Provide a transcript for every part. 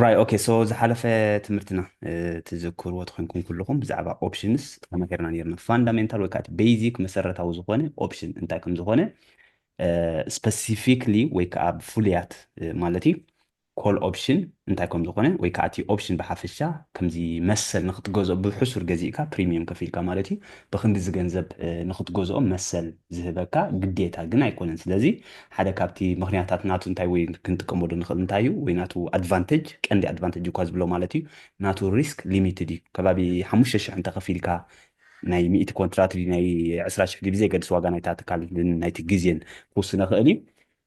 Right, okay, so ዝሓለፈ ትምህርትና ትዝክርዎ ተኮንኩም ኩልኹም ብዛዕባ options ተማሂርና ነርና። Fundamental ወይ ከዓ basic መሰረታዊ ዝኾነ option እንታይ ከም ዝኾነ specifically ወይ ከዓ ብፍሉያት ማለት እዩ call option እንታይ ከም ዝኾነ ወይ ከዓ እቲ option ብሓፈሻ ከምዚ መሰል ንክትገዝኦ ብሕሱር ገዚእካ premium ከፊልካ ማለት እዩ ብክንዲ ዝገንዘብ ንክትገዝኦ መሰል ዝህበካ ግዴታ ግን ኣይኮነን። ስለዚ ሓደ ካብቲ ምክንያታት ናቱ እንታይ ወይ ክንጥቀመሉ ንኽእል እንታይ እዩ ወይ ናቱ advantage ቀንዲ advantage እኳ ዝብሎ ማለት እዩ ናቱ risk limited እዩ። ከባቢ ሓሙሽተ ሽሕ እንተኸፊልካ ናይ ሚእቲ contract ናይ ዕስራ ሽሕ ብዘይገድስ ዋጋ ናይታ ትካል ናይቲ ግዜን ክውስነ ክእል እዩ።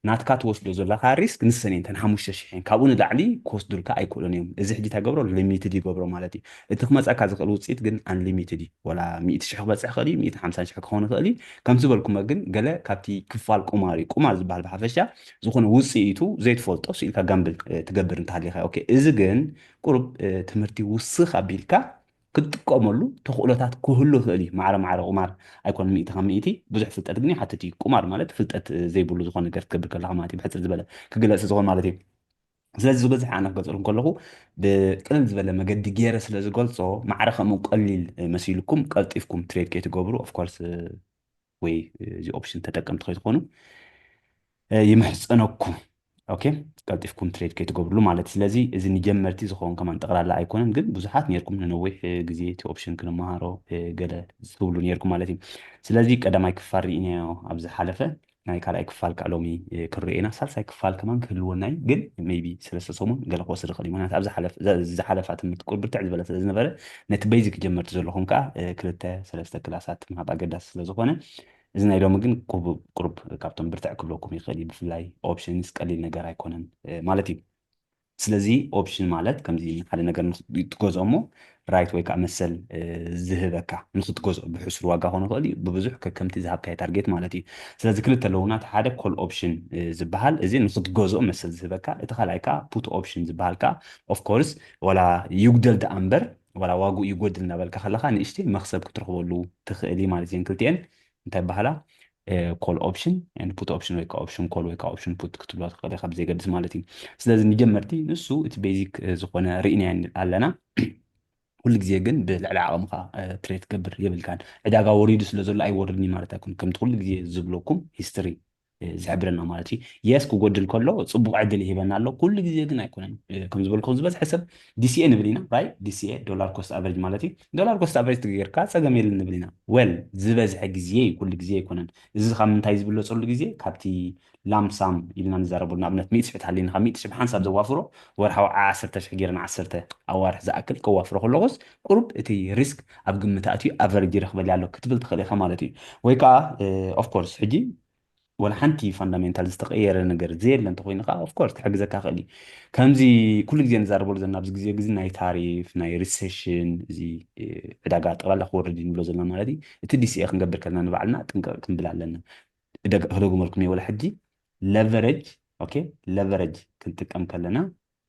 ናትካ ትወስዶ ዘለካ risk ንሰን እየን ሓሙሽተ ሽሕ እየን ካብኡ ንላዕሊ ክወስዱልካ ኣይክእሉን እዮም። እዚ ሕጂ እንታይ ገብሮ limited ይገብሮ ማለት እዩ። እቲ ክመፀካ ዝኽእል ውፅኢት ግን unlimited እዩ። ወላ ሚእቲ ሽሕ ክበፅሕ ክእል እዩ፣ ሚእቲ ሓምሳን ሽሕ ክኸውን ይኽእል እዩ። ከም ዝበልኩመ ግን ገለ ካብቲ ክፋል ቁማር እዩ። ቁማር ዝበሃል ብሓፈሻ ዝኾነ ውፅኢቱ ዘይትፈልጦ ስኢልካ gamble ትገብር እንተሃሊኻ okay። እዚ ግን ቁሩብ ትምህርቲ ውስኽ ኣቢልካ ክትጥቀመሉ ተኽእሎታት ክህሉ ይኽእል እዩ። ማዕረ ማዕረ ቁማር ኣይኮነ ሚእቲ ካብ ሚእቲ ብዙሕ ፍልጠት ግን ይሓትት እዩ። ቁማር ማለት ፍልጠት ዘይብሉ ዝኾነ ነገር ትገብር ከለካ ማለት እዩ። ብሕፅር ዝበለ ክግለፅ ዝኾን ማለት እዩ። ስለዚ ዝበዝሕ ኣነ ክገልፀልኩም ከለኹ ብቅልል ዝበለ መገዲ ገይረ ስለ ዝገልፆ ማዕረ ከምኡ ቀሊል መሲልኩም ቀልጢፍኩም trade ከይትገብሩ of course ወይ እዚ option ተጠቀምቲ ከይትኾኑ ይምሕፀነኩም። okay ቀልጢፍኩም trade ከይትገብርሉ ማለት እዩ። ስለዚ እዚ ንጀመርቲ ዝኸውን ከማን ጠቕላላ ኣይኮነን፣ ግን ብዙሓት ነርኩም ንነዊሕ ግዜ እቲ option ክንመሃሮ ገለ ትብሉ ነርኩም ማለት እዩ። ስለዚ ቀዳማይ ክፋል ርኢናዮ ኣብ ዝሓለፈ ናይ ካልኣይ ክፋል ከዓ ሎሚ ክንርኢ ኢና። ሳልሳይ ክፋል ከማን ክህልወና እዩ፣ ግን maybe ሰለስተ ሰሙን ገለ ክወስድ ይኽእል እዩ። ምክንያቱ ኣብ ዝሓለፈ ትምህርቲ ቁር ብርትዕ ዝበለ ስለ ዝነበረ ነቲ basic ጀመርቲ ዘለኹም ከዓ ክልተ ሰለስተ ክላሳት ምሃብ ኣገዳሲ ስለ ዝኾነ እዚ ናይ ሎሚ ግን ቁሩብ ካብቶም ብርትዕ ክብለኩም ይኽእል እዩ። ብፍላይ options ቀሊል ነገር ኣይኮነን ማለት እዩ። ስለዚ option ማለት ከምዚ ሓደ ነገር ትገዝኦ እሞ right ወይ ከዓ መሰል ዝህበካ ንክትገዝኦ ብሕሱር ዋጋ ክኾን ይኽእል እዩ፣ ብብዙሕ ከከምቲ ዝሃብካዮ target ማለት እዩ። ስለዚ ክልተ ኣለውና፣ እቲ ሓደ call option ዝበሃል እዚ ንክትገዝኦ መሰል ዝህበካ፣ እቲ ካልኣይ ከዓ put option ዝበሃል ከዓ of course ዋላ ይጉደል ደኣ እምበር ዋላ ዋግኡ ይጎድል እናበልካ ከለካ ንእሽተይ መክሰብ ክትረኽበሉ ትኽእል እዩ ማለት እየን ክልቲኤን እንታይ በሃላ call option and put option ወይ ከዓ option call ወይ ከዓ option put ክትብሎ ትኽእል ኢኻ ብዘይገድስ ማለት እዩ። ስለዚ ንጀመርቲ ንሱ እቲ basic ዝኾነ ርኢናዮ ኣለና። ኩሉ ግዜ ግን ብልዕሊ ዓቕምካ trade ትገብር የብልካን። ዕዳጋ ወሪዱ ስለ ዘሎ ኣይወርድን እዩ ማለት ኣይኮን። ከምቲ ኩሉ ግዜ ዝብለኩም history ዝሕብረና ማለት እዩ። Yes ክጎድል ከሎ ፅቡቅ ዕድል ይህበና ኣሎ። ኩሉ ግዜ ግን ኣይኮነን። ከም ዝበልኩም ዝበዝሐ ሰብ DCA ንብል ኢና right? DCA dollar cost average ማለት እዩ። Dollar cost average ትገይርካ ፀገም የለን ንብል ኢና። Well ዝበዝሐ ግዜ እዩ፣ ኩሉ ግዜ ኣይኮነን። እዚ ካብ ምንታይ ዝብለፀሉ ግዜ ካብቲ lump sum ኢልና ንዛረበሉ ንኣብነት ሚእቲ ሽሕ ተሃሊኒ ካብ ሚእቲ ሽሕ ብሓንሳብ ዘዋፍሮ ወርሓዊ ዓሰርተ ሽሕ ገይረ ንዓሰርተ ኣዋርሕ ዝኣክል ከዋፍሮ ከለኹስ ቁሩብ እቲ risk ኣብ ግምት ኣትዩ average ይረኽበሊ ኣሎ ክትብል ትኽእል ኢኻ ማለት እዩ። ወይ ከዓ of course ሕጂ ወላ ሓንቲ fundamental ዝተቀየረ ነገር ዘየለ እንተኮይኑ ከዓ of course ክሕግዘካ ክእል እዩ። ከምዚ ኩሉ ግዜ ንዛረበሉ ዘለና ኣብዚ ግዜ ግዚ ናይ ታሪፍ ናይ recession እዚ ዕዳጋ ጠቅላላ ክወርድ እዩ ንብሎ ዘለና ማለት እዩ። እቲ DCA ክንገብር ከለና ንባዕልና ጥንቀቅ ክንብል ኣለና። ክደግመልኩም እየ ወላ ሕጂ leverage okay leverage ክንጥቀም ከለና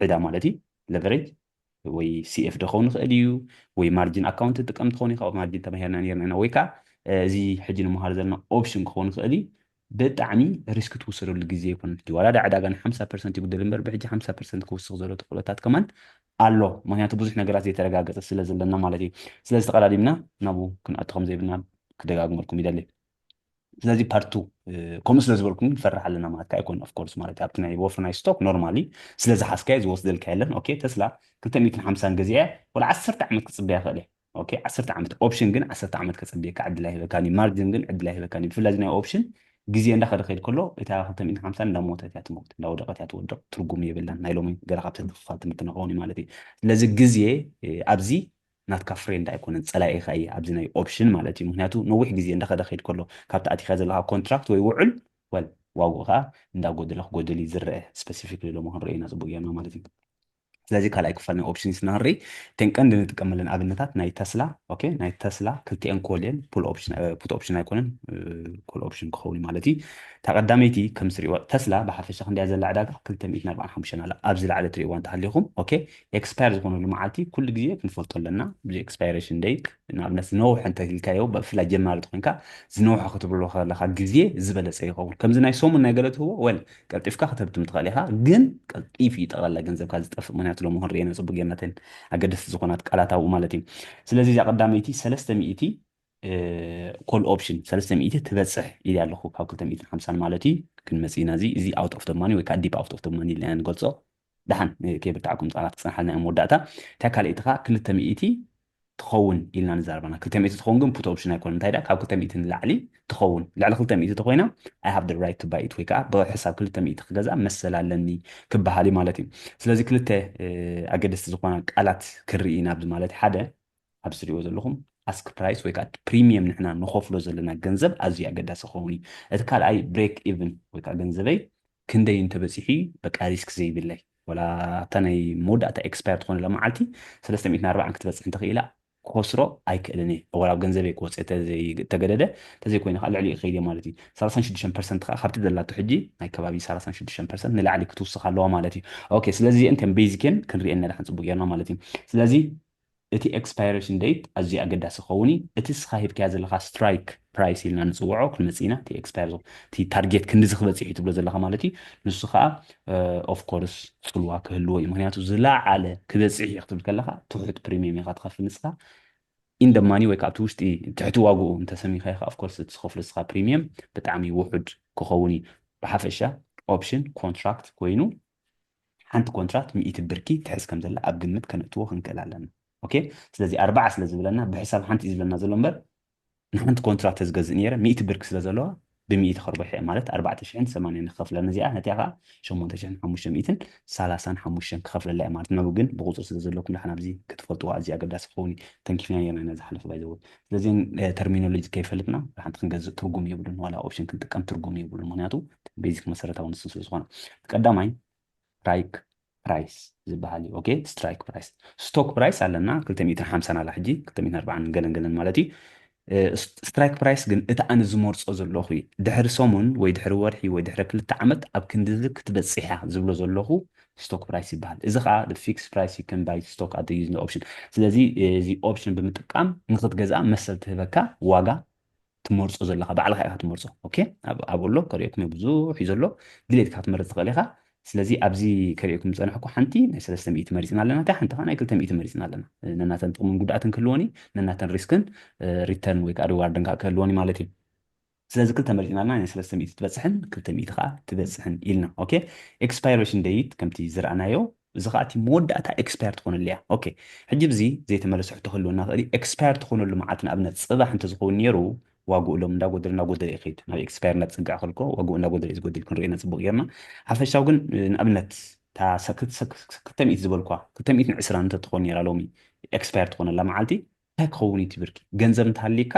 ዕዳ ማለት እዩ። Leverage ወይ CF ዶ ክኸውን ይኽእል እዩ ወይ margin account ትጥቀም ትኸውን ኢኻ። Margin ተማሂርና ነርና ኢና ወይ ከዓ እዚ ሕጂ ንምሃሮ ዘለና option ክኸውን ይኽእል እዩ። ብጣዕሚ risk ትውሰደሉ ግዜ ይኮነ ሕጂ ዋላ ዕዳጋ ን ሓምሳ percent ይጉደል እምበር ብሕጂ ሓምሳ percent ክውስኽ ዘሎ ተኽእሎታት ከማን ኣሎ። ምክንያቱ ብዙሕ ነገራት ዘይተረጋገፀ ስለ ዘለና ማለት እዩ። ስለዚ ተቀዳዲምና ናብኡ ክንኣቱ ከም ዘይብልና ክደጋግመልኩም ይደሊ። ስለዚ part two ከምኡ ስለ ዝበልኩም ግን ፈርሕ ኣለና ማለት ኣይኮን of course ማለት ኣብቲ ናይ ወፍሪ ናይ stock normally ስለ ዝሓዝካዮ ዝወስደልካ የለን። Okay ተስላ ክልተ ሚእትን ሓምሳን ገዚአ ወላ ዓሰርተ ዓመት ክፅበያ ክእል እየ። Okay ዓሰርተ ዓመት option ግን ዓሰርተ ዓመት ከፀብየካ ዕድል ኣይህበካን እዩ። Margin ግን ዕድል ኣይህበካን እዩ። ብፍላይ ናይ option ግዜ እንዳኸደ ከይድ ከሎ እታ ክልተ ሚእትን ሓምሳን እንዳሞተት እያ ትመውት እንዳወደቀት እያ ትወድቕ። ትርጉም የብላን። ናይ ሎሚ ገለ ካብቲ ክፋል ትምህርቲ ንኸውን እዩ ማለት እዩ። ስለዚ ግዜ ኣብዚ ናትካ friend ኣይኮነን ፀላኢኻ እዩ ኣብዚ ናይ option ማለት እዩ። ምክንያቱ ነዊሕ ግዜ እንዳኸደ ከይድ ከሎ ካብቲ ኣቲኻ ዘለካ contract ወይ ውዕል well ዋግኡ ከዓ እንዳጎደለ ክጎደል እዩ ዝረአ። Specifically ሎሚ ክንረኦ ኢና ፅቡቅ ጌርና ማለት እዩ። ስለዚ ካልኣይ ክፋል ናይ options ኢና ክንርኢ። እተን ቀንዲ ንጥቀመለን ኣብነታት ናይ ተስላ okay ናይ ተስላ ክልቲኤን call እየን put option ኣይኮነን call option ክኸውን እዩ ማለት እዩ። እታ ቀዳመይቲ ከም ትሪእዋ ተስላ ብሓፈሻ ክንደያ ዘላ ዕዳጋ ክልተ ሚእትን ኣርባዓን ሓሙሽተን ኣላ። ኣብዚ ላዕሊ ትሪእዋ እንተሃሊኹም okay expire ዝኾነሉ መዓልቲ ኩሉ ግዜ ክንፈልጦ ኣለና። ብዚ expiration date ንኣብነት ዝነውሐ እንተልካዮ ብፍላይ ጀማሪ ተኮንካ ዝነውሐ ክትብሎ ከለካ ግዜ ዝበለፀ ይኸውን። ከምዚ ናይ ሰሙን ናይ ገለ ትህቦ well ቀልጢፍካ ከተብትም ትኽእል ኢኻ፣ ግን ቀልጢፍ እዩ ጠቕላላ ገንዘብካ ዝጠፍእ። ምክንያቱ ሎሚ ክንርእየን ጽቡቅ ጌርና እተን ኣገደስቲ ዝኾና ቃላት ኣብኡ ማለት እዩ። ስለዚ እዚኣ ቀዳመይቲ ሰለስተ ሚእቲ call option ሰለስተ ሚእቲ ትበጽሕ ኢለ ኣለኹ ካብ ክልተ ሚእትን ሓምሳን ማለት እዩ። ክንመጽእ ኢና እዚ እዚ out of the money ወይ ከዓ deep out of the money ኢልና ንገልጾ። ደሓን ከይብርትዓኩም ቃላት ክጸንሓልና እዮም መወዳእታ። እታ ካልኣይቲ ከዓ ክልተ ሚእቲ ትኸውን ኢልና ንዛረባና። ክልተ ሚእቲ ትኸውን ግን put option ኣይኮነን። እንታይ ደኣ ካብ ክልተ ሚእቲ ንላዕሊ ትኸውን ልዕሊ ክልተ ሚእቲ ተኮይና I have the right to buy it ወይ ከዓ ብሕሳብ ክልተ ሚእቲ ክገዛ መሰል ኣለኒ ክበሃል እዩ ማለት እዩ። ስለዚ ክልተ ኣገደስቲ ዝኾና ቃላት ክርኢ ኢና ኣብዚ ማለት ሓደ ኣብዚ ትሪእዎ ዘለኹም ask price ወይ ከዓ premium ንሕና ንኸፍሎ ዘለና ገንዘብ ኣዝዩ ኣገዳሲ ክኸውን እዩ። እቲ ካልኣይ break even ወይ ከዓ ገንዘበይ ክንደይ እንተበፂሑ በቃ risk ዘይብለይ ወላ እታ ናይ መወዳእታ expire ትኾነላ መዓልቲ ሰለስተ ሚእትን ኣርባዓን ክትበፅሕ እንተኽኢላ ክኸስሮ ኣይክእልን እየ። ወላ ኣብ ገንዘበይ ክወፅእ ተገደደ እንተዘይኮይነ ከዓ ልዕሊኡ ክኸይድ እየ ማለት እዩ። ሰላሳን ሽዱሽተን ፐርሰንት ከዓ ካብቲ ዘላቶ ሕጂ ናይ ከባቢ ሰላሳን ሽዱሽተን ፐርሰንት ንላዕሊ ክትውስኽ ኣለዋ ማለት እዩ። ኦኬ ስለዚ እዚአን ከም basic እየን ክንሪአን ነዳሕን ፅቡቅ ጌርና ማለት እዩ። ስለዚ እቲ expiration date ኣዝዩ ኣገዳሲ ክኸውን እዩ። እቲ እስኻ ሂብካያ ዘለኻ strike price ኢልና ንፅውዖ ክንመፅእ ኢና። እቲ expire እቲ target ክንድዚ ክበፅሕ እዩ ትብሎ ዘለኻ ማለት እዩ። ንሱ ከዓ of course ፅልዋ ክህልዎ እዩ። ምክንያቱ ዝለዓለ ክበፅሕ እዩ ክትብል ከለኻ ትሑት premium ኢኻ ትኸፍል ንስኻ in the money ወይ ከዓ ኣብቲ ውሽጢ ትሕቲ ዋግኡ እንተሰሚኻ ኢኻ of course እቲ ዝኸፍሎ ንስኻ premium ብጣዕሚ ውሑድ ክኸውን እዩ። ብሓፈሻ option contract ኮይኑ ሓንቲ contract ሚእቲ ብርኪ ትሕዝ ከም ዘላ ኣብ ግምት ከነእትዎ ክንክእል ኣለና። ኦኬ ስለዚ ኣርባዓ ስለ ዝብለና ብሕሳብ ሓንቲ እዩ ዝብለና ዘሎ እምበር ንሓንቲ contract ተዝገዝእ ነይረ ሚእቲ ብርኪ ስለ ዘለዋ ብሚእቲ ከርብሕ እየ ማለት ኣርባዕተ ሽሕን ሰማንያን ክኸፍለኒ እዚኣ ነቲኣ ከዓ ሸሞንተ ሽሕን ሓሙሽተ ሚእትን ሰላሳን ሓሙሽተን ክኸፍለላ እየ ማለት ነው። ግን ብቁፅሪ ስለ ዘለኩም ደሓን ኣብዚ ክትፈልጥዋ ኣዝዩ ኣገዳሲ ክኸውን እዩ። ተንኪፍና ነርና ኢና ዝሓለፈ ባይዘው ስለዚ terminology ከይፈልጥና ሓንቲ ክንገዝእ ትርጉም የብሉን ዋላ option ክንጥቀም ትርጉም የብሉን ምክንያቱ basic መሰረታዊ ንሱ ስለ ዝኾነ ቀዳማይ strike price ዝበሃል እዩ። ኦኬ strike price stock price ኣለና ክልተ ሚእትን ሓምሳን ኣላ ሕጂ ክልተ ሚእትን ኣርባዓን ገለን ገለን ማለት እዩ። strike price ግን እቲ ኣነ ዝመርፆ ዘለኹ እዩ። ድሕሪ ሰሙን ወይ ድሕሪ ወርሒ ወይ ድሕሪ ክልተ ዓመት ኣብ ክንድዚ ክትበፅሕ እያ ዝብሎ ዘለኹ stock price ይበሃል። እዚ ከዓ fixed price you can buy stock at the using option። ስለዚ እዚ option ብምጥቃም ንክትገዝኣ መሰል ትህበካ ዋጋ ትመርፆ ዘለካ ባዕልካ ኢካ ትመርፆ። ኦኬ ኣብኡ ኣሎ ከሪኦኩም ብዙሕ እዩ ዘሎ ድሌትካ ክትመርፅ ትኽእል ኢካ። ስለዚ ኣብዚ ከሪኦኩም ዝፀናሕኩ ሓንቲ ናይ ሰለስተ ሚእቲ መሪፅና ኣለና እታ ሓንቲ ከዓ ናይ ክልተ ሚእቲ መሪፅና ኣለና። ነናተን ጥቕምን ጉድኣትን ክህልወን እዩ ነናተን risk ን return ወይ ከዓ reward ን ከዓ ክህልወን እዩ ማለት እዩ። ስለዚ ክልተ መሪፅና ኣለና ናይ ሰለስተ ሚእቲ ትበፅሕን ክልተ ሚእቲ ከዓ ትበፅሕን ኢልና። ኦኬ expiration date ከምቲ ዝረኣናዮ እዚ ከዓ እቲ መወዳእታ expire ትኾነሉ እያ። ኦኬ ሕጂ ብዚ ዘይተመለሰ ሕቶ ክህልወና ክእል እዩ። expire ትኾነሉ መዓልቲ ንኣብነት ፅባሕ እንተዝኸውን ነይሩ ዋግኡ ሎም እንዳጎደለ እንዳጎደለ ይኸይድ ናብ expire እንዳትፅግዕ ከልኮ ዋግኡ እንዳጎደለ እዩ ዝጎድል ክንሪኦ ኢና ፅቡቅ ጌርና። ሓፈሻዊ ግን ንኣብነት ክልተ ሚእቲ ዝበልኳ ክልተ ሚእትን ዕስራን እንተትኾን ነይራ ሎሚ expire ትኾነላ መዓልቲ እንታይ ክኸውን እዩ ትብርኪ ገንዘብ እንተሃሊካ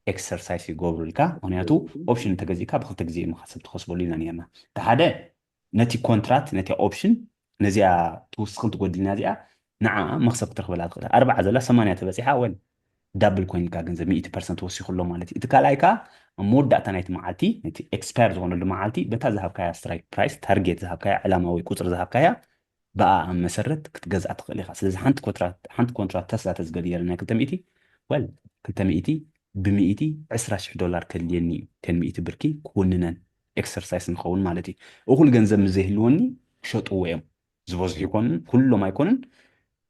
exercise ይገብሩልካ ምክንያቱ option እንተገዚእካ ብክልተ ግዜ እዩ መካሰብ ትኸስበሉ ኢና ነርና። እቲ ሓደ ነቲ contract ነቲ option ነዚኣ ትውስኽን ትጎድልና እዚኣ ንዓ መክሰብ ክትረኽበላ ትኽእል ኣርባዓ ዘላ ሰማንያ ተበፂሓ ወል double ኮይንካ ገንዘብ ሚእቲ ፐርሰንት ወሲኹ ኣሎ ማለት እዩ። እቲ ካልኣይ ከዓ ኣብ መወዳእታ ናይቲ መዓልቲ ነቲ expire ዝኾነሉ መዓልቲ በታ ዝሃብካያ strike price target ዝሃብካያ ዕላማ ወይ ቁፅሪ ዝሃብካያ ብኣ መሰረት ክትገዝኣ ትኽእል ኢኻ። ስለዚ ሓንቲ contract ሓንቲ contract ተስላ ተዝገድየረ ናይ ክልተ ሚእቲ ወል ክልተ ሚእቲ ብሚእቲ ዕስራ ሽሕ ዶላር ከድልየኒ እዩ ten ሚእቲ ብርኪ ክውንነን exercise ንኸውን ማለት እዩ። እኹል ገንዘብ ምስ ዘይህልወኒ ክሸጥዎ እዮም ዝበዝሑ ይኮኑን ኩሎም ኣይኮኑን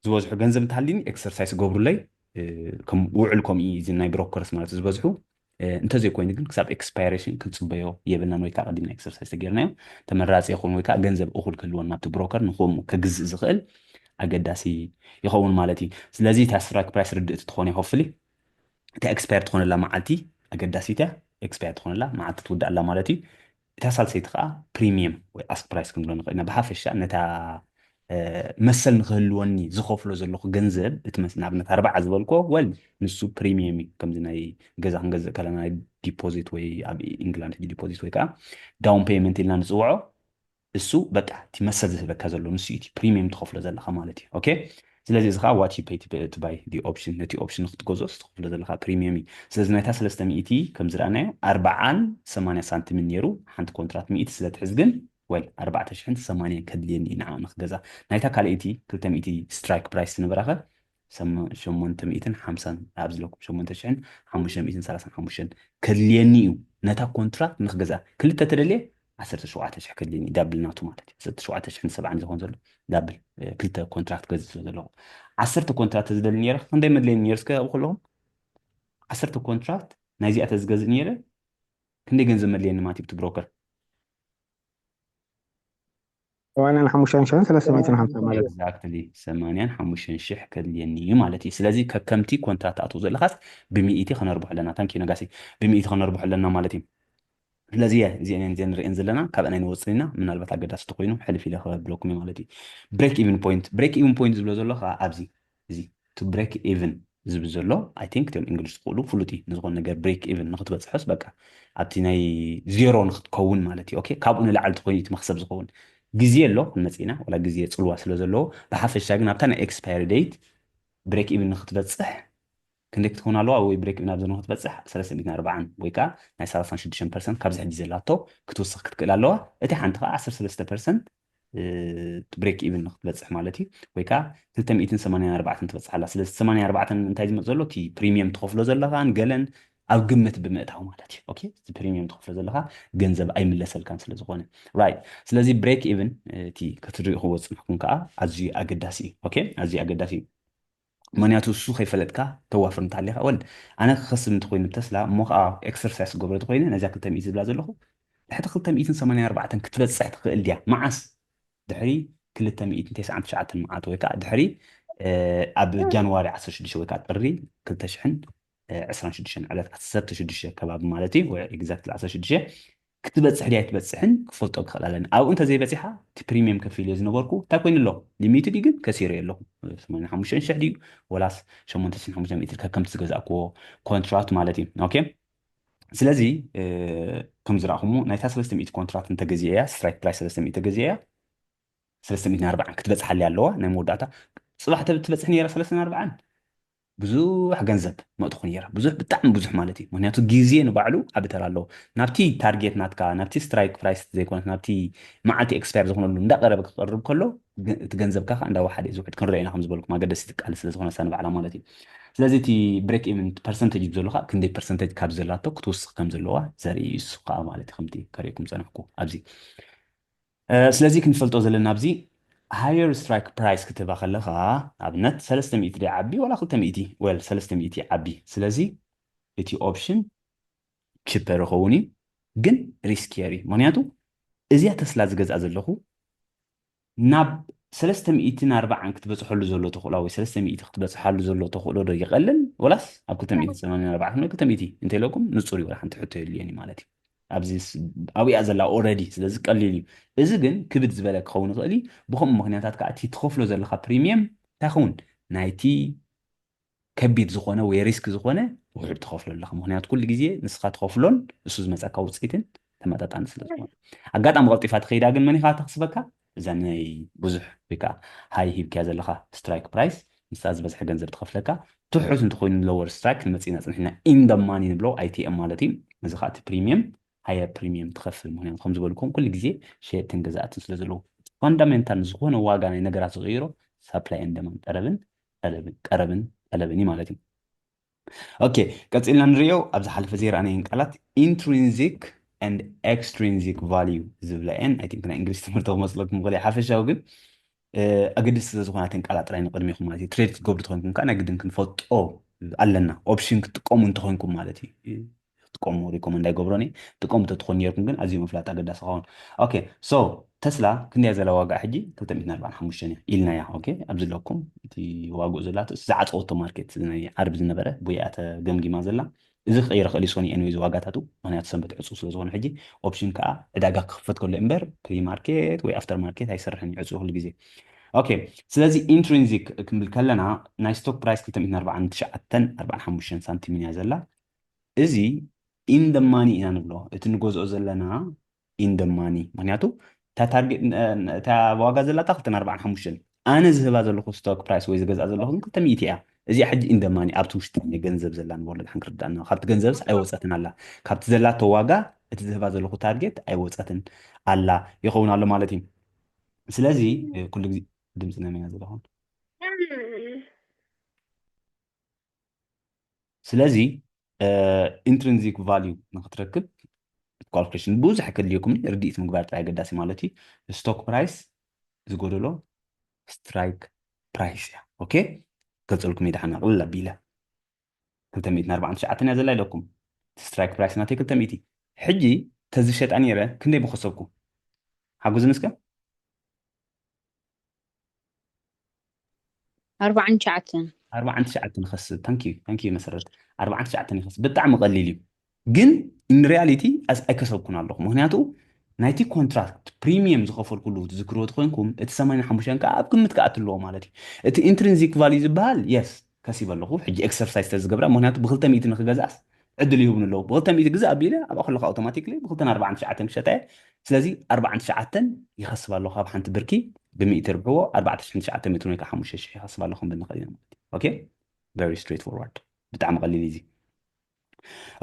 ዝበዝሑ ገንዘብ እንተሃልዩኒ exercise ገብሩለይ። ከም ውዕል ከምኡ እዩ እዚ ናይ brokers ማለት ዝበዝሑ እንተዘይኮይኑ ግን ክሳብ expiration ክንፅበዮ የብልናን ወይ ከዓ ቀዲምና exercise ተገይርናዮ ተመራፂ ይኸውን ወይ ከዓ ገንዘብ እኹል ክህልወን ናብቲ broker ንክምኡ ከግዝእ ዝኽእል ኣገዳሲ ይኸውን ማለት እዩ። ስለዚ እታ strike price ርድእቲ ትኾን hopefully እታ expire ትኾነላ መዓልቲ ኣገዳሲት እያ። expire ትኾነላ መዓልቲ ትውዳእ ኣላ ማለት እዩ። እታ ሳልሰይቲ ከዓ premium ወይ ask price ክንብሎ ንኽእል ኢና። ብሓፈሻ ነታ መሰል ንክህልወኒ ዝኸፍሎ ዘለኹ ገንዘብ እቲ መስ ንኣብነት ኣርባዓ ዝበልኮ ወል ንሱ premium እዩ። ከምዚ ናይ ገዛ ክንገዝእ ከለና ናይ deposit ወይ ኣብ ኢንግላንድ ሕጂ deposit ወይ ከዓ down payment ኢልና ንፅውዖ እሱ በቃ እቲ መሰል ዝህበካ ዘሎ ንሱ እዩ እቲ premium ትኸፍሎ ዘለካ ማለት እዩ። ኦኬ ስለዚ እዚ ከዓ what you pay to buy the option ነቲ option ንክትገዝኦ ትኸፍሎ ዘለካ premium እዩ። ስለዚ ናይታ ሰለስተ ሚእቲ ከም ዝረኣናዮ ኣርባዓን ሰማንያ ሳንቲምን ነይሩ ሓንቲ contract ሚእቲ ስለትሕዝ ግን ወል ኣርባዕተ ሽሕን ሰማንያን ከድልየኒ እዩ ንዓ ንክገዛ ናይታ ካልኣይቲ ክልተ ሚእቲ strike price ዝነበራኸ ሸሞንተ ሚእትን ሓምሳን ኣብዚ ለኩም ሸሞንተ ሽሕን ሓሙሽተ ሚእትን ሰላሳን ሓሙሽተን ከድልየኒ እዩ ነታ contract ንክገዛ ክልተ ተደልየ ዓሰርተ ሸውዓተ ሽሕ ከድልየኒ ዳብል ናቱ ማለት እዩ። ዓሰርተ ሸውዓተ ሽሕን ሰብዓን ዝኸውን ዘሎ ዳብል ክልተ ኮንትራክት ገዝእ ስለ ዘለኹ ዓሰርተ ኮንትራክት ዝደሊ ነይረ። ክንደይ መድለየኒ ነይሩ እስከ ኣብኡ ከለኹም ዓሰርተ ኮንትራክት ናይዚኣ ተዝገዝእ ነይረ ክንደይ ገንዘብ መድለየኒ ማለት እዩ ብቲ ብሮከር ሰማንያን ሓሙሽተን ሽሕን ሰለስተ ሚእትን ሓምሳ ማለት እዩ። Exactly ሰማንያን ሓሙሽተን ሽሕ ከድልየኒ እዩ ማለት እዩ። ስለዚ ከከምቲ ኮንትራክት ኣትው ዘለካስ ብሚእቲ ከነርብሖ ኣለና። ታንኪ ነጋሲ ብሚእቲ ከነርብሖ ኣለና ማለት እዩ። ስለዚ እየ እዚአን እዚአን ንሪአን ዘለና ካብአን ኣይንወፅን ኢና። ምናልባት ኣገዳሲ ተኮይኑ ሕልፍ ኢለ ክብለኩም ማለት እዩ። Break even point break even point ዝብሎ ዘሎ ከዓ ኣብዚ እዚ to break even ዝብል ዘሎ I think እቶም እንግሊሽ ትኽእሉ ፍሉጥ እዩ። ንዝኾነ ነገር break even ንክትበፅሖስ በቃ ኣብቲ ናይ ዜሮ ንክትከውን ማለት እዩ። ኦኬ ካብኡ ንላዕሊ ተኮይኑ እቲ መክሰብ ዝኸውን ግዜ ኣሎ ክንመፅእ ኢና። ዋላ ግዜ ፅልዋ ስለ ዘለዎ ብሓፈሻ ግን ኣብታ ናይ expiry date break even ንክትበፅሕ ክንደይ ክትከውን ኣለዋ ወይ break even ኣብዚ ንክትበፅሕ ሰለስተ ሚእትን ኣርባዓን ወይ ከዓ ናይ ሰላሳን ሽዱሽተን ፐርሰንት ካብዚ ሕጂ ዘላቶ ክትውስኽ ክትክእል ኣለዋ። እቲ ሓንቲ ከዓ ዓሰርተ ሰለስተ ፐርሰንት break even ንክትበፅሕ ማለት እዩ። ወይ ከዓ ክልተ ሚእትን ሰማንያን ኣርባዕተን ትበፅሕ ኣላ። ስለዚ ሰማንያን ኣርባዕተን እንታይ ዝመፅ ዘሎ እቲ ፕሪሚየም ትኸፍሎ ዘለኻን ገለን ኣብ ግምት ብምእታው ማለት እዩ። ኦኬ እቲ ፕሪሚየም ትኸፍሎ ዘለኻ ገንዘብ ኣይምለሰልካን ስለ ዝኾነ right። ስለዚ break even እቲ ክትሪእኽዎ ዝፅናሕኩም ከዓ ኣዝዩ ኣገዳሲ እዩ። ኦኬ ኣዝዩ ኣገዳሲ እዩ። ምክንያቱ እሱ ከይፈለጥካ ተዋፍር እንተሃሊኻ ወል ኣነ ክኸስብ እንተኮይኑ ብተስላ እሞ ከዓ ኤክሰርሳይስ ክገብሮ ተኮይነ ነዚኣ ክልተ ሚእቲ ዝብላ ዘለኹ ትሕቲ ክልተ ሚእትን ሰማንያን ኣርባዕተን ክትበፅሕ ትኽእል ድያ? መዓስ? ድሕሪ ክልተ ሚእትን ተስዓን ትሽዓተን መዓልቲ ወይ ከዓ ድሕሪ ኣብ ጃንዋሪ ዓሰርተ ሽዱሽተ ወይ ከዓ ጥሪ ክልተ ሽሕን ዕስራን ሽዱሽተን ዕለት ዓሰርተ ሽዱሽተ ከባቢ ማለት እዩ ወይ exactly ዓሰርተ ሽዱሽተ ክትበፅሕ ድያ ኣይትበፅሕን ክፈልጦ ክኽእል ኣለኒ። ኣብኡ እንተዘይበፂሓ እቲ ፕሪሚየም ከፊለዮ ዝነበርኩ እንታይ ኮይኑ ኣሎ? ሊሚትድ እዩ ግን ከሲረዮ ኣለኹ። ሰማንያን ሓሙሽተን ሽሕ ድዩ ወላስ ሸሞንተ ሚእትን ሓሙሽተ ሚእትን ከከምቲ ዝገዛእክዎ ኮንትራክት ማለት እዩ። ኦኬ ስለዚ ከም ዝረእኹሞ ናይታ ሰለስተ ሚእቲ ኮንትራክት እንተገዚአያ ስትራይክ ፕራይስ ሰለስተ ሚእቲ ተገዚአያ ሰለስተ ሚእትን ኣርባዓን ክትበፅሓለይ ኣለዋ ናይ መወዳእታ። ፅባሕ ተብ ትበፅሕ ነይራ ሰለስተ ሚእትን ኣርባዓን ብዙሕ ገንዘብ መእትኹ ነይራ። ብዙሕ ብጣዕሚ ብዙሕ ማለት እዩ። ምክንያቱ ግዜ ንባዕሉ ዓቢ ተራ ኣለዎ። ናብቲ ታርጌት ናትካ ናብቲ ስትራይክ ፕራይስ ዘይኮነስ ናብቲ መዓልቲ ኤክስፓየር ዝኾነሉ እንዳቀረበ ክቐርብ ከሎ ግ- እቲ ገንዘብካ ከዓ እንዳወሓደ እዩ ዝውሕድ። ክንሪኦ ኢና ከም ዝበልኩም ኣገደሲት ቃል ስለ ዝኾነ እሳ ንባዕላ ማለት እዩ። ስለዚ እቲ ብሬክ ኢቨን ፐርሰንቴጅ ዘለካ ክንደይ ፐርሰንቴጅ ካብ ዘላቶ ክትውስኽ ከም ዘለዋ ዘርኢ እዩ። እሱ ከዓ ማለት እዩ ከምቲ ከሪእኩም ጸናሕኩ ኣብዚ ስለዚ ክንፈልጦ ዘለና ኣብዚ ሃየር ስትራይክ ፕራይስ ክትህባ ከለኻ ኣብነት ሰለስተ ሚእቲ ዶ ዓቢ ዋላ ክልተ ሚእቲ? ወል ሰለስተ ሚእቲ ዓቢ። ስለዚ እቲ ኦፕሽን ችፐር ይኸውን እዩ ግን ሪስኪየር እዩ። ምክንያቱ እዚኣ ተስላ ዝገዝኣ ዘለኹ ናብ ሰለስተ ሚእትን ኣርባዓን ክትበፅሐሉ ዘሎ ተኽእሎ ወይ ሰለስተ ሚእቲ ክትበፅሓሉ ዘሎ ተኽእሎ ዶ ይቐልል ወላስ ኣብ ክልተ ሚእቲ ሰማንያን ኣርባዕተን ወይ ክልተ ሚእቲ እንተኢለኩም ንፁር እዩ። ወላ ሓንቲ ሕቶ የድልየኒ ማለት እዩ። ኣብዚ ኣብያ ዘላ ኦረዲ ስለዚ ቀሊል እዩ። እዚ ግን ክብድ ዝበለ ክኸውን ይኽእል እዩ። ብከምኡ ምክንያታት ከዓ እቲ ትኸፍሎ ዘለካ ፕሪሚየም እንታይ ኸውን ናይቲ ከቢድ ዝኾነ ወይ ሪስክ ዝኾነ ውሕድ ትኸፍሎ ኣለካ። ምክንያቱ ኩሉ ግዜ ንስኻ ትኸፍሎን እሱ ዝመፀካ ውፅኢትን ተመጣጣኒ ስለ ዝኾነ ኣጋጣሚ ቀልጢፋ ትኸይዳ ግን መን ኢኻ ተኽስበካ? እዛ ናይ ብዙሕ ወይ ከዓ ሃይ ሂብክያ ዘለካ ስትራይክ ፕራይስ ንሳ ዝበዝሐ ገንዘብ ትኸፍለካ። ትሑት እንተኮይኑ ሎወር ስትራይክ ንመፅእና ፅንሕና ኢንደማኒ ንብሎ ኣይቲኤም ማለት እዩ። እዚ ከዓ እቲ ፕሪሚየም ሃየር ፕሪሚየም ትኸፍል። ምክንያቱ ከም ዝበልኩም ኩሉ ግዜ ሸየጥትን ገዛእትን ስለ ዘለዉ ፋንዳሜንታል ዝኾነ ዋጋ ናይ ነገራት ዝቕይሮ ሳፕላይ ኤንድ ደማንድ ቀረብን ጠለብን ቀረብን ጠለብን እዩ ማለት እዩ። ኦኬ ቀፂልና ንሪኦ ኣብ ዝሓለፈ ዘይረኣናየን ቃላት intrinsic and extrinsic value ዝብላ እየን። I think ናይ እንግሊዝ ትምህርቲ ክመስለኩም ይኽእል እዩ ሓፈሻዊ ግን ኣገድስቲ ስለ ዝኾና እተን ቃላት ጥራይ ንቅድሚኹም ማለት እዩ። ትሬድ ክትገብሩ ተኮይንኩም ከዓ ናይ ግድን ክንፈልጦ ኣለና። ኦፕሽን ክትጥቀሙ እንተኮይንኩም ማለት እዩ። ክትጥቀሙ ሪኮመንድ ኣይገብሮን እየ። ትጥቀሙ ተትኾኑ ነርኩም ግን ኣዝዩ ምፍላጥ ኣገዳሲ ኸውን። ኦኬ ሶ ተስላ ክንደያ ዘላ ዋጋ ሕጂ ክልተ ሚእትን ኣርባዓን ሓሙሽተን እያ ኢልናያ። ኦኬ ኣብዚ ኣለኩም እቲ ዋግኡ ዘላቶ ዝዓፀወቶ ማርኬት ናይ ዓርቢ ዝነበረ ብይኣ ተገምጊማ ዘላ እዚ ክቕይር ይኽእል እዩ ሶኒ ኤንዌይዝ ዋጋታቱ ምክንያቱ ሰንበት ዕፁ ስለ ዝኾነ ሕጂ ኦፕሽን ከዓ ዕዳጋ ክኽፈት ከሎ እምበር ፕሪ ማርኬት ወይ ኣፍተር ማርኬት ኣይሰርሕን እዩ ዕፁ ኩሉ ግዜ። ኦኬ ስለዚ ኢንትሪንዚክ ክንብል ከለና ናይ ስቶክ ፕራይስ ክልተ ሚእትን ኣርባዓን ትሽዓተን ኣርባዓን ሓሙሽተን ሳንቲምን እያ ዘላ። እዚ ኢንደማኒ ኢና ንብሎ እቲ ንገዝኦ ዘለና ኢንደማኒ ምክንያቱ እታ ዋጋ ዘላታ ክልተን ኣርባዓን ሓሙሽተን ኣነ ዝህባ ዘለኹ ስቶክ ፕራይስ ወይ ዝገዝኣ ዘለኹ ግን ክልተ ሚእቲ እያ። እዚኣ ሕጂ ኢንደማኒ ኣብቲ ውሽጢ ናይ ገንዘብ ዘላ ንበሎ ድሓን ክርዳእና ካብቲ ገንዘብስ ኣይወፀትን ኣላ ካብቲ ዘላቶ ዋጋ እቲ ዝህባ ዘለኹ ታርጌት ኣይወፀትን ኣላ ይኸውን ኣሎ ማለት እዩ። ስለዚ ኩሉ ግዜ ድምፂ ነመና ዘለኹም ስለዚ ኢንትሪንዚክ ቫልዩ ንክትረክብ calculation ብዙሕ ከድልየኩም ርድኢት ምግባር ጥራይ ኣገዳሲ ማለት እዩ። Stock price ዝጎደሎ strike price እያ። Okay፣ ገልፀልኩም እዩ ደሓና ቅልል ኣቢለ። ክልተ ሚእትን ኣርባዓን ትሽዓተን እያ ዘላ ኢለኩም። Strike price ናተይ ክልተ ሚእቲ። ሕጂ ተዝሸጣ ነይረ ክንደይ ምኸሰብኩ? ሓጉዝኒ እስከ። ኣርባዓን ትሽዓተን። ኣርባዓን ትሽዓተን ይኸስብ። Thank you፣ thank you መሰረት። ኣርባዓን ትሽዓተን ይኸስብ። ብጣዕሚ ቀሊል እዩ። ግን in reality ኣይከሰብኩን ኣለኹ። ምክንያቱ ናይቲ contract premium ዝኸፈልኩሉ ትዝክርዎ ተኮይንኩም፣ እቲ ሰማንያን ሓሙሽተን ከዓ ኣብ ግምት ክኣቱ ኣለዎ ማለት እዩ። እቲ intrinsic value ዝበሃል፣ yes፣ ከሲበ ኣለኹ። ሕጂ exercise ተዝገብራ፣ ምክንያቱ ብክልተ ሚእቲ ንክገዝኣስ ዕድል ይህቡን ኣለዉ። ብክልተ ሚእቲ ግዛእ ኣቢለ ኣብኣ ከለኹ automatically ብክልተን ኣርባዓን ትሽዓተን ክሸጣ እየ። ስለዚ ኣርባዓን ትሽዓተን ይኸስብ ኣለኹ ካብ ሓንቲ ብርኪ፣ ብሚእቲ ርብሕዎ ኣርባዕተ ሽሕን ትሽዓተ ሚእትን ወይ ከዓ ሓሙሽተ ሽሕ ይኸስብ ኣለኹ ክንብል ንኽእል ኢና ማለት እዩ። Okay፣ very straightforward፣ ብጣዕሚ ቀሊል እዩ እዚ።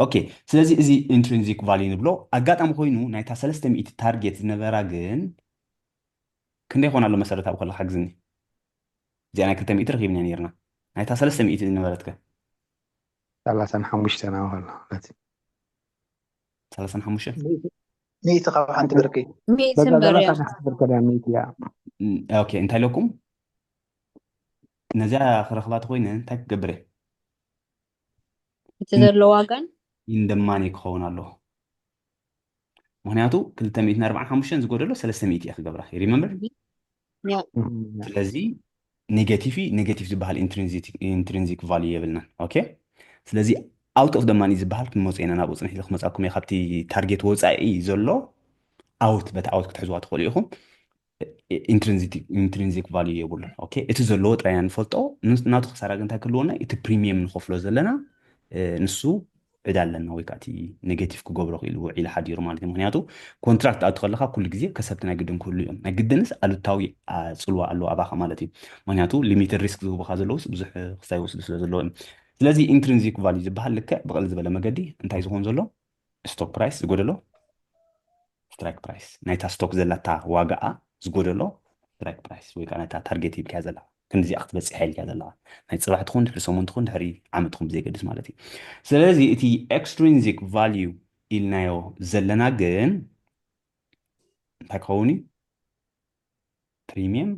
Okay፣ ስለዚ እዚ intrinsic value ንብሎ። ኣጋጣሚ ኮይኑ ናይታ ሰለስተ ሚእቲ target ዝነበራ ግን ክንደይ ይኾን ኣሎ መሰረት? ኣብ ከለካ ሓግዝኒ። እዚኣ ናይ ክልተ ሚእቲ ረኺብና ነርና። ናይታ ሰለስተ ሚእቲ ዝነበረትከ? ሰላሳን ሓሙሽተን ኣብ ከሎ ማለት እዩ። ሰላሳን ሓሙሽተን? ሚእቲ ካብ ሓንቲ ብርኪ። ሚእትን በዛ በርያ። ሰላሳ ሓንቲ ብርኪ እያ፣ ሚእቲ እያ። ኦኬ፣ እንታይ ኢለኩም? ነዚኣ ክረኽባ ተኮይነ እንታይ ክገብር እየ? እቲ ዘሎ ዋጋን ኢንደማኒ ክኸውን ኣለዎ። ምክንያቱ ክልተ ሚእትን ኣርባዓን ሓሙሽተን ዝጎደሎ ሰለስተ ሚእቲ እየ ክገብራ። You remember? ያ። ስለዚ ኔጌቲቭ ኔጌቲቭ ዝበሃል intrinsic value የብልናን። Okay፣ ስለዚ out of the money ዝበሃል ክንመፁ ኢና። ናብኡ ፅንሕ ኢለ ክመፃኩም እየ። ካብቲ ታርጌት ወፃኢ ዘሎ out፣ በቲ out ክትሕዝዋ ትኽእሉ ኢኹም። Intrinsic value የብሉን። Okay፣ እቲ ዘለዎ ጥራይ ኢና ንፈልጦ። ንስ- ናቱ ክሳራ ግን እንታይ ክህልወና? እቲ ፕሪሚየም ንኸፍሎ ዘለና፣ እ፣ ንሱ ዕዳ ኣለና ወይ ከዓ እቲ ኔጌቲቭ ክገብሮ ክኢሉ ውዒሉ ሓዲሩ ማለት እዩ። ምክንያቱ ኮንትራክት ኣቱ ከለካ ኩሉ ግዜ ከሰብቲ ናይ ግድን ክህሉ እዮም። ናይ ግድንስ ኣሉታዊ፣ ኣ፣ ፅልዋ ኣለዎ ኣባኻ ማለት እዩ። ምክንያቱ ሊሚትድ ሪስክ ዝህቡካ ዘለውስ ብዙሕ ክሳይ ወስዱ ስለ ዘለዎ እዮም። ስለዚ intrinsic value ዝበሃል ልክዕ ብቕል ዝበለ መገዲ እንታይ ዝኾን ዘሎ? Stock price ዝጎደሎ strike price፣ ናይታ ስቶክ ዘላታ ዋጋኣ ዝጎደሎ strike price ወይ ከዓ ናይታ ታርጌት ሂብካያ ዘለካ፣ ክንዲዚኣ ክትበፅሕ ኢልካ ዘለካ፣ ናይ ፅባሕ ትኹን ድሕሪ ሰሙን ትኹን ድሕሪ ዓመት ትኹን ብዘይገድስ ማለት እዩ። ስለዚ እቲ extrinsic value ኢልናዮ ዘለና ግን እንታይ ክኸውን እዩ? ፕሪሚየም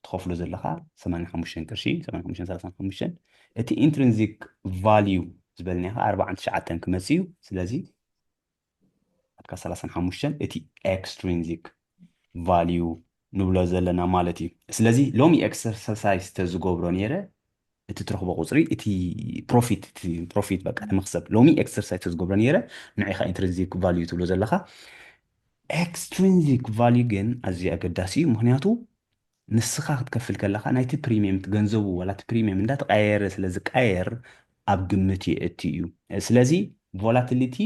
ትኸፍሎ ዘለካ ሰማንያን ሓሙሽተን ቅርሺ፣ ሰማንያን ሓሙሽተን ሰላሳን ሓሙሽተን። እቲ intrinsic value ዝበልናዮ ከዓ ኣርባዓን ትሽዓተን ክመፅእ እዩ። ስለዚ ኣትካ ሰላሳን ሓሙሽተን እቲ extrinsic value ንብሎ ዘለና ማለት እዩ። ስለዚ ሎሚ exercise ተዝገብሮ ነይረ፣ እቲ ትረኽቦ ቁፅሪ፣ እቲ ፕሮፊት፣ እቲ ፕሮፊት በቃ እቲ መክሰብ ሎሚ exercise ተዝገብሮ ነይረ፣ ንዒኻ intrinsic value ትብሎ ዘለካ። Extrinsic value ግን ኣዝዩ ኣገዳሲ እዩ። ምክንያቱ ንስኻ ክትከፍል ከለካ ናይቲ ፕሪሚየም፣ እቲ ገንዘቡ ዋላ እቲ ፕሪሚየም እንዳተቃየረ ስለ ዝቃየር ኣብ ግምት የእቲ እዩ። ስለዚ ቮላቲሊቲ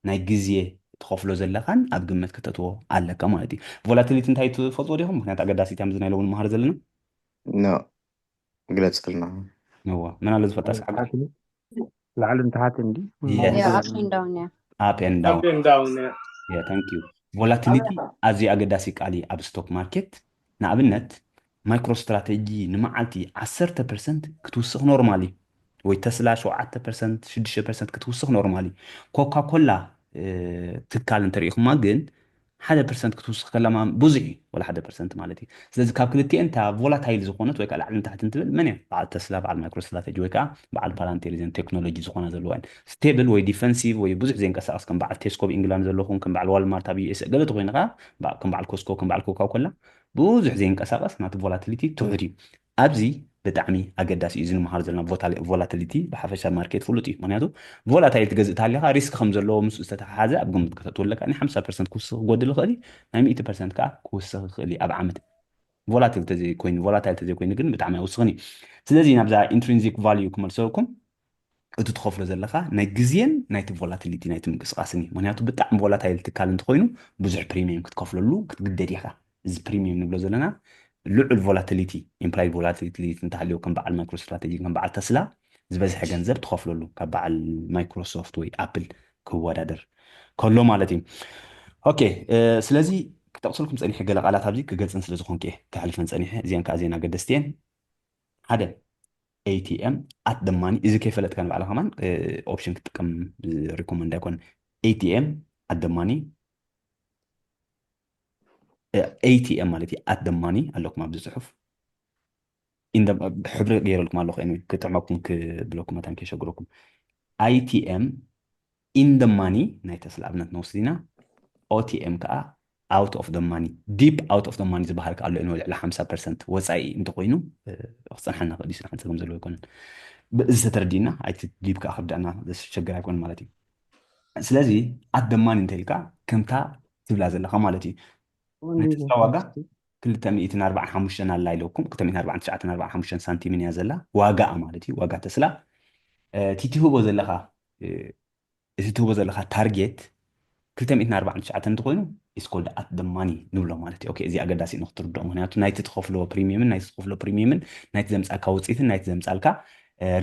ናይ ግዜ ትኸፍሎ ዘለካን ኣብ ግምት ከተእትዎ ኣለካ ማለት እዩ። ቮላቲሊቲ እንታይ ትፈልጥዎ ዲኹም? ምክንያቱ ኣገዳሲት እያ፣ ምስናይ ሎሚ ንመሃር ዘለና። ኖ፣ ግለፅልና። እዋ፣ መን ኣሎ ዝፈልጣ? እስኪ ሓገዝ። ላዕልን ታሕትን እንዲ Yes. ያ፣ up and down እያ። Up and down። Up and down እያ። Yeah, thank you። ቮላቲሊቲ ኣዝዩ ኣገዳሲ ቃል እዩ ኣብ ስቶክ ማርኬት። ንኣብነት ማይክሮ ስትራቴጂ ንመዓልቲ ዓሰርተ ፐርሰንት ክትውስኽ ኖርማል እዩ፣ ወይ ተስላ ሸውዓተ ፐርሰንት ሽዱሽተ ፐርሰንት ክትውስኽ ኖርማል እዩ። ኮካ ኮላ፣ እ፣ ትካል እንተሪኢኹማ ግን ሓደ ፐርሰንት ክትውስኽ ከላ ማ-፣ ብዙሕ እዩ፣ ወላ ሓደ ፐርሰንት ማለት እዩ። ስለዚ ካብ ክልቲኤን እታ ቮላታይል ዝኾነት ወይ ከዓ ላዕልን ታሕትን ትብል መን እያ? በዓል ተስላ፣ በዓል ማይክሮ ስትራቴጂ ወይ ከዓ በዓል ፓላንቴር፣ እዘን ቴክኖሎጂ ዝኾና ዘለዋ እየን። ስቴብል ወይ ዲፈንሲቭ ወይ ብዙሕ ዘይንቀሳቐስ ከም በዓል ቴስኮ ኣብ ኢንግላንድ ዘለኹም፣ ከም በዓል ዋልማርት ኣብ ዩ ኤስ ኤ ገለ ተኮይኑ ከዓ በ-፣ ከም በዓል ኮስኮ፣ ከም በዓል ኮካ ኮላ ብዙሕ ዘይንቀሳቐስ ናቱ ቮላቲሊቲ ትሑት እዩ። ኣብዚ ብጣዕሚ ኣገዳሲ እዩ እዚ ንምሃር ዘለና ቮታሊ-፣ ቮላቲሊቲ ብሓፈሻ ማርኬት ፍሉጥ እዩ። ምክንያቱ ቮላታይል ትገዝእ ተሃሊኻ ሪስክ ከም ዘለዎ ምስ ዝተተሓሓዘ ኣብ ግምት ከተእትዎ ኣለካ። ናይ ሓምሳ ፐርሰንት ክውስኽ ክጎድል ይኽእል እዩ፣ ናይ ሚእቲ ፐርሰንት ከዓ ክውስኽ ይኽእል እዩ ኣብ ዓመት። ቮላቲል ተዘይኮይኑ፣ ቮላታይል ተዘይኮይኑ ግን ብጣዕሚ ኣይውስኽን እዩ። ስለዚ ናብዛ ኢንትሪንዚክ ቫልዩ ክመልሰልኩም፣ እቲ ትኸፍሎ ዘለካ ናይ ግዜን ናይቲ ቮላቲሊቲ ናይቲ ምንቅስቃስን እዩ። ምክንያቱ ብጣዕሚ ቮላታይል ትካል እንተኮይኑ ብዙሕ ፕሪሚየም ክትከፍለሉ ክትግደድ ኢኻ። እዚ ፕሪሚየም ንብሎ ዘለና ልዑል ቮላቲሊቲ፣ ኢምፕላይድ ቮላቲሊቲ እንተሃልዮ ከም በዓል ማይክሮ ስትራቴጂ ከም በዓል ተስላ ዝበዝሐ ገንዘብ ትኸፍለሉ ካብ በዓል ማይክሮሶፍት ወይ ኣፕል ክወዳደር ከሎ ማለት እዩ። ኦኬ፣ እ፣ ስለዚ ክጠቕሰልኩም ጸኒሐ ገለ ቃላት ኣብዚ ክገልጸን ስለ ዝኾንኩ እየ ክሕልፈን ጸኒሐ። እዚአን ከዓ ዜና ኣገደስቲ እየን። ሓደ ኤቲኤም ኣት ደማኒ፣ እዚ ከይፈለጥካ ንባዕላ ከማን፣ እ፣ ኦፕሽን ክትጥቀም ሪኮመንድ ኣይኮን። ኤቲኤም at the money, at the money ኣለኩም ኣብዚ ፅሑፍ። In the- ሕብሪ ገይረልኩም ኣለኹ። Anyway፣ ክጥዕመኩም ክብለኩም መታን ከይሸግረኩም። At the money ናይ ተስላ ኣብነት ንወስድ ኢና። At the money ከዓ out of the money፣ deep out of the money ዝበሃል ከዓ ኣሎ። ልዕሊ ሓምሳ ፐርሰንት ወፃኢ እንተኮይኑ ክፀንሐና ክእል እዩ። ስለ ሓንቲ ፀገም ዘለዎ ኣይኮነን። እዚ ተረዲእና፣ ኣይቲ ዲፕ ከዓ ክርዳእና ዘሸግር ኣይኮነን ማለት እዩ። ስለዚ at the money እንተ ኢልካ ከምታ ትብላ ዘለካ ማለት እዩ። ናይ ተስላ ዋጋ ክልተ ሚእትን ኣርባዓን ሓሙሽተን ኣላ ኢለኩም፣ ክልተ ሚእትን ኣርባዓን ትሽዓተን ኣርባዓን ሓሙሽተን ሳንቲምን እያ ዘላ ዋጋኣ ማለት እዩ። ዋጋ ተስላ እቲ ትህቦ ዘለካ እቲ ትህቦ ዘለካ ታርጌት ክልተ ሚእትን ኣርባዓን ትሽዓተን እንተኮይኑ is called at the money ንብሎ ማለት እዩ። ኦኬ፣ እዚ ኣገዳሲ እዩ ንክትርድኦ፣ ምክንያቱ ናይቲ ትኸፍሎ ፕሪሚየምን ናይቲ ትኸፍሎ ፕሪሚየምን ናይቲ ዘምፃልካ ውፅኢትን ናይቲ ዘምፃልካ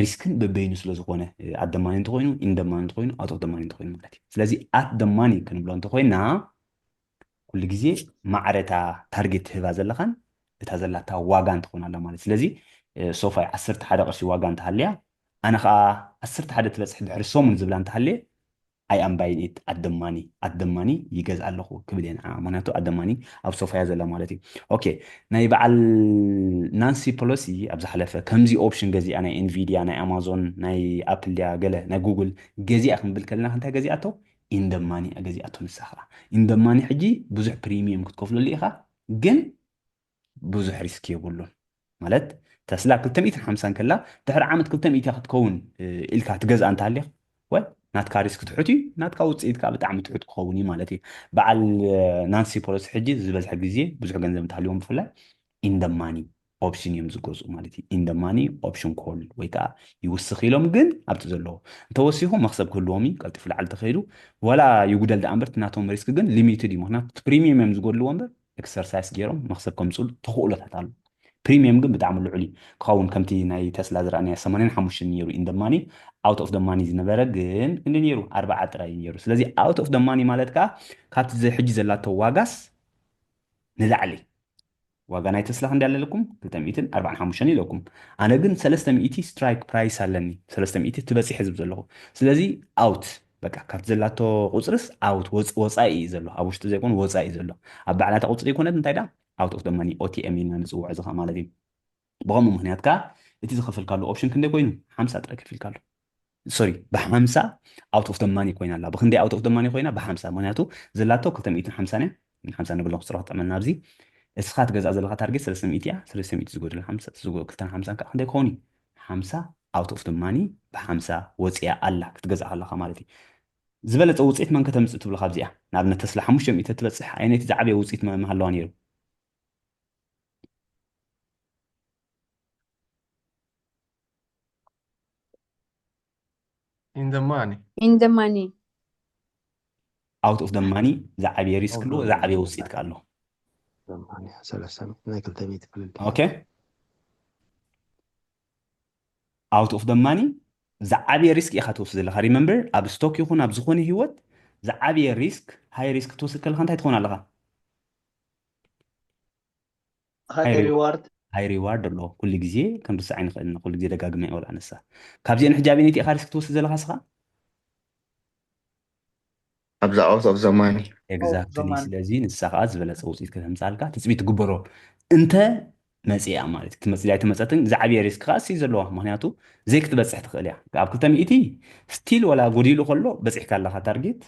ሪስክን በበይኑ ስለ ዝኾነ፣ at the money እንተኮይኑ፣ in the money እንተኮይኑ፣ out of the money እንተኮይኑ ማለት እዩ። ስለዚ at the money ክንብሎ እንተኮይና ኩሉ ግዜ ማዕረ እታ ታርጌት ትህባ ዘለኻን እታ ዘላታ ዋጋ እንትኾን ኣላ ማለት። ስለዚ ሶፋይ ዓሰርተ ሓደ ቅርሺ ዋጋ እንተሃልያ፣ ኣነ ከዓ ዓሰርተ ሓደ ትበፅሕ ድሕሪ ሰሙን ዝብላ እንተሃልየ፣ I am buying it at the money፣ at the money ይገዝ ኣለኹ ክብል እየ ንዓ። ምክንያቱ at the money ኣብ ሶፋያ ዘላ ማለት እዩ። ኦኬ፣ ናይ በዓል ናንሲ ፖሎሲ ኣብ ዝሓለፈ ከምዚ ኦፕሽን ገዚኣ፣ ናይ ኤንቪዲያ፣ ናይ ኣማዞን፣ ናይ ኣፕል ድያ ገለ ናይ ጉግል ገዚኣ ክንብል ከለና እንታይ ገዚኣቶ? In the money ገዚኣቶ ንሳ ከዓ። In the money ሕጂ ብዙሕ ፕሪሚየም ክትከፍለሉ ኢኻ፣ ግን ብዙሕ ሪስክ የብሉን። ማለት ተስላ ክልተ ሚእትን ሓምሳን ከላ ድሕሪ ዓመት ክልተ ሚእቲ ክትከውን ኢልካ ትገዝኣ እንተሃሊኻ፣ ወይ ናትካ ሪስክ ትሑት እዩ፣ ናትካ ውፅኢት ከዓ ብጣዕሚ ትሑት ክኸውን እዩ ማለት እዩ። በዓል ናንሲ ፖሎሲ ሕጂ ዝበዝሐ ግዜ ብዙሕ ገንዘብ እንተሃልዎም ብፍላይ in the money ኦፕሽን እዮም ዝገዝኡ ማለት እዩ። In the money ኦፕሽን ኮል ወይ ከዓ ይውስኽ ኢሎም፣ ግን ኣብቲ ዘለዎ እንተወሲኹ መክሰብ ክህልዎም እዩ። ቀልጢፉ ላዕሊ ተኸይዱ ዋላ ይጉደል ደኣ እምበር፣ እቲ ናቶም ሪስክ ግን ሊሚትድ እዩ። ምክንያቱ እቲ ፕሪሚየም እዮም ዝጎድልዎ እምበር ኤክሰርሳይስ ገይሮም መክሰብ ከምፅሉ ተኽእሎታት ኣሎ። ፕሪሚየም ግን ብጣዕሚ ልዑል እዩ። ክኸውን ከምቲ ናይ ተስላ ዝረኣናዮ ሰማንያን ሓሙሽተን ነይሩ in the money፣ out of the money ዝነበረ ግን ክንዲ ነይሩ ኣርባዓ ጥራይ እዩ ነይሩ። ስለዚ out of the money ማለት ከዓ ካብቲ ዘ- ሕጂ ዘላቶ ዋጋስ ንላዕሊ ዋጋ ናይ ተስላ ክንዲ ኣለለኩም ክልተ ሚእትን ኣርባዓን ሓሙሽተን ኢለኩም። ኣነ ግን ሰለስተ ሚእቲ ስትራይክ ፕራይስ ኣለኒ፣ ሰለስተ ሚእቲ ትበፂሕ ህዝብ ዘለኹ። ስለዚ ኣውት በቃ ካብቲ ዘላቶ ቁፅርስ ኣውት ወፃኢ እዩ ዘሎ፣ ኣብ ውሽጢ ዘይኮኑ ወፃኢ እዩ ዘሎ። ኣብ ባዕላታ ቁፅሪ ይኮነት እንታይ ዳ ኣውት ኦፍ ደማኒ ኦቲኤም ኢልና ንፅውዖ ዝኻ ማለት እዩ። ብኸምኡ ምክንያት ከዓ እቲ ዝኸፈልካሉ ኦፕሽን ክንደይ ኮይኑ ሓምሳ ጥራይ ከፊልካሉ። ሶሪ ብሓምሳ ኣውት ኦፍ ደማኒ ኮይና ኣላ። ብክንደይ ኣውት ኦፍ ደማኒ ኮይና? ብሓምሳ። ምክንያቱ ዘላቶ ክልተ ሚእትን ሓምሳን እያ። ሓምሳ ንብሎ ክፅሮ ክጥዕመልና ኣብዚ እስኻ ትገዝኣ ዘለካ ታርጌት ሰለስተ ሚእቲ እያ። ሰለስተ ሚእቲ ዝጎድል ሓምሳ ዝጎ ክልተን ሓምሳን ከዓ ክንደይ ክኸውን እዩ? ሓምሳ ኣውት ኦፍ ደማኒ ብሓምሳ ወፂያ ኣላ ክትገዝኣ ከለካ ማለት እዩ። ዝበለፀ ውፅኢት መን ከተምፅእ ትብሎ ካብዚኣ? ንኣብነት ተስላ ሓሙሽተ ሚእቲ ትበፅሕ ኣየነይቲ ዝዓበየ ውፅኢት መ- ምሃለዋ ነይሩ? In the money. In the money. ኣውት ኦፍ ደማኒ ዝዓበየ ሪስክ ኣለዎ፣ ዝዓበየ ውፅኢት ከዓ ኣለዎ። ሰለስተ ሚእቲ ናይ ክልተ ሚእቲ ፍልልይ። ኦኬ ኣውት ኦፍ ደማኒ ዝዓበየ ሪስክ ኢኻ ትወስድ ዘለካ። ሪመምበር ኣብ ስቶክ ይኹን ኣብ ዝኾነ ህይወት ዝዓበየ ሪስክ ሃይ ሪስክ ትወስድ ከለካ እንታይ ትኾን ኣለካ? ሃይ ሪዋርድ ሃይ ሪዋርድ ኣለዎ። ኩሉ ግዜ ከም ርሳዕ ኣይንኽእል ኢና። ኩሉ ግዜ ደጋግመ ይወላ ንሳ ካብዚአን ሕጂ ኣበየነይቲ ኢኻ ሪስክ ትወስድ ዘለካ ስኻ? ኣብዛ ኣውት ኦፍ ዘማኒ ኤግዛክትሊ። ዘማኒ። ስለዚ ንሳ ከዓ ዝበለፀ ውፅኢት ከተምፃልካ ትፅቢት ትግበሮ እንተ መፅያ ማለት እዩ። ትመፅእ ኣይተመፀትን ዝዓበየ ሪስክ ከዓ እሲ ዘለዋ ምክንያቱ ዘይክትበፅሕ ትኽእል እያ። ኣብ ክልተ ሚእቲ ስቲል ወላ ጎዲሉ ከሎ በፂሕካ ኣለካ ታርጌት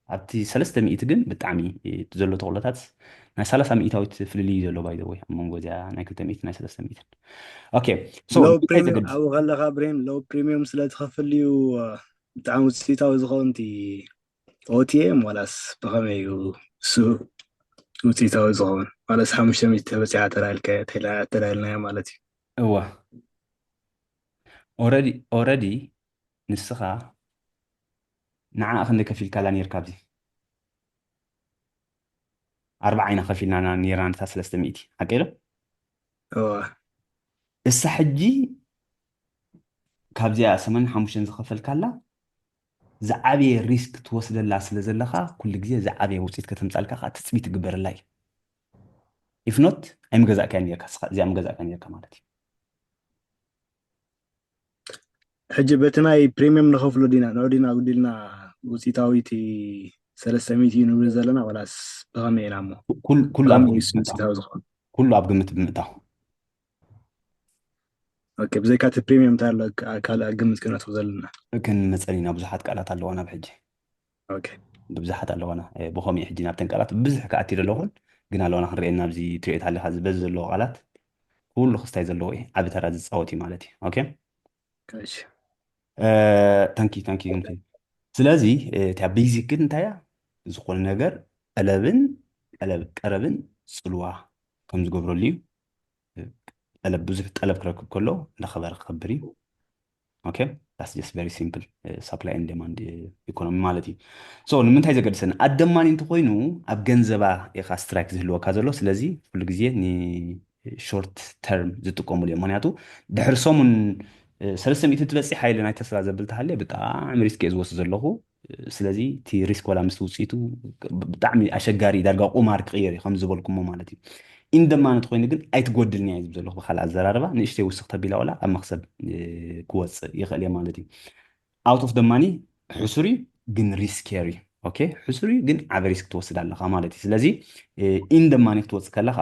ኣብቲ ሰለስተ ሚእቲ ግን ብጣዕሚ እቲ ዘሎ ተኽእሎታት ናይ ሰላሳ ሚእታዊት ፍልልይ እዩ ዘሎ ባይ ወይ ኣብ መንጎ እዚኣ ናይ ክልተ ሚእቲ ናይ ሰለስተ ሚእትን ኦኬ so ሎው እንታይ ፕሪሚየም ዘገድስ ኣብኡ ከለካ ብሬን ሎው ፕሪሚየም ስለ ትኸፍል እዩ ብጣዕሚ ውፅኢታዊ ዝኸውን እቲ ኦቲኤም ዋላስ ብኸመይ እዩ እሱ ውፅኢታዊ ዝኸውን? ዋላስ ሓሙሽተ ሚእቲ ተበፂሓ ተላልካ ተላልናዮ ማለት እዩ። እዋ ኦረዲ ኦረዲ ንስኻ ንዓ ክንደ ከፊልካላ ነርካ ኣብዚ ኣርባዓ ኢና ከፊልና ነርና ነታ ሰለስተ ሚእቲ ሓቂ ዶ እዋ እሳ ሕጂ ካብዚኣ ሰማንያን ሓሙሽተን ዝኸፈልካላ ዝዓበየ ሪስክ ትወስደላ ስለ ዘለኻ ኩሉ ግዜ ዝዓበየ ውፅኢት ከተምፃልካ ከዓ ትፅቢት ትግበረላ እዩ ኢፍኖት ኣይምገዛእካያ ነርካ ስኻ እዚኣ ምገዛእካ ነርካ ማለት እዩ ሕጂ በቲ ናይ ፕሪሚየም ንኸፍሎ ዲና ንዑ ዲና ጉዲልና ውፅኢታዊቲ ሰለስተ ሚእቲ እዩ ንብል ዘለና፣ ዋላስ ብኸመይ ኢና እሞ? ኩል- ኩሉ ኣብ ብኸመይ እዩ ግምት ብምእታው ስንስታዊ ዝኾን? ኩሉ ኣብ ግምት ብምእታው ኦኬ፣ ብዘይካ እቲ ፕሪሚየም እንታይ ኣሎ? ካ- ካልእ ግምት ክነእትዎ ዘለና። ክንመፀን ኢና። ብዙሓት ቃላት ኣለዋና ኣብ ሕጂ ኦኬ፣ ብብዙሓት ኣለዋና። እ፣ ብኸምኡ ሕጂ ናብተን ቃላት ብዙሕ ክኣቲ ዘለኹን ግን ኣለዋና ክንሪኤን ናብዚ ትሪኦ ኣለኻ ዝበዚ ዘለዎ ቃላት ኩሉ ክስታይ ዘለዎ እዩ። ዓቢ ተራ ዝፃወት እዩ ማለት እዩ። ኦኬ እሺ። ታንኪ ታንኪ። ስለዚ እ፣ እቲያ ቤዚክ ግን እንታይ እያ? ዝኾነ ነገር ጠለብን ጠለብ ቀረብን ፅልዋ ከም ዝገብረሉ እዩ። ጠለብ ብዙሕ ጠለብ ክረክብ ከሎ እንዳኸበረ ክኸብር እዩ። Okay, that's just very simple supply and demand economy ማለት እዩ። So ንምንታይ ዘገድሰኒ ኣደማኒ እንተኮይኑ ኣብ ገንዘባ ኢኻ ስትራይክ ዝህልወካ ዘሎ። ስለዚ ኩሉ ግዜ ን short term ዝጥቀሙሉ እዮም። ምክንያቱ ድሕሪ ሰሙን እ፣ ሰለስተ ሚእቲ ትበፅሕ ሓይሊ ናይ ተስላ ዘብል ተሃልየ ብጣዕሚ ሪስክ እየ ዝወስድ ዘለኹ። ስለዚ እቲ ሪስክ ዋላ ምስ ውፅኢቱ ብጣዕሚ ኣሸጋሪ ዳርጋ ቁማር ክቕየር እዩ ከም ዝበልኩሞ ማለት እዩ። ኢንደማነት ኮይኑ ግን ኣይትጎድልኒ እየ ዝብል ዘለኹ። ብካልእ ኣዘራርባ ንእሽተይ ውስኽ ተቢላ ዋላ ኣብ መክሰብ እ፣ ክወፅእ ይኽእል እየ ማለት እዩ። Out of the money ሕሱር እዩ ግን ሪስኪየር እዩ። Okay፣ ሕሱር እዩ ግን ዓበ ሪስክ ትወስድ ኣለኻ ማለት እዩ። ስለዚ ኢንደማኒ ክትወፅእ ከለኻ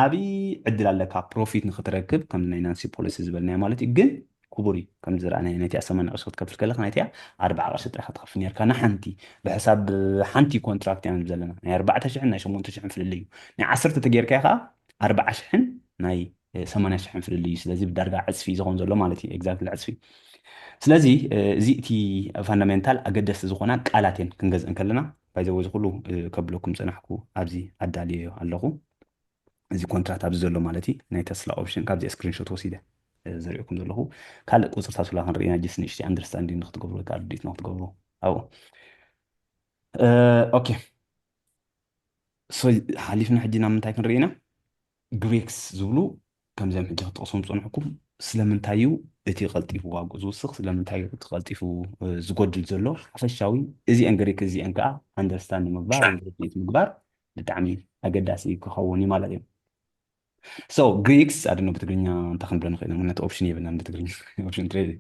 ዓብዪ ዕድል ኣለካ ፕሮፊት ንክትረክብ ከም ናይ ናንሲ ፖሊሲ ዝበልናዮ ማለት እዩ። ግን ክቡር እዩ ከም ዝረኣናዮ ነቲኣ ሰማንያ ቅርሺ ክትከፍል ከለካ ናይቲኣ ኣርባዓ ቅርሺ ጥራሕ ክትከፍል ነርካ ንሓንቲ ብሕሳብ ሓንቲ ኮንትራክት ኢና ንብል ዘለና ናይ ኣርባዕተ ሽሕን ናይ ሸሞንተ ሽሕን ፍልልይ እዩ። ናይ ዓሰርተ ተጌርካዮ ከዓ ኣርባዓ ሽሕን ናይ ሰማንያ ሽሕን ፍልልይ እዩ። ስለዚ ብዳርጋ ዕፅፊ እዩ ዝኸውን ዘሎ ማለት እዩ። ኤግዛክትሊ ዕፅፊ። ስለዚ እዚ እቲ ፋንዳሜንታል ኣገደስቲ ዝኾና ቃላት እየን ክንገዝእ እንከለና ባይዘወ እዚ ኩሉ ከብለኩም ፀናሕኩ ኣብዚ ኣዳልዮ ኣለኹ። እዚ ኮንትራት ኣብዚ ዘሎ ማለት እዩ ናይ ተስላ ኦፕሽን ካብዚ ስክሪንሾት ወሲደ ዘሪእኩም ዘለኹ። ካልእ ቁፅርታት ላ ክንርኢና ጅስ ንእሽተይ ኣንደርስታንዲንግ ንክትገብሩ ወይ ከዓ ርድኢት ንክትገብሩ ኣብኡ ኦኬ። ሓሊፍና ሕጂ ናብ ምንታይ ክንርኢ ኢና? ግሪክስ ዝብሉ ከምዚም ሕጂ ክትጠቕሶም ዝፀንሕኩም ስለምንታይ እዩ እቲ ቀልጢፉ ዋግኡ ዝውስኽ ስለምንታይ እዩ እቲ ቀልጢፉ ዝጎድል ዘሎ ሓፈሻዊ እዚአን ግሪክ እዚአን ከዓ ኣንደርስታንድ ምግባር ርድኢት ምግባር ብጣዕሚ ኣገዳሲ ክኸውን እዩ ማለት እዩ። So ግሪክስ ኣድኖ ብትግርኛ እንታይ ክንብሎ ንኽእል ምክንያቱ ኦፕሽን የብልናን ብትግርኛ ኦፕሽን ትሬድ።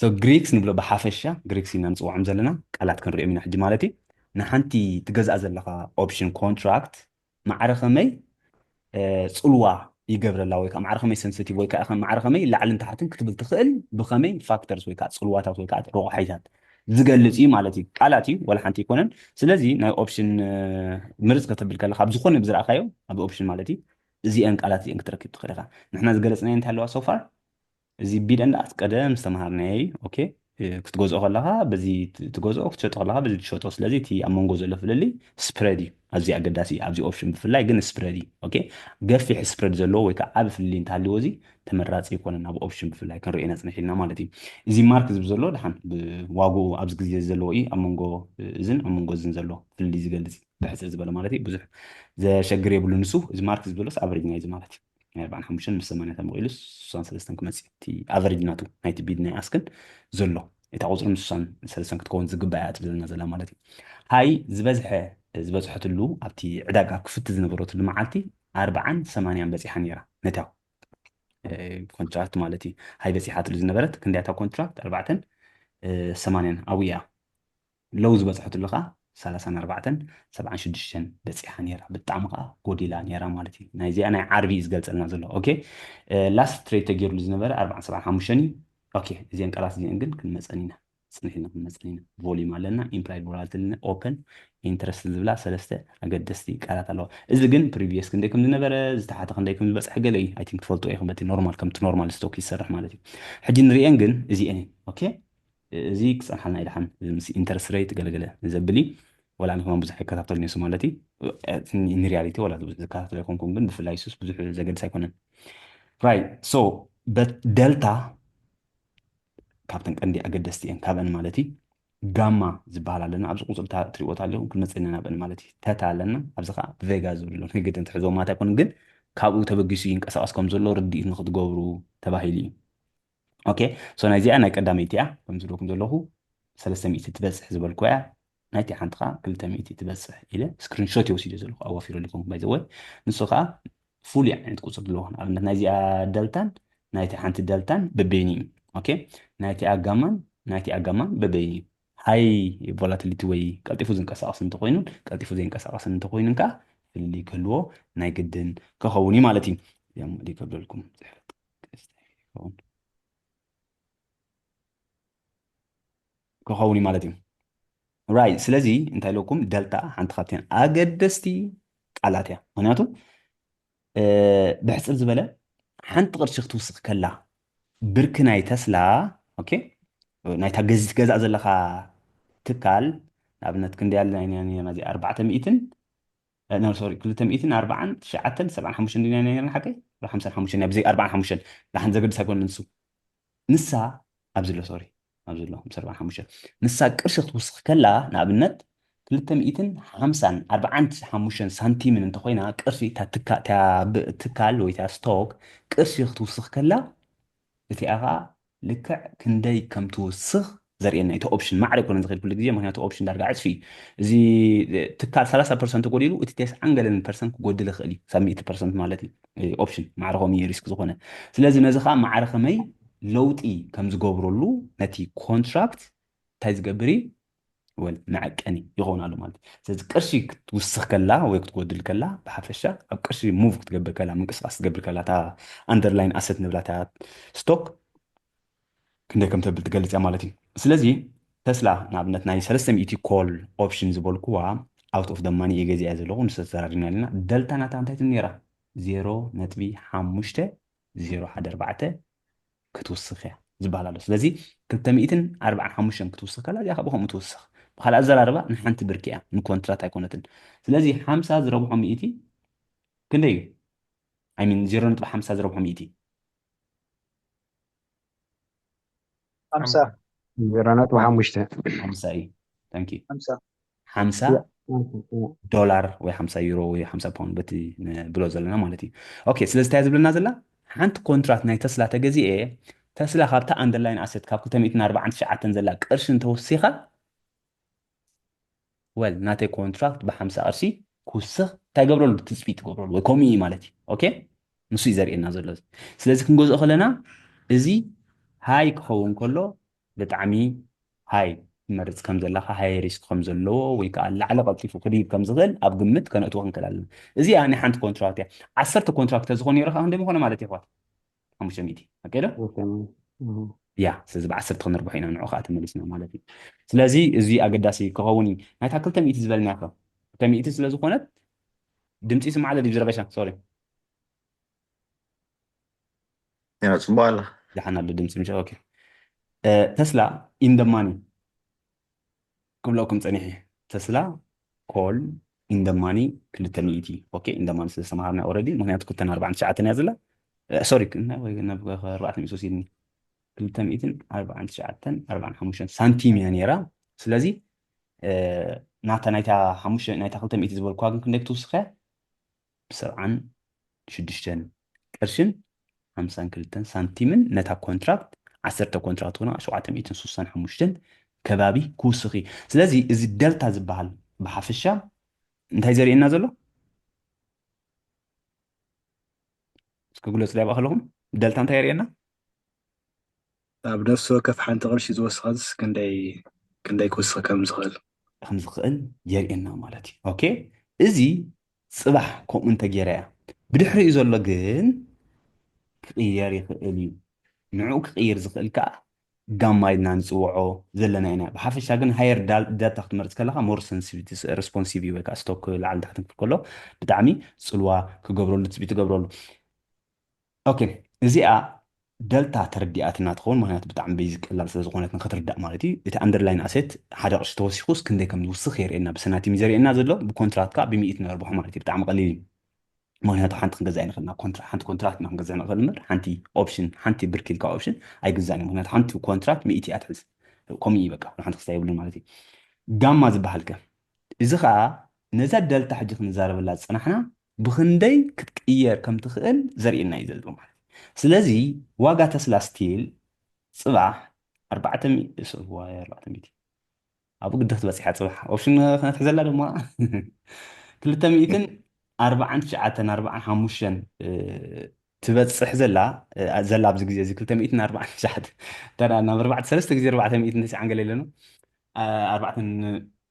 So ግሪክስ ንብሎ ብሓፈሻ ግሪክስ ኢና ንፅውዖም ዘለና ቃላት ክንሪኦም ኢና ሕጂ ማለት እዩ። ንሓንቲ ትገዝኣ ዘለካ ኦፕሽን ኮንትራክት ማዕረ ከመይ ፅልዋ ይገብረላ ወይ ከዓ ማዕረ ከመይ ሰንስቲቭ ወይ ከዓ ማዕረ ከመይ ላዕልን ታሕትን ክትብል ትኽእል ብከመይ ፋክተርስ ወይ ከዓ ፅልዋታት ወይ ከዓ ረቑሓይታት ዝገልፅ እዩ ማለት እዩ። ቃላት እዩ ዋላ ሓንቲ ኣይኮነን። ስለዚ ናይ ኦፕሽን ምርፅ ከተብል ከለካ ኣብ ዝኾነ ብዝረእካዮ ኣብ ኦፕሽን ማለት እዩ እዚአን ቃላት እዚአን ክትረክብ ትኽእል ኢኻ። ንሕና ዝገለፅናዮ እንታይ ኣለዋ ሶፋር እዚ ቢድ እንዳ ቀደም ዝተምሃርናዮ እዩ። ኦኬ ክትገዝኦ ከለካ በዚ ትገዝኦ ክትሸጦ ከለካ በዚ ትሸጦ ስለዚ እቲ ኣብ መንጎ ዘሎ ፍልልይ ስፕረድ እዩ። ኣዚ ኣገዳሲ ኣብዚ ኦፕሽን ብፍላይ ግን ስፕረድ እዩ። ኦኬ ገፊሕ ስፕረድ ዘለዎ ወይ ከዓ ዓብ ፍልልይ እንተሃልዎ እዚ ተመራፂ ይኮነን ኣብ ኦፕሽን ብፍላይ ክንሪኦ ኢና ፅንሕ ኢልና ማለት እዩ። እዚ ማርክ ዝብ ዘሎ ድሓን ብዋግኡ ኣብዚ ግዜ ዘለዎ እዩ ኣብ መንጎ እዝን ኣብ መንጎ እዝን ዘሎ ፍልልይ ዝገልፅ ብሕፅር ዝበለ ማለት እዩ ብዙሕ ዘሸግር የብሉ ንሱ እዚ ማርክ ዝብ ዘሎስ ኣቨሬጅ ናይዚ ማለት እዩ ናይ ኣርባዓን ሓሙሽተን ምስ ሰማንያ ተመቂሉ ስሳን ሰለስተን ክመፅእ እቲ ኣቨሬጅ ናቱ ናይቲ ቢድ ናይ ኣስክን ዘሎ እታ ቁፅሪ ምስ ስሳን ሰለስተን ክትከውን ዝግባእ እያ ትብለና ዘላ ማለት እዩ። ሃይ ዝበዝሐ ዝበፅሐትሉ ኣብቲ ዕዳጋ ክፍቲ ዝነበረትሉ መዓልቲ ኣርባዓን ሰማንያን በፂሓ ነይራ ነታ ኮንትራክት ማለት እዩ። ሃይ በፂሓትሉ ዝነበረት ክንደያታ ኮንትራክት ኣርባዕተን ሰማንያን ኣብያ ለው ዝበፅሐትሉ ከዓ ሰላሳን ኣርባዕተን ሰብዓን ሽዱሽተን በፂሓ ነይራ ብጣዕሚ ከዓ ጎዲላ ነይራ ማለት እዩ። ናይዚኣ ናይ ዓርቢ እዩ ዝገልፀልና ዘሎ። ኦኬ ላስት ትሬድ ተገይሩሉ ዝነበረ ኣርባዓን ሰብዓን ሓሙሽተን እዩ። ኦኬ እዚአን ቃላት እዚአን ግን ክንመፀን ኢና ፅንሕ ኢልና ክንመፀን ኢና። ቮሊም ኣለና ኢምፕላይድ ቮላቲል ኣለና ኦፐን ኢንትረስት ዝብላ ሰለስተ ኣገደስቲ ቃላት ኣለዋ። እዚ ግን ፕሪቪየስ ክንደይ ከም ዝነበረ ዝተሓተ ክንደይ ከም ዝበፅሐ ገለ እዩ። ኣይ ቲንክ ትፈልጡ ኢኹም በቲ ኖርማል ከምቲ ኖርማል ስቶክ ይሰርሕ ማለት እዩ። ሕጂ ንሪኤን ግን እዚአን እዩ። ኦኬ እዚ ክፀንሓልና ይድሓን ምስ ኢንተረስት ሬት ገለገለ ዘብል እዩ። ወላ ንክማን ብዙሕ ይከታተሉ ኔሱ ማለት እዩ። ንሪያሊቲ ወላ ብዙሕ ዝከታተሉ ኣይኮንኩም ግን ብፍላይ ሱስ ብዙሕ ዘገድስ ኣይኮነን። ራይት ሶ ደልታ ካብተን ቀንዲ ኣገደስቲ እየን ካብአን ማለት እዩ። ጋማ ዝበሃል ኣለና ኣብዚ ቁፅሪ ትሪእዎ ኣለኹም ክንመፅእ ኢና ናብአን ማለት እዩ። ተታ ኣለና ኣብዚ ከዓ ቬጋ ዝብል ኣሎ ንግድን ትሕዝዎ ማለት ኣይኮነን ግን ካብኡ ተበጊሱ ይንቀሳቀስ ከም ዘሎ ርድኢት ንክትገብሩ ተባሂሉ እዩ። ኦኬ ሶ ናይዚኣ ናይ ቀዳመይቲ እያ ከም ዝብለኩም ዘለኹ ሰለስተ ሚእቲ ትበፅሕ ዝበልኩ እያ ናይቲ ሓንቲ ከዓ ክልተ ሚእቲ ትበፅሕ ኢለ ስክሪንሾት የወሲደ ዘለኹ ኣዋፊረልኩም ባይዘወይ ንሱ ከዓ ፍሉይ ዓይነት ቁፅሪ ኣለዎ ንኣብነት ናይዚኣ ደልታን ናይቲ ሓንቲ ደልታን በበይኒ እዩ ኦኬ ናይቲ ኣጋማን ናይቲ ኣጋማን በበይኒ እዩ ሃይ ቮላቲሊቲ ወይ ቀልጢፉ ዝንቀሳቐስ እንተኮይኑን ቀልጢፉ ዘይንቀሳቐስን እንተኮይኑን ከዓ ፍልልይ ክህልዎ ናይ ግድን ክኸውን እዩ ማለት እዩ። እዚኦም ሊከብደልኩም ክኸውን እዩ ማለት እዩ። ራይት። ስለዚ እንታይ ኢለኩም፣ ደልታ ሓንቲ ካብተን ኣገደስቲ ቃላት እያ። ምክንያቱ ብሕፅር ዝበለ ሓንቲ ቅርሺ ክትውስኽ ከላ ብርኪ ናይ ተስላ፣ ኦኬ፣ ናይታ ገዚ ትገዛእ ዘለካ ትካል ንኣብነት ክንደይ ኣለና ኢና ነርና? እዚ ኣርባዕተ ሚእትን ኖ ሶሪ ክልተ ሚእትን ኣርባዓን ትሽዓተን ሰብዓን ሓሙሽተን ዲና ነርና ሓቀይ ሓምሳን ሓሙሽተን ብዘይ ኣርባዓን ሓሙሽተን ዳሓን ዘገድስ ኣይኮነ ንሱ ንሳ ኣብዚ ኣሎ ሶሪ ኣብዚ ኣሎ ምስ ኣርባዓን ሓሙሽተን ንሳ ቅርሺ ክትውስኽ ከላ ንኣብነት ክልተ ሚእትን ሓምሳን ኣርባዓን ሓሙሽተን ሳንቲምን እንተኮይና ቅርሺ እታ ትካ- እታ ብ- ትካል ወይ እታ ስቶክ ቅርሺ ክትውስኽ ከላ እቲኣ ከዓ ልክዕ ክንደይ ከም ትውስኽ ዘርእየና እቲ ኦፕሽን ማዕረ ኣይኮነን ዝኽእል ኩሉ ግዜ ምክንያቱ ኦፕሽን ዳርጋ ዕፅፊ እዩ እዚ ትካል ሰላሳ ፐርሰንት ጎዲሉ እቲ ተስዓን ገለን ፐርሰንት ክጎድል ይኽእል እዩ ሳብ ሚእቲ ፐርሰንት ማለት እዩ ኦፕሽን ማዕረ ከምኡ እዩ ሪስክ ዝኾነ ስለዚ ነዚ ከዓ ማዕረ ከመይ ለውጢ ከም ዝገብረሉ ነቲ ኮንትራክት እንታይ ዝገብር እዩ ወል መዐቀኒ ይኸውን ኣሎ ማለት እዩ ስለዚ ቅርሺ ክትውስኽ ከላ ወይ ክትጎድል ከላ ብሓፈሻ ኣብ ቅርሺ ሙቭ ክትገብር ከላ ምንቅስቃስ ክትገብር ከላ እታ ኣንደርላይን ኣሰት ንብላ እታ ስቶክ ክንደይ ከም ተብል ትገልፅ እያ ማለት እዩ ስለዚ ተስላ ንኣብነት ናይ ሰለስተ ሚእቲ ኮል ኦፕሽን ዝበልኩዋ out of the money እየ ገዚኣ ዘለኹ ንሱ ተዘራሪብና ኣለና ደልታ ናታ እንታይ ትብል ነይራ ዜሮ ነጥቢ ሓሙሽተ ዜሮ ሓደ ኣርባዕተ ክትውስኽ እያ ዝበሃል ኣሎ ስለዚ ክልተ ሚእትን ኣርባዓን ሓሙሽተን ክትውስኽ ከላ እዚኣ ብከምኡ ትውስኽ ብካልእ ኣዘራርባ ንሓንቲ ብርኪ እያ ንኮንትራት ኣይኮነትን ስለዚ ሓምሳ ዝረብሖ ሚእቲ ክንደይ እዩ I mean ዜሮ ነጥቢ ሓምሳ ዝረብሖ ሚእቲ ሓምሳ ዜሮ ነጥቢ ሓሙሽተ ሓምሳ እዩ thank you ሓምሳ ሓምሳ ዶላር ወይ ሓምሳ ዩሮ ወይ ሓምሳ ፓውንድ በቲ ንብሎ ዘለና ማለት እዩ okay ስለዚ እንታይ ዝብለና ዘላ ሓንቲ ኮንትራት ናይ ተስላ ተገዚኤ ተስላ ካብታ ኣንደርላይን ኣሰት ካብ ክልተ ሚእትን ኣርባዓን ትሽዓተን ዘላ ቅርሺ እንተወሲኻ ወል ናተይ ኮንትራክት ብሓምሳ ቅርሺ ክውስኽ እንታይ ገብረሉ ትፅቢት ትገብረሉ ወይ ከምኡ እዩ ማለት እዩ okay ንሱ እዩ ዘርእየና ዘሎ ስለዚ ክንገዝኦ ከለና እዚ ሃይ ክኸውን ከሎ ብጣዕሚ ሃይ ትመርፅ ከም ዘለካ ሃይ ሪስክ ከም ዘለዎ ወይ ከዓ ላዕሊ ቀልጢፉ ክድይብ ከም ዝኽእል ኣብ ግምት ከነእትዎ ክንክእል ኣለና እዚኣ ናይ ሓንቲ ኮንትራክት እያ ዓሰርተ ኮንትራክት ተዝኾን ነይሩ ከዓ ክንደይ ምኾነ ማለት እዩ ኣሕዋት ሓሙሽተ ሚእቲ ኣካይዶ ያ ስለዚ ብዓሰርተ ክነርብሖ ኢና ንዑ ከዓ ተመሊስና ማለት እዩ ስለዚ እዚ ኣገዳሲ ክኸውን እዩ ናይታ ክልተ ሚእቲ ዝበልና ከ ክልተ ሚእቲ ስለ ዝኾነት ድምፂ ይስማዕ ኣሎ ድዩ ዝረበሻ ሶሪ ጽቡቅ ኣላ ደሓን ኣሎ ድምፂ ምሽ ኦኬ ተስላ ኢንደማኒ ክብለኩም ፀኒሐ ተስላ ኮል ኢንደማኒ ክልተ ሚእቲ ኦኬ ኢንደማኒ ስለ ዝተምሃርና ኦረዲ ምክንያቱ ክልተን ኣርባዕን ትሽዓተን እያ ዘላ ሶሪ ናብ ኣርባዕተ ሚእቲ ወሲድኒ ክልተ ሚእትን ኣርባዓን ትሽዓተን ኣርባዓን ሓሙሽተን ሳንቲም እያ ነይራ ስለዚ ናታ ናይታ ሓሙሽተ ናይታ ክልተ ሚእቲ ዝበልኩዋ ግን ክንደይ ክትውስኸ ብሰብዓን ሽዱሽተን ቅርሽን ሓምሳን ክልተን ሳንቲምን ነታ ኮንትራክት ዓሰርተ ኮንትራክት ኮይና ሸውዓተ ሚእትን ስሳን ሓሙሽተን ከባቢ ክውስኽ እዩ ስለዚ እዚ ደልታ ዝበሃል ብሓፈሻ እንታይ ዘርእየና ዘሎ እስኪ ግለፁ ዳይባ ከለኹም ደልታ እንታይ የርእየና ኣብ ነፍሲ ወከፍ ሓንቲ ቅርሺ ዝወስኸስ ክንደይ ክንደይ ክውስኽ ከም ዝኽእል ከም ዝኽእል የርእየና ማለት እዩ ኦኬ እዚ ፅባሕ ከምኡ እንተገይራ እያ ብድሕሪኡ ዘሎ ግን ክቕየር ይኽእል እዩ ንዕኡ ክቕይር ዝኽእል ከዓ ጋማ ኢልና ንፅውዖ ዘለና ኢና ብሓፈሻ ግን ሃየር ዳታ ክትመርፅ ከለካ more sensitivity responsive እዩ ወይ ከዓ ስቶክ ላዕሊ ታሕቲ ክብል ከሎ ብጣዕሚ ፅልዋ ክገብረሉ ትፅቢት ትገብረሉ ኦኬ እዚኣ ደልታ ተረዲኣትና ትኸውን ምክንያቱ ብጣዕሚ ቤዚክ ቀላል ስለ ዝኾነት ንክትርዳእ ማለት እዩ እቲ ኣንደርላይን ኣሴት ሓደ ቅርሺ ተወሲኹስ ክንደይ ከም ዝውስኽ የርእየና ብሰናቲም ዘርእየና ዘሎ ብኮንትራት ከዓ ብሚእት ነርብሖ ማለት እዩ ብጣዕሚ ቀሊል እዩ ምክንያቱ ሓንቲ ክንገዛ ይንኽእል ናብ ኮንትራ ሓንቲ ኮንትራት ኢና ክንገዛ ንኽእል እምበር ሓንቲ ኦፕሽን ሓንቲ ብርኪ ኢልካ ኦፕሽን ኣይግዛእን እዩ ምክንያቱ ሓንቲ ኮንትራት ሚእቲ እያ ትሕዝ ከምኡ እዩ በቃ ሓንቲ ክስታ የብሉን ማለት እዩ ጋማ ዝበሃል ከ እዚ ከዓ ነዛ ደልታ ሕጂ ክንዛረበላ ዝፀናሕና ብክንደይ ክትቅየር ከም ትኽእል ዘርእየና እዩ ዘሎ ማለት እዩ ስለዚ ዋጋ ተስላ ስቲል ፅባሕ ኣርባዕተ ሚእቲ ኣብኡ ግዲ ክትበፅሕ እያ ፅባሕ ኦፕሽን ክነትሕዘላ ድማ ክልተ ሚእትን ኣርባዓን ትሽዓተን ኣርባዓን ሓሙሽተን ትበፅሕ ዘላ ዘላ ኣብዚ ግዜ እዚ ክልተ ሚእትን ኣርባዓን ትሽዓተ ተራ ናብ ኣርባዕተ ሰለስተ ግዜ ኣርባዕተ ሚእቲ እንተስዓን ገለ ኣለና ኣርባዕተን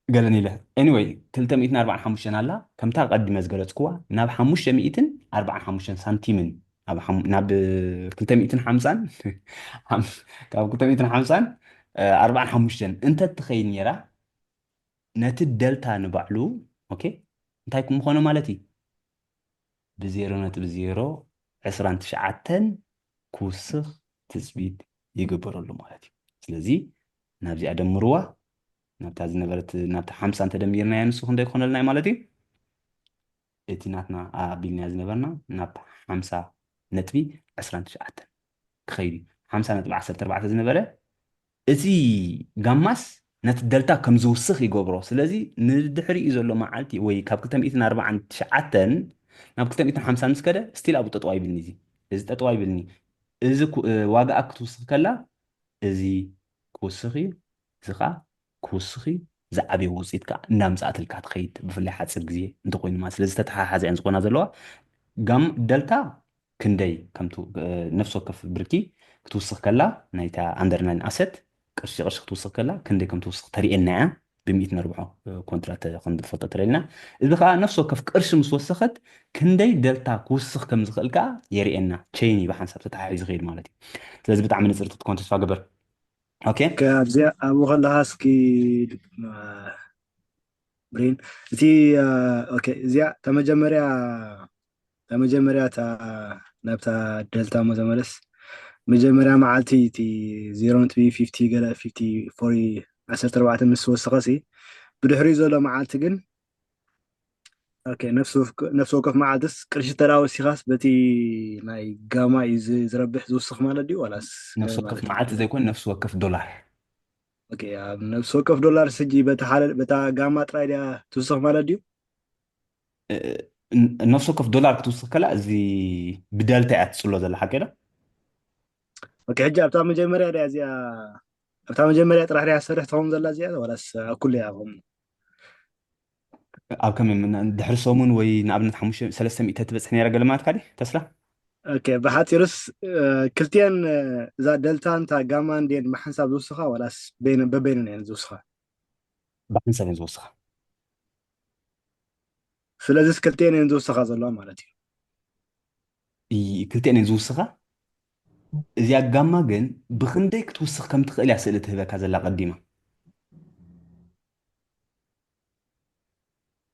ገለን ኢለ። Anyway፣ ክልተ ሚእትን ኣርባዓን ሓሙሽተን ኣላ፣ ከምታ ቀዲመ ዝገለጽክዋ ናብ ሓሙሽተ ሚእትን ኣርባዓን ሓሙሽተን ሳንቲምን፣ ኣብ ሓሙ- ናብ ክልተ ሚእትን ሓምሳን፣ ካብ ክልተ ሚእትን ሓምሳን ኣርባዓን ሓሙሽተን እንተ ትኸይድ ነይራ፣ ነቲ ደልታ ንባዕሉ፣ ኦኬ፣ እንታይ ምኾነ ማለት እዩ? ብ ዜሮ ነጥቢ ዜሮ ዕስራን ትሽዓተን ክውስኽ ትጽቢት ይግበረሉ ማለት እዩ። ስለዚ ናብዚኣ ደምርዋ፣ ናብታ ዝነበረት፣ ናብታ ሓምሳ እንተደሚርናያ ንሱ ክንደይ ክኾነልና እዩ ማለት እዩ? እቲ ናትና ኣቢልናያ ዝነበርና ናብ ሓምሳ ነጥቢ ዕስራን ትሽዓተን ክኸይድ እዩ። ሓምሳ ነጥቢ ዓሰርተ ኣርባዕተ ዝነበረ፣ እቲ ጋማስ ነቲ ደልታ ከም ዝውስኽ ይገብሮ። ስለዚ ንድሕሪኡ ዘሎ መዓልቲ ወይ ካብ ክልተ ሚእትን ኣርባዓን ትሽዓተን ናብ ክልተ ሚእትን ሓምሳን ምስ ከደ፣ ስቲል ኣብኡ ጠጠው ኣይብልኒ። እዚ፣ እዚ ጠጠው ኣይብልኒ። እዚ ኩ- እ፣ ዋጋኣ ክትውስኽ ከላ፣ እዚ ክውስኽ እዩ፣ እዚ ኸዓ ክውስኽ እዩ። ዝዓበየ ውፅኢት ከዓ እናምፅኣትልካ ትኸይድ፣ ብፍላይ ሓፂር ግዜ እንተኮይኑ ማለት። ስለዚ ተተሓሓዚኣን ዝኾና ዘለዋ ጋም ደልታ ክንደይ ከምቱ እ፣ ነፍሲ ወከፍ ብርኪ ክትውስኽ ከላ፣ ናይታ ኣንደርላይን ኣሰት ቅርሺ ቅርሺ ክትውስኽ ከላ ክንደይ ከም ትውስኽ ተርእየና እያ። ብሚእቲ ነርብሖ እ፣ ኮንትራት ተ- ከም ዝፈልጦ ተርእየና። እዚ ከዓ ነፍሲ ወከፍ ቅርሺ ምስ ወሰኸት ክንደይ ደልታ ክውስኽ ከም ዝኽእል ከዓ የርእየና። ቼይን እዩ ብሓንሳብ ተተሓሒዙ ይኸይድ ማለት እዩ። ስለዚ ብጣዕሚ ንፅርቲ ክትኮን ተስፋ ገበር። ኦኬ። ከ ኣብዚኣ ኣብኡ ከለካ እስኪ እ፣ ብሬን እቲ እ፣ ኦኬ እዚኣ እታ መጀመርያ እታ መጀመርያ እታ ናብታ ደልታ ሞ ተመለስ መጀመርያ መዓልቲ እቲ ዜሮ ነጥቢ ፊፍቲ ገለ ፊፍቲ ፎሪ ዓሰርተ ኣርባዕተ ምስ ወሰኸ ሲ ብድሕሪኡ ዘሎ መዓልቲ ግን ኦኬ ነፍሲ ወከፍ መዓልትስ ቅርሺ ተዳ ወሲኻስ በቲ ናይ ጋማ እዩ ዝ- ዝረብሕ ዝውስኽ ማለት ድዩ ዋላስ ነፍሲ ወከፍ መዓልቲ ዘይኮን ነፍሲ ወከፍ ዶላር ኦኬ ኣብ ነፍሲ ወከፍ ዶላር ስጂ በታ ሓደ በታ ጋማ ጥራይ ድያ ትውስኽ ማለት ድዩ እ፣ ን- ነፍሲ ወከፍ ዶላር ክትውስኽ ከላ እዚ ብደልታ እያ ትፅሎ ዘላ ሓቂ ዶ ኦኬ ሕጂ ኣብታ መጀመርያ ድያ እዚኣ ኣብታ መጀመርያ ጥራሕ ድያ ትሰርሕ ትኸውን ዘላ እዚኣ ዋላስ ኣብ ኩሉ እያ ከምኡ ኣብ ከመይ ምን- ድሕሪ ሰሙን ወይ ንኣብነት ሓሙሽተ ሰለስተ ሚእቲ ትበፅሕ ነይራ ገለ ማለትካ ዲ ተስላ ኦኬ ብሓፂሩስ እ፣ ክልቲአን እ፣ እዛ ደልታ እንታ ጋማ እንድየን ብሓንሳብ ዝውስኻ ዋላስ በይነ- በበይነን እየን ዝውስኻ ብሓንሳብ እየን ዝወስኻ ስለዚስ ክልቲአን እየን ዝውስኻ ዘለዋ ማለት እዩ ይ- ክልቲአን እየን ዝውስኻ እዚኣ ጋማ ግን ብክንደይ ክትውስኽ ከም ትኽእል እያ ስእሊ ትህበካ ዘላ ቀዲማ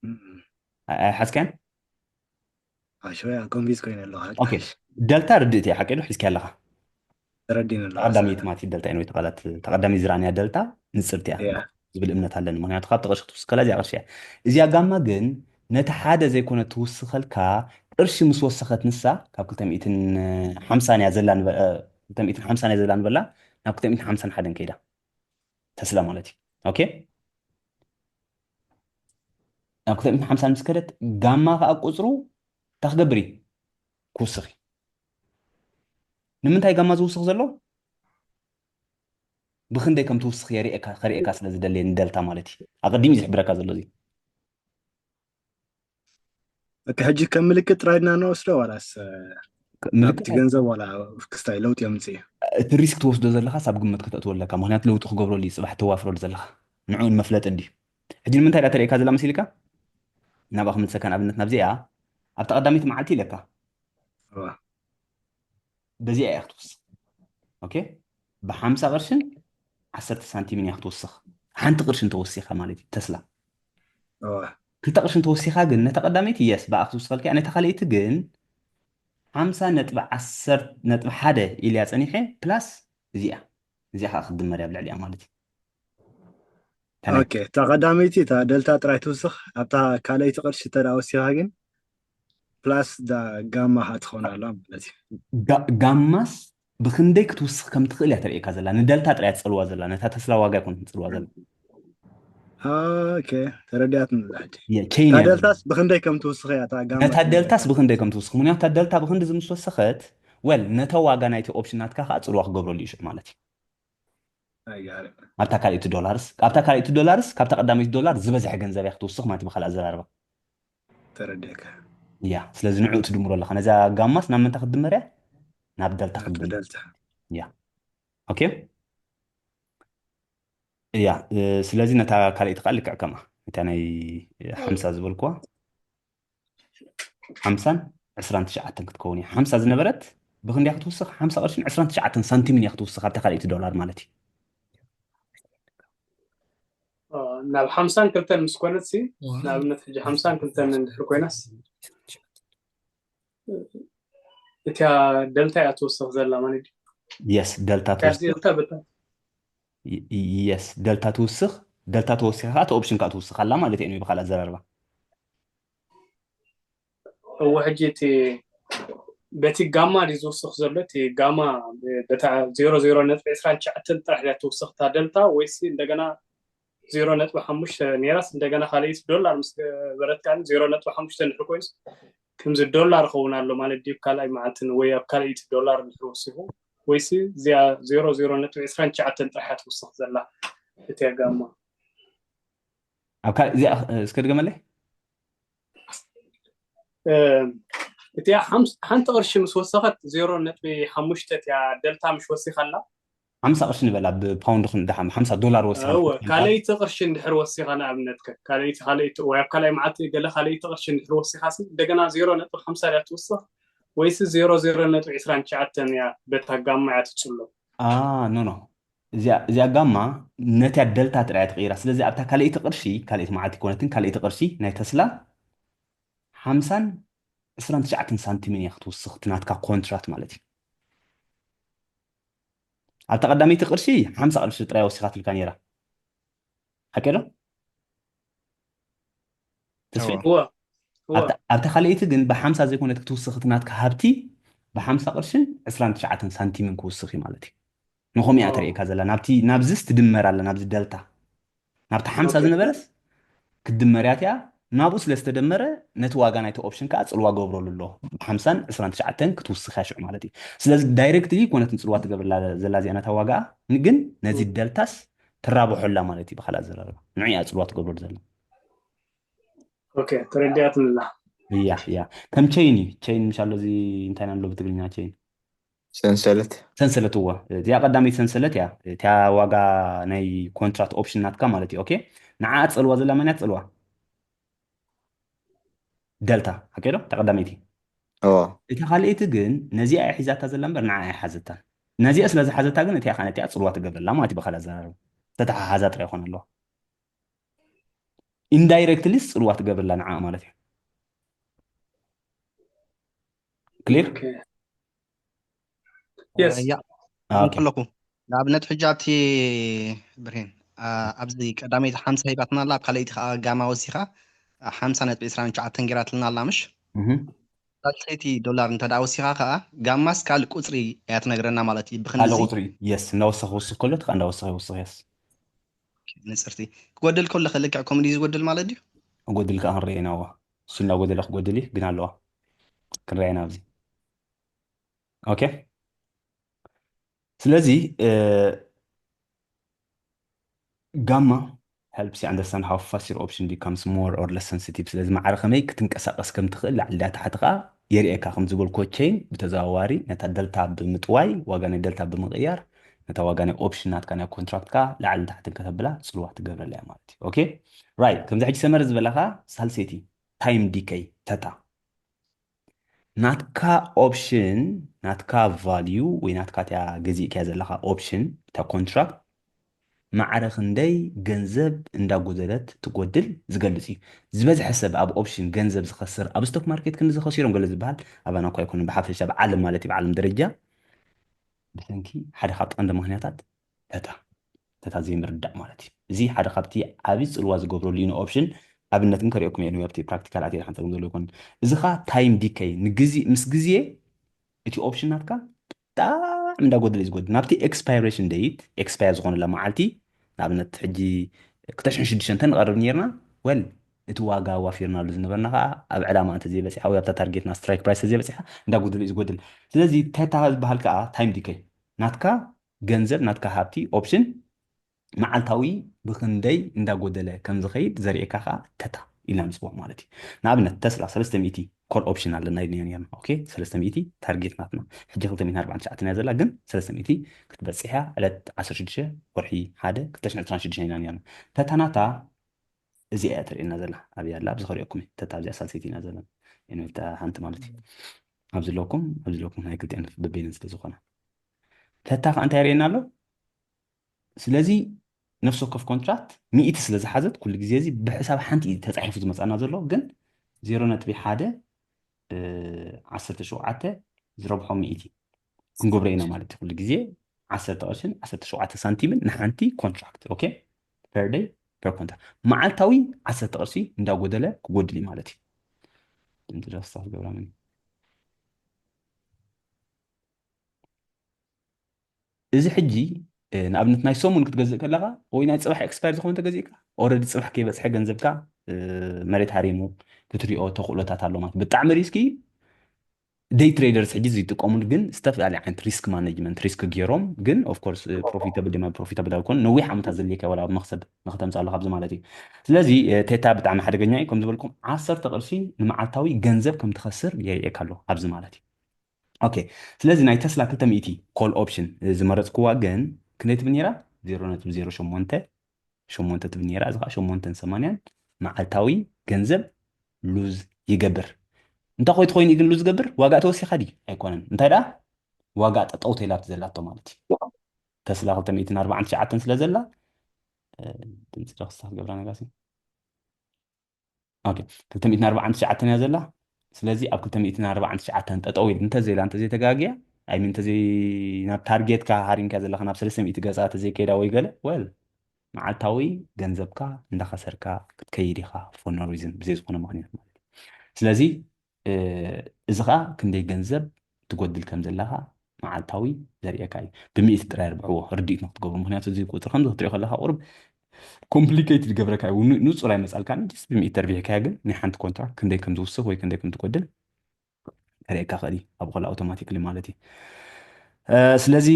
እም። ኣይ- ኣይሓዝካን ኣሸወያ ኮንፊዝ ኮይነ ኣለኹ ኦኬ ደልታ ርድእቲ እያ ሓቂ ዶ ሒዝካ ኣለኻ ተረዲን ኣለኹ ተቐዳሚት ማለት እዩ ደልታ ወይ ተቐዳት ተቐዳሚት ዝረኣናያ ደልታ ንፅርቲ እያ እያ ዝብል እምነት ኣለኒ ምክንያቱ ካብ ተቐርሺ ክትውስኸላ እዚኣ ቅርሺ እያ እዚኣ ጋማ ግን ነቲ ሓደ ዘይኮነ ትውስኸልካ ቅርሺ ምስ ወሰኸት ንሳ ካብ ክልተ ሚእትን ሓምሳን እያ ዘላ ንበ- እ፣ ክልተ ሚእትን ሓምሳን እያ ዘላ ንበላ ናብ ክልተ ሚእትን ሓምሳን ሓደን ከይዳ ተስላ ማለት እዩ ኦኬ ናብ ክልተ ሚእትን ሓምሳን ምስ ከደት ጋማ ከዓ ቁፅሩ እንታይ ክገብር እዩ ክውስኽ እዩ ንምንታይ ጋማ ዝውስኽ ዘሎ ብክንደይ ከም ትውስኽ የርእየካ ከርእየካ ስለ ዝደለየ ንደልታ ማለት እዩ ኣቀዲሙ እዩ ዝሕብረካ ዘሎ እዚ ኦኬ ሕጂ ከም ምልክት ጥራይ ድና ንወስዶ ዋላስ እ፣ ናብቲ ምልክት ገንዘብ ዋላ ክስታይ ለውጢ የምፅእ እዩ እቲ ሪስክ ትወስዶ ዘለካ ሳብ ግምት ከተእትወ ኣለካ ምክንያቱ ለውጢ ክገብረሉ እዩ ፅባሕ ተዋፍረሉ ዘለካ ንዕኡን መፍለጢ እንዲ ሕጂ ንምንታይ ዳ ተርእየካ ዘላ መሲልካ ናብኣ ክምልሰካ ንኣብነት ናብዚኣ ኣብታ ቀዳመይቲ መዓልቲ ኢለካ እዋ። በዚኣ እያ ክትወስኽ ኦኬ ብሓምሳ ቅርሽን ዓሰርተ ሳንቲምን እያ ክትወስኽ ሓንቲ ቅርሽን ተወሲኻ ማለት እዩ ተስላ እዋ። ክልተ ቅርሽን ተወሲኻ ግን ነታ ቀዳመይቲ የስ ብኣ ክትውስኸልካ እያ ነታ ካልኣይቲ ግን ሓምሳ ነጥቢ ዓሰርተ ነጥቢ ሓደ ኢልያ ፀኒሐ ፕላስ እዚኣ እዚኣ ከዓ ክትድመር እያ ኣብ ልዕሊኣ ማለት እዩ ከመይ? ኦኬ እታ ቀዳመይቲ እታ ደልታ ጥራይ ትውስኽ ኣብታ ካልኣይቲ ቅርሺ ተዳ ወሲኻ ግን ፕላስ ዳ ጋማ ካ ትኸውን ኣላ ማለት እዩ ጋ- ጋማስ ብክንደይ ክትውስኽ ከም ትኽእል እያ ተርእየካ ዘላ ንደልታ ጥራይ ትፀልዋ ዘላ ነታ ተስላ ዋጋ ይኮን ትፅልዋ ዘላ ኦኬ ተረዲኣት ንላ ሕጂ የ- ቼይን እታ እያ ደልታስ ብክንደይ ከም ትውስኽ እያ እታ ጋማ ነታ ደልታስ ብክንደይ ከም ትውስኽ ምክንያቱ እታ ደልታ ብክንዲ ምስ ወሰኸት ወል ነታ ዋጋ ናይቲ ኦፕሽን ናትካ ከዓ ፅልዋ ክገብረሉ እዩ ሽዑ ማለት እዩ ኣይጋርም ኣብታ ካልኣይቲ ዶላርስ ኣብታ ካልኣይቲ ዶላርስ ካብታ ቀዳመይቲ ዶላር ዝበዝሐ ገንዘብ እያ ክትውስኽ ማለት እዩ ብካልእ ኣዘራርባ ተረዲእካ ያ ስለዚ ንዕኡ ትድምሮ ኣለካ ነዛ ጋማስ ናብ ምንታ ክትድመር እያ ናብ ደልታ ክትድመር ደልታ ያ ኦኬ እያ። ስለዚ ነታ ካልኣይቲ ከዓ ልክዕ ከምኣ፣ እታ ናይ ሓምሳ ዝበልኩዋ ሓምሳን ዕስራን ትሽዓተን ክትከውን እያ። ሓምሳ ዝነበረት ብክንደያ ክትውስኽ? ሓምሳ ቅርሽን ዕስራን ትሽዓተን ሳንቲምን እያ ክትውስኽ ኣብታ ካልኣይቲ ዶላር ማለት እዩ። ናብ ሓምሳን ክልተን ምስ ኮነት ሲ፣ ንኣብነት ሕጂ ሓምሳን ክልተን እንድሕር ኮይናስ እቲያ ደልታ እያ ትውስኽ ዘላ ማለት እዩ። የስ ደልታ ትውስኽ። የስ ደልታ ትውስኽ። ደልታ ተወሲኻ ከዓ እቲ ኦፕሽን ከዓ ትውስኽ ኣላ ማለት እዩ ብካልእ ኣዘራርባ። እወ ሕጂ እቲ በቲ ጋማ ድዩ ዝውስኽ ዘሎ? እቲ ጋማ በታ ዜሮ ዜሮ ነጥቢ ዕስራን ትሽዓተን ጥራሕ ድያ ትውስኽታ ደልታ ወይሲ እንደገና ዜሮ ነጥቢ ሓሙሽተ ነይራስ እንደገና ካልኣይቲ ዶላር ምስ ገበረት ከዓ ዜሮ ነጥቢ ሓሙሽተ እንድሕር ኮይኑስ ከምዚ ዶላር ይኸውን ኣሎ ማለት ድዩ? ካልኣይ መዓልትን ወይ ኣብ ካልኣይቲ ዶላር እንድሕር ወሲኹ ወይሲ እዚኣ ዜሮ ዜሮ ነጥቢ ዕስራን ትሽዓተን ጥራሕ እያ ትውስኽ ዘላ እቲያ ጋማ? ኣብ ካልእ እዚኣ እስከ ድገመለይ። እቲኣ ሓንቲ ቅርሺ ምስ ወሰኸት ዜሮ ነጥቢ ሓሙሽተ እቲኣ ደልታ ምሽ ወሲኻ ኣላ። ሓምሳ ቅርሺ ንበላ ብፓውንድ ክንዳ ሓምሳ ዶላር ወሲኻ ካልኣይቲ ቅርሺ እንድሕር ወሲኻ ንኣብነት ከ ካልኣይቲ ካልኣይቲ ወይ ኣብ ካልኣይ መዓልቲ ገለ ካልኣይቲ ቅርሺ እንድሕር ወሲኻ ሲ እንደገና ዜሮ ነጥቢ ሓምሳ ድያ ትውስኽ ወይሲ ዜሮ ዜሮ ነጥቢ ዕስራን ትሽዓተን እያ በታ ጋማ እያ ትጽሎ? ኖ ኖ እዚኣ ጋማ ነቲያ ደልታ ጥራይ ትቕይራ። ስለዚ ኣብታ ካልኣይቲ ቅርሺ ካልኣይቲ መዓልቲ ኮነትን ካልኣይቲ ቅርሺ ናይ ተስላ ሓምሳን ዕስራን ትሽዓተን ሳንቲምን እያ ክትውስኽ እቲ ናትካ ኮንትራት ማለት እዩ። ኣብታ ቀዳመይቲ ቅርሺ ሓምሳ ቅርሺ ጥራይ ወሲኻትልካ ነይራ ሓቂ ዶ? ተስፋ ኣብታ ካልኣይቲ ግን ብሓምሳ ዘይኮነት ክትውስኽ እቲ ናትካ ሃብቲ ብሓምሳ ቅርሽን ዕስራን ትሽዓተን ሳንቲምን ክውስኽ እዩ ማለት እዩ። ንኸምኡ እያ ተርእየካ ዘላ ናብቲ ናብዚስ ትድመር ኣላ ናብዚ ደልታ ናብቲ ሓምሳ ዝነበረስ ክትድመር እያ እቲኣ ናብኡ ስለ ዝተደመረ ነቲ ዋጋ ናይቲ ኦፕሽን ከዓ ፅልዋ ገብረሉ ኣሎ ብሓምሳን ዕስራን ትሽዓተን ክትውስኽ እያ ሽዑ ማለት እዩ። ስለዚ ዳይሬክትሊ ኮነት ንፅልዋ ትገብርላ ዘላ እዚኣ ነታ ዋጋ ግን ነዚ ደልታስ ትራብሖላ ማለት እዩ ብካልእ ኣዘራርባ ንዑ እያ ፅልዋ ትገብረሉ ዘላ። ተረዲኣትንላ። እያ እያ ከም ቸይን እዩ ቸይን ምሻሎ እዚ እንታይ ናሎ ብትግርኛ ቸይን ሰንሰለት ሰንሰለት እዋ እዚኣ ቀዳመይቲ ሰንሰለት እያ እቲያ ዋጋ ናይ ኮንትራት ኦፕሽን ናትካ ማለት እዩ ኦኬ ንዓ ፀልዋ ዘላ መን እያ ትፀልዋ ደልታ ሓቂ ዶ እታ ቀዳመይቲ እታ ካልኣይቲ ግን ነዚኣ እያ ሒዛታ ዘላ እምበር ንዓ እያ ሓዘታን ነዚኣ ስለ ዝሓዘታ ግን እቲኣ ከዓ ነቲኣ ፅልዋ ትገብረላ ማለት እዩ ብካልእ ኣዘራርባ ዝተተሓሓዛ ጥራይ ይኾን ኣለዋ ኢንዳይረክትሊስ ፅልዋ ትገብርላ ንዓ ማለት እዩ ክሊር ያ ኣለኩ ንኣብነት ሕጂ ኣብቲ ብርሂን ኣብዚ ቀዳመይቲ ሓምሳ ሂባትና ኣላ ኣብ ካልኣይቲ ከዓ ጋማ ወሲኻ ሓምሳ ነጥቢ ዕስራን ትሽዓተን ጌራትልና ኣላ ምሽ ሳልሰይቲ ዶላር እንተ ደኣ ወሲኻ ከዓ ጋማስ ካልእ ቁፅሪ እያ ትነግረና ማለት እዩ ብክንዚ ካልእ ቁፅሪ የስ እንዳወሰኽ ወስኽ ከሎ እቲ ከዓ እንዳወሰኽ ይወስኽ የስ ንፅርቲ ክጎድል ከሎ ከልክዕ ከምኡ ድዩ ዝጎድል ማለት ድዩ ክጎድል ከዓ ክንረአ ኢና ዋ እሱ እንዳጎደለ ክጎድል እዩ ግን ኣለዋ ክንረአ ኢና ኣብዚ ኦኬ ስለዚ ጋማ helps you understand how fast your option becomes more or less sensitive ስለዚ ማዕረ ከመይ ክትንቀሳቀስ ከም ትኽእል ላዕሊ ዳ ታሕቲ ከዓ የርእየካ ከም ዝበልኮ ቸይን ብተዘዋዋሪ ነታ ደልታ ብምጥዋይ ዋጋ ናይ ደልታ ብምቕያር ነታ ዋጋ ናይ ኦፕሽን ናትካ ናይ ኮንትራክትካ ላዕልን ታሕትን ከተብላ ፅልዋ ትገብረላ እያ ማለት እዩ okay right ከምዚ ሕጂ ሰመር ዝበለካ ሳልሰይቲ time decay ተታ ናትካ ኦፕሽን ናትካ value ወይ ናትካ እቲያ ገዚእካያ ዘለካ ኦፕሽን እታ ኮንትራክት ማዕረ ክንደይ ገንዘብ እንዳጎደለት ትጎድል ዝገልፅ እዩ ዝበዝሐ ሰብ ኣብ ኦፕሽን ገንዘብ ዝኸስር ኣብ ስቶክ ማርኬት ክንዲ ዝኸሲሮም ገለ ዝበሃል ኣባና እኳ ኣይኮነ ብሓፈሻ ብዓለም ማለት እዩ ብዓለም ደረጃ ብሰንኪ ሓደ ካብ ቀንዲ ምክንያታት ተታ ተታ ዘይምርዳእ ማለት እዩ እዚ ሓደ ካብቲ ዓብዪ ፅልዋ ዝገብረሉ እዩ ንኦፕሽን ኣብነት ግን ከሪኦኩም እየ ኣብቲ ፕራክቲካል ኣትየ ሓንፀር ዘሎ ይኮን እዚ ከዓ time decay ንግዜ ምስ ግዜ እቲ ኦፕሽን ናትካ ብጣዕሚ እንዳጎደለ እዩ ዝጎድል ናብቲ expiration date expire ዝኾነላ መዓልቲ ንኣብነት ሕጂ ክልተ ሽሕን ሽዱሽተን ንቐርብ ነርና well እቲ ዋጋ ዋፊርናሉ ዝነበርና ከዓ ኣብ ዕላማ እንተዘይበፂሓ ወይ ኣብታ ታርጌትና strike price ተዘይበፂሓ እንዳጎደለ እዩ ዝጎድል ስለዚ ተታ ዝበሃል ከዓ time decay ናትካ ገንዘብ ናትካ ሃብቲ ኦፕሽን መዓልታዊ ብክንደይ እንዳጎደለ ከም ዝኸይድ ዘርእየካ ከዓ ተታ ኢልና ንፅውዖ ማለት እዩ። ንኣብነት ተስላ ሰለስተ ሚእቲ ኮል ኦፕሽን ኣለና ኢልና ነርና። ኦኬ፣ ሰለስተ ሚእቲ ታርጌት ናትና። ሕጂ ክልተ ሚእትን ኣርባዕን ትሽዓተን እያ ዘላ፣ ግን ሰለስተ ሚእቲ ክትበፅሕ እያ ዕለት ዓሰርተ ሽዱሽተ ወርሒ ሓደ ክልተ ሽሕን ዕስራን ሽዱሽተን ኢና ነርና። ተታ ናታ እዚኣ እያ ተርእየና ዘላ። ኣብያ ኣላ? ኣብዚ ከርእየኩም እየ። ተታ ኣብዚኣ ሳልሰይቲ ኢና ዘለና። ኤንወይ፣ እታ ሓንቲ ማለት እዩ። ኣብዚ ኣለኩም፣ ኣብዚ ኣለኩም፣ ናይ ክልቲኣን በበይነን ስለ ዝኾና። ተታ ከኣ እንታይ የርእየና ኣሎ? ስለዚ ነፍሲ ወከፍ ኮንትራክት ሚእቲ ስለ ዝሓዘት ኩሉ ግዜ እዚ ብሕሳብ ሓንቲ እዩ ተጻሒፉ ዝመጻና ዘሎ፣ ግን ዜሮ ነጥቢ ሓደ፣ እ፣ ዓሰርተ ሸውዓተ ዝረብሖ ሚእቲ ክንገብሮ ኢና ማለት እዩ። ኩሉ ግዜ ዓሰርተ ቅርሽን ዓሰርተ ሸውዓተ ሳንቲምን ንሓንቲ ኮንትራክት። ኦኬ፣ per day per contract፣ መዓልታዊ ዓሰርተ ቅርሺ እንዳጎደለ ክጎድል እዩ ማለት እዩ። ድምፂ ደስታ ክገብራ መን እዚ ሕጂ፣ እ፣ ንኣብነት ናይ ሰሙን ክትገዝእ ከለኻ ወይ ናይ ጽባሕ ኤክስፓየር ዝኾነ ተገዚእካ፣ ኦልሬዲ ጽባሕ ከይበጽሐ ገንዘብካ፣ እ፣ መሬት ሃሪሙ ክትሪኦ ተኽእሎታት ኣሎ ማለት። ብጣዕሚ ሪስኪ እዩ። ደይ ትሬደርስ ሕጂ ዝጥቀሙሉ ግን ዝተፈላለዩ ዓይነት ሪስክ ማኔጅመንት፣ ሪስክ ገይሮም ግን ኦፍ ኮርስ፣ እ፣ ፕሮፊታብል ድማ ፕሮፊታብል ኣይኮኑ፣ ነዊሕ ዓመታት ዘድልየካ ዋላ መኽሰብ ንክተምፅእ ኣለካ ኣብዚ ማለት እዩ። ስለዚ፣ እ፣ ቴታ ብጣዕሚ ሓደገኛ እዩ። ከም ዝበልኩም ዓሰርተ ቅርሺ ንመዓልታዊ ገንዘብ ከም ትኸስር የርእየካ ኣሎ ኣብዚ ማለት እዩ። ኦኬ፣ ስለዚ ናይ ተስላ ክልተ ሚእቲ ኮል ኦፕሽን ዝመረፅኩዋ ግን ክንደይ ትብል ነይራ? ዜሮ ነጥቢ ዜሮ ሸሞንተ፣ ሸሞንተ ትብል ነይራ። እዚ ከዓ ሸሞንተን ሰማንያን መዓልታዊ ገንዘብ ሉዝ ይገብር። እንታይ ኮይት ኮይኑ ግን ሉዝ ዝገብር? ዋጋ ተወሲኻ ድዩ? ኣይኮነን። እንታይ ደኣ? ዋጋ ጠጠው ተይላ ኣብቲ ዘላቶ ማለት እዩ። ተስላ ክልተ ሚእትን ኣርባዕን ትሽዓተን ስለ ዘላ፣ እ፣ ድምፂ ዶ ክስታ ክገብራ ነጋሲ? ኦኬ፣ ክልተ ሚእትን ኣርባዕን ትሽዓተን እያ ዘላ። ስለዚ ኣብ ክልተ ሚእትን ኣርባዕን ትሽዓተን ጠጠው ኢል እንተዘይላ፣ እንተዘይተጋግያ፣ ኣይ ሚን፣ እንተዘይ ናብ ታርጌትካ ሃሪምካ ዘለካ ናብ ሰለስተ ሚእቲ ገጻ እንተዘይከይዳ ወይ ገለ፣ ወል፣ መዓልታዊ ገንዘብካ እንዳኸሰርካ ክትከይድ ኢኻ for no reason፣ ብዘይ ዝኾነ ምኽንያት ማለት እዩ። ስለዚ፣ እ፣ እዚ ኸኣ ክንደይ ገንዘብ ትጎድል ከም ዘለኻ መዓልታዊ ዘርእየካ እዩ። ብሚእቲ ጥራይ ኣርብዕዎ ርድኢት ንክትገብሩ። ምኽንያቱ እዚ ቁጽሪ ከምዚ ክትሪኦ ከለኻ ቁሩብ ኮምፕሊኬትድ ይገብረካ እዩ። ን-፣ ንጹር ኣይመጻልካን። ጀስት ብሚእቲ ተርቢሕካያ ግን ናይ ሓንቲ ኮንትራክት ክንደይ ከም ዝውስኽ ወይ ክንደይ ከም ትጎድል ከርእየካ ክእል እዩ። ኣብኡ ከላ ኣውቶማቲክሊ ማለት እዩ። እ፣ ስለዚ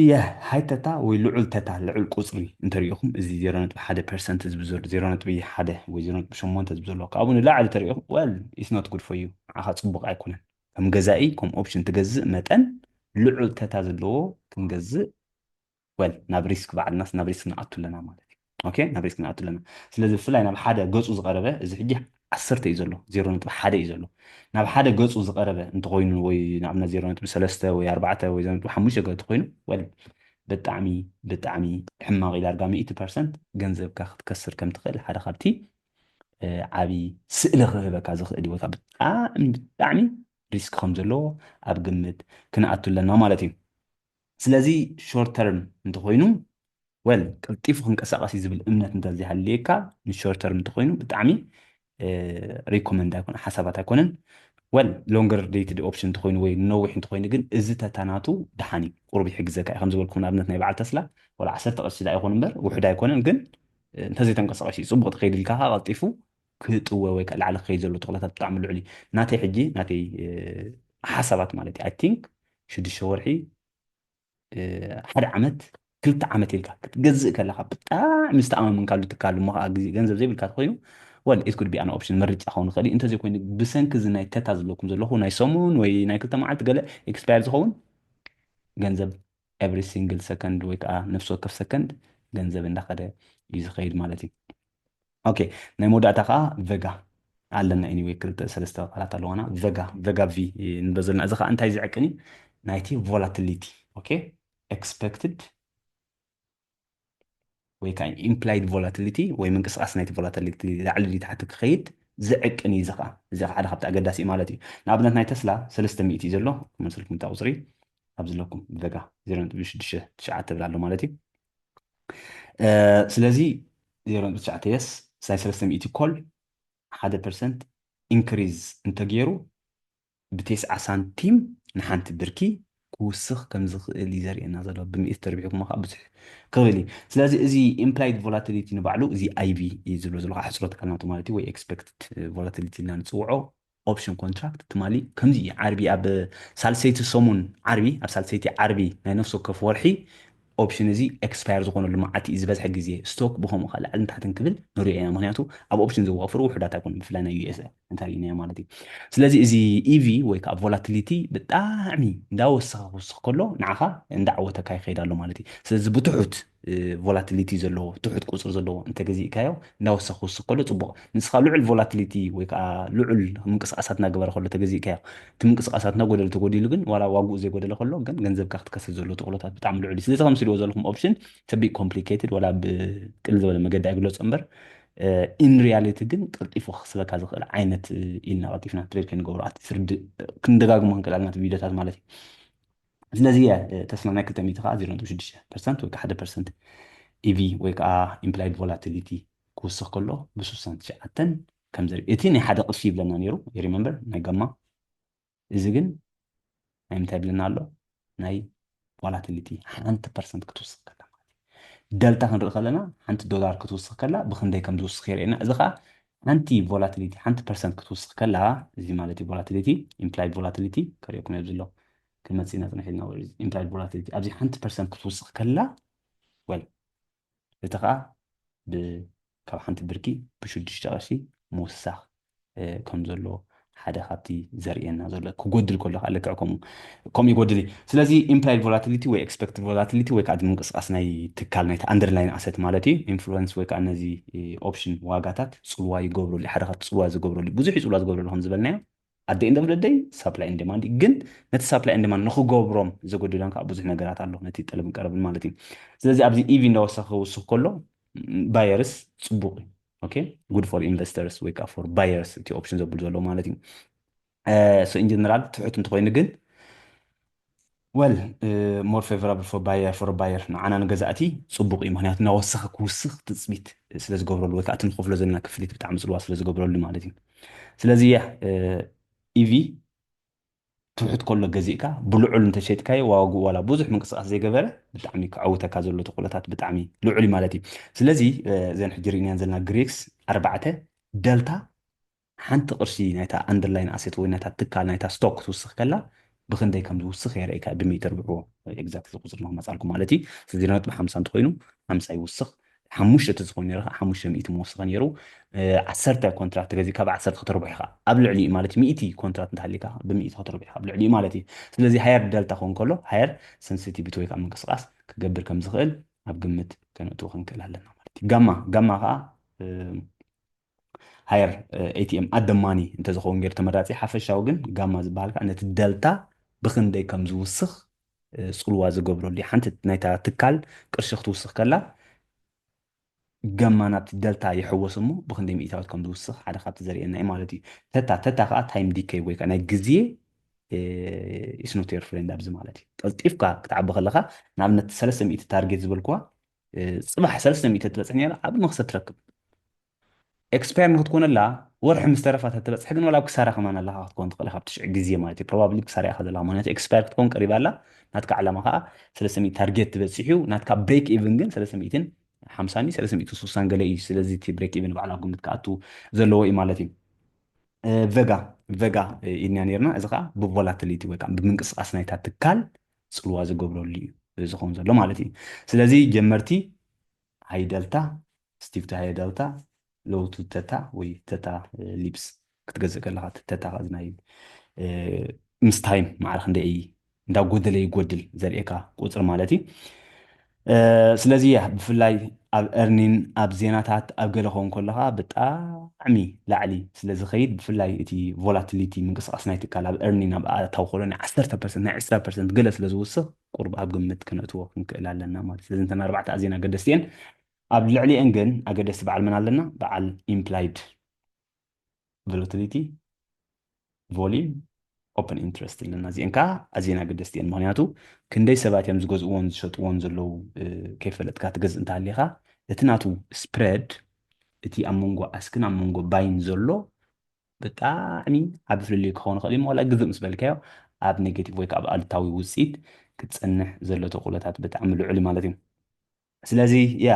ሃይ ተታ ወይ ልዑል ተታ፣ ልዑል ቁጽሪ እንተሪኢኹም፣ እዚ ዜሮ ነጥቢ ሓደ ፐርሰንት ዝብል ዘሎ፣ ዜሮ ነጥቢ ሓደ ወይ ዜሮ ነጥቢ ሸሞንተ ዝብል ዘሎ፣ ካብኡ ንላዕሊ ተሪኢኹም፣ well, it's not good for you፣ ንዓኻ ጽቡቕ ኣይኮነን። ከም ገዛኢ፣ ከም ኦፕሽን ትገዝእ መጠን ልዑል ተታ ዘለዎ ክንገዝእ፣ well፣ ናብ ሪስክ ባዕልናስ ናብ ሪስክ ንኣቱ ኣለና ማለት እዩ። ኦኬ፣ ናብ ሪስክ ንኣቱ ኣለና። ስለዚ ብፍላይ ናብ ሓደ ገጹ ዝቐረበ፣ እዚ ሕጂ ዓሰርተ እዩ ዘሎ፣ ዜሮ ነጥቢ ሓደ እዩ ዘሎ። ናብ ሓደ ገጹ ዝቐረበ እንተኾይኑ ወይ ንኣብነት ዜሮ ነጥቢ ሰለስተ ወይ ኣርባዕተ ወይ ዜሮ ነጥቢ ሓሙሽተ ገ-፣ እንተኾይኑ፣ well፣ ብጣዕሚ፣ ብጣዕሚ ሕማቕ እዩ። ዳርጋ ሚእቲ ፐርሰንት ገንዘብካ ክትከስር ከም ትኽእል ሓደ ካብቲ፣ እ፣ ዓቢ ስእሊ ክህበካ ዝኽእል እዩ። ወይ ከዓ ብጣዕሚ፣ ብጣዕሚ ሪስክ ከም ዘለዎ ኣብ ግምት ክንኣቱ ኣለና ማለት እዩ። ስለዚ ሾርት ተርም እንተኾይኑ፣ well፣ ቀልጢፉ ክንቀሳቐስ እዩ ዝብል እምነት እንተዘይሃልየካ፣ ንሾርት ተርም እንተኾይኑ ብጣዕሚ፣ እ፣ ሪኮመንድ ኣይኮነ፣ ሓሳባት ኣይኮነን። Well፣ ሎንገር ዴትድ ኦፕሽን እንተኾይኑ ወይ ነዊሕ እንተኾይኑ ግን እዚ ተታ ናቱ ደሓን እዩ፣ ቁሩብ ይሕግዘካ እዩ። ከም ዝበልኩም ንኣብነት ናይ በዓል ተስላ ዋላ ዓሰርተ ቅርሺ ደኣ ይኹን እምበር ውሑድ ኣይኮነን፣ ግን፣ እ፣ እንተዘይተንቀሳቐሲ እዩ ጽቡቕ ትኸይድ ኢልካ ከኣ ቀልጢፉ ክጥወ ወይ ከኣ ላዕሊ ክኸይድ ዘሎ ተኽእሎታት ብጣዕሚ ልዑል እዩ። ናተይ ሕጂ፣ ናተይ፣ እ፣ ሓሳባት ማለት እዩ፣ I think ሽዱሽተ ወርሒ፣ እ፣ ሓደ ዓመት፣ ክልተ ዓመት ኢልካ ክትገዝእ ከለኻ ብጣዕሚ ዝተኣማመንካሉ ትካል እሞ ከኣ ግዜ ገንዘብ ዘይብልካ ተኾይኑ፣ well, it could be an option፣ ምርጫ ክኸውን ይኽእል እዩ። እንተዘይኮይኑ ብሰንኪ እዚ ናይ ተታ ዝብለኩም ዘለኹ ናይ ሰሙን ወይ ናይ ክልተ መዓልቲ ገለ ኤክስፓየር ዝኸውን ገንዘብ every single second ወይ ከዓ ነፍሲ ወከፍ ሰከንድ ገንዘብ እንዳኸደ እዩ ዝኸይድ ማለት እዩ። ኦኬ፣ ናይ መወዳእታ ከዓ ቨጋ ኣለና። ኤኒዌይ ክልተ ሰለስተ ቃላት ኣለዋና። ቨጋ፣ ቨጋ ቪ ንብሎ ዘለና። እዚ ከዓ እንታይ ዝዕቅን እዩ? ናይቲ ቮላቲሊቲ። ኦኬ፣ ኤክስፐክትድ ወይ ከዓ ኢምፕላይድ ቮላቲሊቲ ወይ ምንቅስቃስ ናይቲ ቮላቲሊቲ ላዕሊ ድዩ ታሕቲ ክኸይድ ዝዕቅን እዩ። እዚ ከዓ፣ እዚ ከዓ ሓደ ካብቲ ኣገዳሲ እዩ ማለት እዩ። ንኣብነት ናይ ተስላ ሰለስተ ሚእቲ እዩ ዘሎ፣ ክመልሰልኩም እታ ቁፅሪ ኣብዚ ኣለኩም። ቨጋ ዜሮ ነጥቢ ሽዱሽተ ትሽዓተ ትብል ኣሎ ማለት እዩ። እ፣ ስለዚ ዜሮ ነጥቢ ትሽዓተ የስ ናይ ሰለስተ ሚእቲ ኮል ሓደ ፐርሰንት ኢንክሪዝ እንተገይሩ ብቴስዓ ሳንቲም ንሓንቲ ብርኪ ክውስኽ ከም ዝኽእል እዩ ዘርእየና ዘሎ። ብሚእቲ ተርቢሕኩም ከዓ ብዙሕ ክብል እዩ። ስለዚ እዚ ኢምፕላይድ ቮላቲሊቲ ንባዕሉ እዚ ኣይቪ እዩ ዝብሎ ዘሎ፣ ሕፅሮት ቃል ናቱ ማለት እዩ፣ ወይ ኤክስፐክትድ ቮላቲሊቲ ኢልና ንፅውዖ ኦፕሽን ኮንትራክት ትማሊ ከምዚ እዩ። ዓርቢ ኣብ ሳልሰይቲ ሰሙን ዓርቢ፣ ኣብ ሳልሰይቲ ዓርቢ ናይ ነፍሲ ወከፍ ወርሒ ኦፕሽን እዚ ኤክስፓየር ዝኾነሉ መዓልቲ እዩ ዝበዝሐ ግዜ ስቶክ ብከምኡ ከዓ ላዕልን ታሕትን ክብል ንሪኦ ኢና። ምክንያቱ ኣብ ኦፕሽን ዘዋፍሩ ውሑዳት ኣይኮኑን፣ ብፍላይ ናይ ዩ ኤስ እንተሪእናዮ ማለት እዩ። ስለዚ እዚ ኢቪ ወይ ከዓ ቮላቲሊቲ ብጣዕሚ እንዳወሰኸ ክውስኽ ከሎ ንዓኻ እንዳዓወተካ ይኸይድ ኣሎ ማለት እዩ። ስለዚ ብትሑት ቮላቲሊቲ ዘለዎ ትሑት ቁፅሪ ዘለዎ እንተገዚእካዮ እንዳወሰኽ ክውስኽ ከሎ ፅቡቕ። ንስኻ ልዑል ቮላቲሊቲ ወይ ከዓ ልዑል ምንቅስቃሳት እናገበረ ከሎ ተገዚእካዮ እቲ ምንቅስቃሳት እናጎደለ ተጎዲሉ ግን ዋላ ዋግኡ ዘይጎደለ ከሎ ግን ገንዘብካ ክትከስር ዘሎ ተኽእሎታት ብጣዕሚ ልዑል እዩ። ስለዚ ከም ስልዎ ዘለኹም ኦፕሽን ተቢቅ ኮምፕሊኬትድ ዋላ ብቅል ዝበለ መገዲ ኣይግለፆ እምበር ኢን ሪያሊቲ ግን ቀልጢፉ ክስበካ ዝኽእል ዓይነት ኢልና ቀልጢፍና ትሬድ ከንገብሮ ኣትሊስት ርድ ክንደጋግሞ ክንክእል ኣለና እቲ ቪዲዮታት ማለት እዩ። ስለዚ እየ ተስማማይ ክልተ ሚእቲ ከዓ ዜሮ ነጥቢ ሽዱሽተ ፐርሰንት ወይ ከዓ ሓደ ፐርሰንት ኢቪ ወይ ከዓ ኢምፕላይድ ቮላቲሊቲ ክውስኽ ከሎ ብስሳን ትሽዓተን ከም ዘርኢ እቲ ናይ ሓደ ቅርሺ ይብለና ነይሩ። ሪመምበር ናይ ጋማ እዚ ግን ናይ ምንታይ ይብለና ኣሎ? ናይ ቮላቲሊቲ ሓንቲ ፐርሰንት ክትውስኽ ከላ ማለት እዩ። ደልታ ክንርኢ ከለና ሓንቲ ዶላር ክትውስኽ ከላ ብክንደይ ከም ዝውስኽ የርእየና። እዚ ከዓ ሓንቲ ቮላቲሊቲ ሓንቲ ፐርሰንት ክትውስኽ ከላ እዚ ማለት እዩ ቮላቲሊቲ ኢምፕላይድ ቮላቲሊቲ ከሪኦኩም ኣብዚ ኣሎ ክመፅእ ኢና ፅንሕ ኢልና ኢምፕላይድ ቮላቲሊቲ ኣብዚ ሓንቲ ፐርሰንት ክትውስኽ ከላ ወል እቲ ከዓ ካብ ሓንቲ ብርኪ ብሽዱሽተ ቅርሺ ምውሳኽ ከም ዘሎ ሓደ ካብቲ ዘርእየና ዘሎ ክጎድል ከሎ ከዓ ልክዕ ከምኡ ከምኡ ይጎድል እዩ። ስለዚ ኢምፕላይድ ቮላቲሊቲ ወይ ኤክስፐክትድ ቮላቲሊቲ ወይ ከዓ ምንቅስቃስ ናይ ትካል ናይቲ ኣንደርላይን ኣሰት ማለት እዩ ኢንፍሉወንስ ወይ ከዓ ነዚ ኦፕሽን ዋጋታት ፅልዋ ይገብረሉ ሓደ ካብቲ ፅልዋ ዝገብረሉ ብዙሕ እዩ ፅልዋ ዝገብረሉ ከም ዝበልናዮ ኣደ ኢንደ ብለደይ ሳፕላይ ኢንድ ዲማንድ ግን ነቲ ሳፕላይ ኢንድ ዲማንድ ንክገብሮም ዘጎድሎም ከዓ ብዙሕ ነገራት ኣሎ ነቲ ጠለብን ቀረብን ማለት እዩ። ስለዚ ኣብዚ ኢቪ እንዳወሰኸ ክውስኽ ከሎ ባየርስ ፅቡቅ እዩ። ኦኬ ጉድ ፎር ኢንቨስተርስ ወይ ከዓ ፎር ባየርስ እቲ ኦፕሽን ዘብሉ ዘሎ ማለት እዩ። ሶ ኢንጀነራል ትሑት እንተኮይኑ ግን well more favorable for buyer for buyer ንዓና ንገዛእቲ ፅቡቅ እዩ። ምክንያቱ እናወሰኸ ክውስኽ ትፅቢት ስለዝገብረሉ ወይ ከዓ እቲ ንከፍሎ ዘለና ክፍሊት ብጣዕሚ ፅልዋ ስለዝገብረሉ ማለት እዩ። ስለዚ ኢቪ ትሑት ከሎ ገዚእካ ብልዑል እንተሸጥካዮ ዋግኡ ዋላ ብዙሕ ምንቅስቃስ ዘይገበረ ብጣዕሚ ክዓውተካ ዘሎ ተኽእሎታት ብጣዕሚ ልዑል እዩ ማለት እዩ። ስለዚ እዘን ሕጂ ርኢናየን ዘለና ግሪክስ ኣርባዕተ ደልታ ሓንቲ ቅርሺ ናይታ ኣንደርላይን ኣሴት ወይ ናይታ ትካል ናይታ ስቶክ ክትውስኽ ከላ ብክንደይ ከም ዝውስኽ የርእካ ብሚእቲ ርብዕዎ ኤግዛክት ቁፅሪ ንክመፃልኩም ማለት እዩ። ስለዚ ነጥቢ ሓምሳ እንተኮይኑ ሓምሳ ይውስኽ ሓሙሽተ ተዝኾን ነይሩ ከዓ ሓሙሽተ ሚእቲ ምወሰኸ ነይሩ። ዓሰርተ ኮንትራክት ተገዚእካ ብዓሰርተ ከተርብሖ ኢኻ ኣብ ልዕሊ ማለት ሚእቲ ኮንትራክት እንተሃሊካ ብሚእቲ ከተርብሖ ኢኻ ኣብ ልዕሊ ማለት እዩ። ስለዚ ሃየር ደልታ ክኸውን ከሎ ሃየር ሰንሲቲቪቲ ወይ ከዓ ምንቅስቃስ ክገብር ከም ዝኽእል ኣብ ግምት ከነእትዎ ክንክእል ኣለና ማለት እዩ። ጋማ ጋማ ከዓ ሃየር ኤቲኤም ኣደማኒ እንተዝኸውን ገይሩ ተመራፂ ሓፈሻዊ ግን ጋማ ዝበሃል ከዓ ነቲ ደልታ ብክንደይ ከም ዝውስኽ ፅልዋ ዝገብረሉ ሓንቲ ናይታ ትካል ቅርሺ ክትውስኽ ከላ ገማ ናብቲ ደልታ ይሕወስ እሞ ብክንደይ ሚእታዊት ከም ዝውስኽ ሓደ ካብቲ ዘርእየና እዩ ማለት እዩ። ተታ ተታ ከዓ ታይም ዲከይ ወይ ከዓ ናይ ግዜ ኢስኖቴር ፍሬንድ ኣብዚ ማለት እዩ። ቀልጢፍካ ክትዓቢ ከለካ ንኣብነት ሰለስተ ሚእቲ ታርጌት ዝበልክዋ ፅባሕ ሰለስተ ሚእቲ ትበፅሕ ነራ ዓብ መክሰብ ትረክብ። ኤክስፓየር ንክትኮነላ ወርሒ ምስ ተረፋ ተትበፅሕ ግን ወላ ኣብ ክሳራ ከማን ኣለካ ክትኮን ትኽእል ካብ ትሽዕ ግዜ ማለት እዩ። ፕሮባብሊ ክሳራ ኢኻ ዘለካ ምክንያቱ ኤክስፓየር ክትኮን ቀሪባ ኣላ። ናትካ ዓላማ ከዓ ሰለስተ ሚእቲ ታርጌት ትበፅሕ እዩ። ናትካ ብሬክ ኢቭን ግን ሰለስተ ሚእትን ሓምሳን ሰለስተ ሚእቲ ስሳን ገለ እዩ። ስለዚ እቲ ብሬክ ኢቭን ባዕላ ግምት ክኣቱ ዘለዎ እዩ ማለት እዩ። ቨጋ ቨጋ ኢልና ነርና እዚ ከዓ ብቮላቲሊቲ ወይ ከዓ ብምንቅስቃስ ናይታ ትካል ፅልዋ ዝገብረሉ እዩ ዝኸውን ዘሎ ማለት እዩ። ስለዚ ጀመርቲ ሃይ ደልታ ስቲቭ ቱ ሃይ ደልታ ሎው ቱ ተታ ወይ ተታ ሊፕስ ክትገዝእ ከለካ ተታ ከዚ ናይ ምስ ታይም ማዕረ ክንደይ እንዳጎደለ ይጎድል ዘርእየካ ቁፅሪ ማለት እዩ። ስለዚ ያ ብፍላይ ኣብ ኤርኒን ኣብ ዜናታት ኣብ ገለ ከውን ከለካ ብጣዕሚ ላዕሊ ስለዝኸይድ ብፍላይ እቲ ቮላቲሊቲ ምንቅስቃስ ናይ ትካል ኣብ ኤርኒን ኣብ ኣታዊ ከሎ ናይ ዓሰርተ ፐርሰንት ናይ ዕስራ ፐርሰንት ገለ ስለዝውስኽ ቁርብ ኣብ ግምት ክነእትዎ ክንክእል ኣለና ማለት ስለዚ እንተና ኣርባዕተ ኣዝየን ኣገደስቲ እየን። ኣብ ልዕሊአን ግን ኣገደስቲ በዓል መን ኣለና? በዓል ኢምፕላይድ ቮላቲሊቲ ቮሊም ኦፕን ኢንትረስት ኣለና። እዚአን ከዓ ኣዝየን ኣገደስቲ እየን። ምክንያቱ ክንደይ ሰባት እዮም ዝገዝእዎን ዝሸጥዎን ዘለዉ ከይፈለጥካ ትገዝእ እንተሃሊካ እቲ ናቱ ስፕረድ እቲ ኣብ መንጎ ኣስክን ኣብ መንጎ ባይን ዘሎ ብጣዕሚ ዓቢ ፍልልዩ ክኸውን ይኽእል እዩ። ዋላ ግዝእ ምስ በልካዮ ኣብ ኔጌቲቭ ወይ ከዓ ኣብ ኣሉታዊ ውፅኢት ክትፀንሕ ዘሎ ተኽእሎታት ብጣዕሚ ልዑል እዩ ማለት እዩ። ስለዚ ያ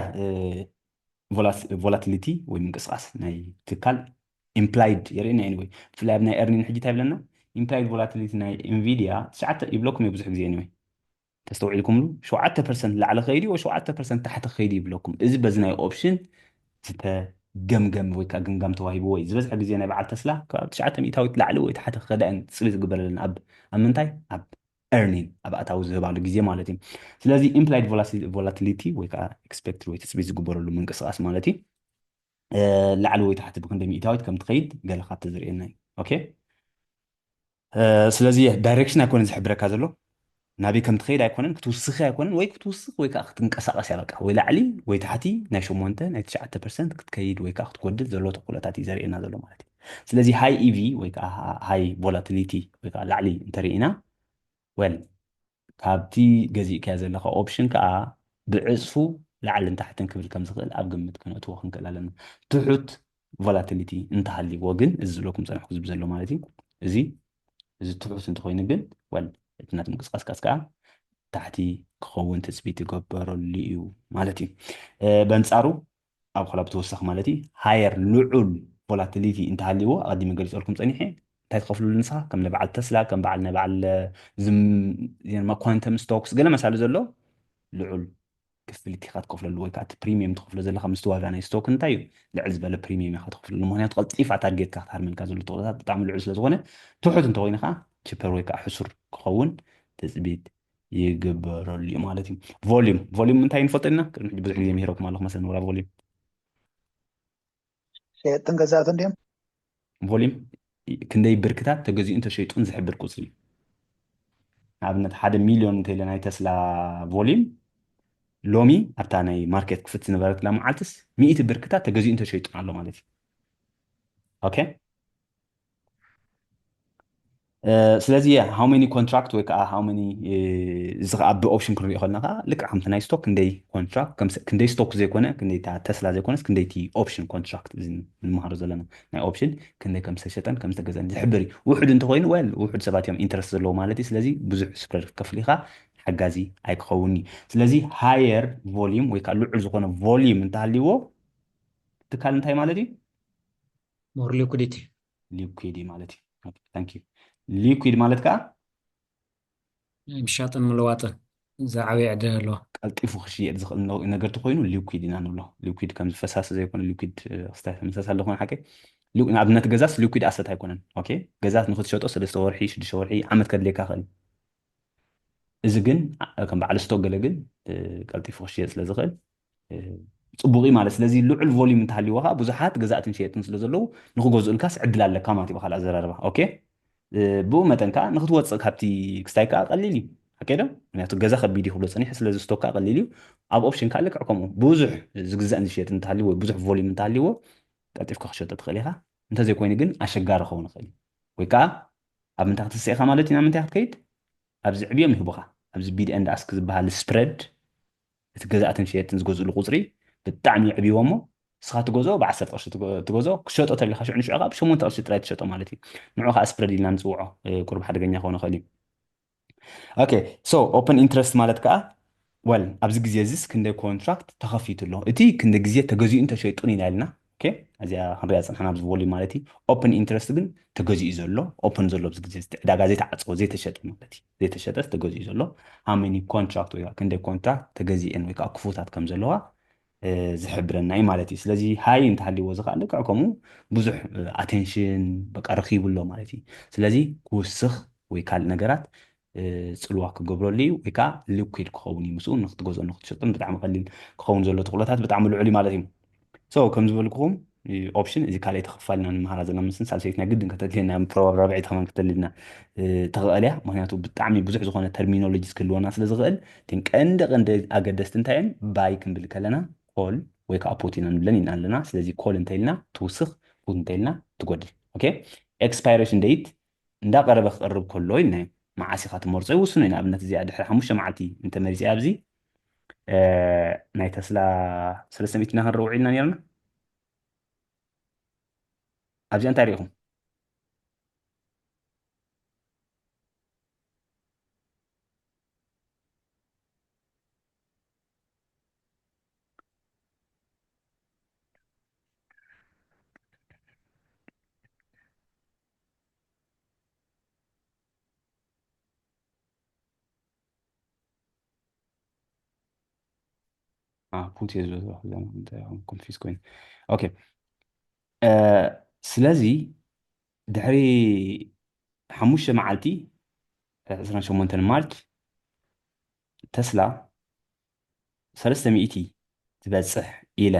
ቮላቲሊቲ ወይ ምንቅስቃስ ናይ ትካል ኢምፕላይድ የርእየና። ኤኒወይ ብፍላይ ኣብ ናይ ኤርኒን ሕጂ እንታይ ይብለና? ኢምፕላይድ ቮላቲሊቲ ናይ ኢንቪድያ ትሽዓተ ይብለኩም እየ ብዙሕ ግዜ። ኤኒወይ ተስተውዒልኩምሉ ሸውዓተ ፐርሰንት ላዕሊ ከይዲ ወይ ሸውዓተ ፐርሰንት ታሕቲ ከይዲ ይብለኩም። እዚ በዚ ናይ ኦፕሽን ዝተገምገም ወይ ከዓ ግምጋም ተዋሂብዎ እዩ። ዝበዝሐ ግዜ ናይ በዓል ተስላ ካብ ትሽዓተ ሚእታዊት ላዕሊ ወይ ታሕቲ ክኸዳ እየን ትፅቢት ዝግበረለን። ኣብ ኣብ ምንታይ? ኣብ ኤርኒንግ፣ ኣብ ኣታዊ ዝህባሉ ግዜ ማለት እዩ። ስለዚ ኢምፕላይድ ቮላቲሊቲ ወይ ከዓ ኤክስፔክትድ ወይ ትፅቢት ዝግበረሉ ምንቅስቃስ ማለት እዩ። ላዕሊ ወይ ታሕቲ ብክንደይ ሚእታዊት ከም ትኸይድ ገለ ካብቲ ዝርእየና እዩ። ኦኬ፣ ስለዚ ዳይሬክሽን ኣይኮነን ዝሕብረካ ዘሎ፣ ናበይ ከም ትኸይድ ኣይኮነን፣ ክትውስኺ ኣይኮነን፣ ወይ ክትውስኽ ወይ ከዓ ክትንቀሳቐስ እያ። በቃ ወይ ላዕሊ ወይ ታሕቲ ናይ ሸሞንተ ናይ ትሽዓተ ፐርሰንት ክትከይድ ወይ ከዓ ክትጎድል ዘሎ ተኽእሎታት እዩ ዘርእየና ዘሎ ማለት እዩ። ስለዚ ሃይ ኢቪ ወይ ከዓ ሃይ ቮላቲሊቲ ወይ ከዓ ላዕሊ እንተርኢና፣ ወል ካብቲ ገዚእካዮ ዘለኻ ኦፕሽን ከዓ ብዕፅፉ ላዕልን ታሕትን ክብል ከም ዝኽእል ኣብ ግምት ከነእትዎ ክንክእል ኣለና። ትሑት ቮላቲሊቲ እንተሃልይዎ ግን፣ እዚ ዝብለኩም ፀንሕኩ ዝብ ዘሎ ማለት እዩ። እዚ እዚ ትሑት እንተኮይኑ ግን፣ ወል እቲ ናት ምንቅስቃስካስ ከዓ ታሕቲ ክኸውን ትፅቢት ይገበረሉ እዩ ማለት እዩ። በንፃሩ ኣብ ኾላ ብተወሳኺ ማለት እዩ ሃየር፣ ልዑል ቮላቲሊቲ እንተሃልይዎ፣ ኣቐዲመ ገሊፀልኩም ፀኒሐ፣ እንታይ ትኸፍልሉ ንስኻ? ከም ናይ በዓል ተስላ፣ ከም በዓል ናይ በዓል ዝም ኳንተም ስቶክስ ገለ መሳሉ ዘሎ ልዑል ክፍሊት ኢኻ ትከፍለሉ፣ ወይ ከዓ እቲ ፕሪሚየም ትኸፍሎ ዘለካ ምስቲ ዋጋ ናይ ስቶክ እንታይ እዩ፣ ልዕል ዝበለ ፕሪሚየም ኢኻ ትኸፍለሉ። ምክንያቱ ቀልጢፋ ታርጌትካ ክትሃርመልካ ዘሎ ተኽእሎታት ብጣዕሚ ልዑል ስለዝኾነ፣ ትሑት እንተኮይኑ ከዓ ቺፐር ወይ ከዓ ሕሱር ክኸውን ትፅቢት ይግበረሉ እዩ ማለት እዩ። ቮሊዩም፣ ቮሊዩም እንታይ ንፈልጦ ኢና? ቅድሚ ሕጂ ብዙሕ ግዜ ምሂረኩም ኣለኹ መሰል ንብራ ቮሊዩም። ሸየጥትን ገዛእትን ድዮም? ቮሊዩም ክንደይ ብርክታት ተገዚኡን ተሸይጡን ዝሕብር ቁፅሪ እዩ። ንኣብነት ሓደ ሚልዮን እንተኢለ ናይ ተስላ ቮሊዩም ሎሚ ኣብታ ናይ ማርኬት ክፍት ዝነበረትላ መዓልትስ ሚእቲ ብርክታት ተገዚኡን ተሸይጡን ኣሎ ማለት እዩ። ኦኬ፣ ስለዚ how many contract ወይ ከዓ how many እዚ ከዓ ብኦፕሽን ክንሪኦ ከለና ከዓ ልክዕ ከምቲ ናይ ስቶክ ክንደይ ኮንትራክት ክንደይ ስቶክ ዘይኮነ ክንደይ ተስላ ዘይኮነስ ክንደይ ቲ ኦፕሽን ኮንትራክት እዚ ንምሃሮ ዘለና ናይ ኦፕሽን ክንደይ ከም ዝተሸጠን ከም ዝተገዘን ዝሕብር እዩ። ውሑድ እንተኮይኑ ወል ውሑድ ሰባት እዮም ኢንትረስት ዘለዎ ማለት እዩ። ስለዚ ብዙሕ ስፕረድ ክትከፍል ኢኻ ሓጋዚ ኣይክኸውን እዩ። ስለዚ ሃየር ቮሊዩም ወይ ከዓ ልዑል ዝኾነ ቮሊዩም እንተሃልይዎ ትካል እንታይ ማለት እዩ? more liquidity ሊኩዊድ ማለት እዩ። ታንክ ዩ። ሊኩዊድ ማለት ከዓ ምሻጥን ምልዋጥን ዝዓበየ ዕድል ኣለዎ። ቀልጢፉ ክሽየጥ ዝኽእል ነገር ተኮይኑ ሊኩዊድ ኢና ንብሎ። ሊኩዊድ ከም ዝፈሳሲ ዘይኮነ ሊኩዊድ ክስታይ ተመሳሳሊ ዝኾነ ሓቂ ንኣብነት ገዛስ ሊኩዊድ ኣሰት ኣይኮነን። ኦኬ፣ ገዛት ንክትሸጦ ሰለስተ ወርሒ ሽዱሽተ ወርሒ ዓመት ከድልየካ ክእል። እዚ ግን ከም በዓል ስቶክ ገለ ግን ቀልጢፉ ክሽየጥ ስለ ዝኽእል ፅቡቕ ማለት። ስለዚ ልዑል ቮሊዩም እንተሃልይዎ ከዓ ብዙሓት ገዛእትን ሸየጥትን ስለ ዘለዉ ንክገዝኡልካስ ዕድል ኣለካ ማለት እዩ ብካልእ ኣዘራርባ። ኦኬ፣ ብኡ መጠን ከዓ ንክትወፅእ ካብቲ ክስታይ ከዓ ቀሊል እዩ። ሓቂ ዶ? ምክንያቱ ገዛ ከቢድ እዩ ክብሎ ፀኒሑ፣ ስለዚ ስቶክ ከዓ ቀሊል እዩ። ኣብ ኦፕሽን ከዓ ልክዕ ከምኡ ብዙሕ ዝግዛእን ዝሸየጥን እንተሃልይዎ ወይ ብዙሕ ቮሊዩም እንተሃልይዎ ቀልጢፍካ ክሸጦ ትኽእል ኢኻ። እንተዘይኮይኑ ግን ኣሸጋሪ ክኸውን ይኽእል እዩ። ወይ ከዓ ኣብ ምንታይ ክትስእ ኢኻ ማለት እዩ። ናብ ምንታይ ክትከይድ? ኣብዚ ዕብዮም ይህቡኻ። ኣብዚ ቢድ ኤንድ ኣስክ ዝበሃል ስፕረድ እቲ ገዛእትን ሸየጥትን ዝገዝእሉ ቁፅሪ ብጣዕሚ ይዕብይዎ እሞ ንስኻ ትገዝኦ ብዓሰርተ ቅርሺ ትገዝኦ ክሸጦ ተሊኻ ሽዑ ንሽዑ ከዓ ብሸሞንተ ቅርሺ ጥራይ ትሸጦ ማለት እዩ። ንዑ ከዓ ስፕረድ ኢልና ንፅውዖ። ቁሩብ ሓደገኛ ክኸውን ይኽእል እዩ። ኦኬ፣ ሶ ኦፕን ኢንትረስት ማለት ከዓ ወል ኣብዚ ግዜ እዚስ ክንደይ ኮንትራክት ተኸፊቱ ኣሎ፣ እቲ ክንደይ ግዜ ተገዚኡን ተሸይጡን ኢና ኢልና። ኦኬ፣ እዚኣ ክንሪኣ ዝፀናሕና ኣብዚ ቮሊዩም ማለት እዩ። ኦፕን ኢንትረስት ግን ተገዚኡ ዘሎ፣ ኦፕን ዘሎ ኣብዚ ግዜ እቲ ዕዳጋ ዘይተዓፀወ ዘይተሸጠ ማለት እዩ። ዘይተሸጠስ ተገዚኡ ዘሎ ሃው ሜኒ ኮንትራክት ወይ ከዓ ክንደይ ኮንትራክት ተገዚኤን ወይ ከዓ ክፉታት ከም ዘለዋ ዝሕብረና እዩ ማለት እዩ። ስለዚ ሃይ እንተሃልይዎ እዚ ከዓ ልክዕ ከምኡ ብዙሕ ኣቴንሽን በቃ ረኺቡ ኣሎ ማለት እዩ። ስለዚ ክውስኽ ወይ ካልእ ነገራት ፅልዋ ክገብረሉ እዩ ወይ ከዓ ሊኩዊድ ክኸውን እዩ። ምስኡ ንክትገዝኦ ንክትሸጦን ብጣዕሚ ቀሊል ክኸውን ዘሎ ተኽእሎታት ብጣዕሚ ልዑል እዩ ማለት እዩ። ሶ ከም ዝበልኩኹም ኦፕሽን እዚ ካልኣይቲ ክፋል ኢና ንምሃራ ዘለና ምስን ሳልሰይቲ ናይ ግድን ከተድልየና ፕሮባብ ራብዐይቲ ከማን ከተድልየና ትኽእል እያ። ምክንያቱ ብጣዕሚ ብዙሕ ዝኾነ ተርሚኖሎጂስ ክህልወና ስለ ዝኽእል እተን ቀንዲ ቀንዲ ኣገደስቲ እንታይ እየን? ባይ ክንብል ከለና ኮል ወይ ከዓ ፖት ኢና ንብለን ኢና ኣለና። ስለዚ ኮል እንተኢልና ትውስኽ፣ ፑት እንተኢልና ትጎድል። ኦኬ፣ ኤክስፓይሬሽን ዴይት እንዳቀረበ ክቀርብ ከሎ ኢልና መዓስ ኢኻ ትመርጾ ይውስኖ እዩ። ንኣብነት እዚኣ ድሕሪ ሓሙሽተ መዓልቲ እንተመሪፀ ኣብዚ ናይ ተስላ ሰለስተ ሚእቲ ኢና ክንረውዕ ኢልና ነርና። ኣብዚኣ እንታይ ሪኢኹም? ፑት እየ ዝበዝበ ኮንፊዝ ኮይኑ። ኦኬ፣ ስለዚ ድሕሪ ሓሙሽተ መዓልቲ፣ ዕስራን ሸሞንተን ማርች፣ ተስላ ሰለስተ ሚእቲ ትበፅሕ ኢለ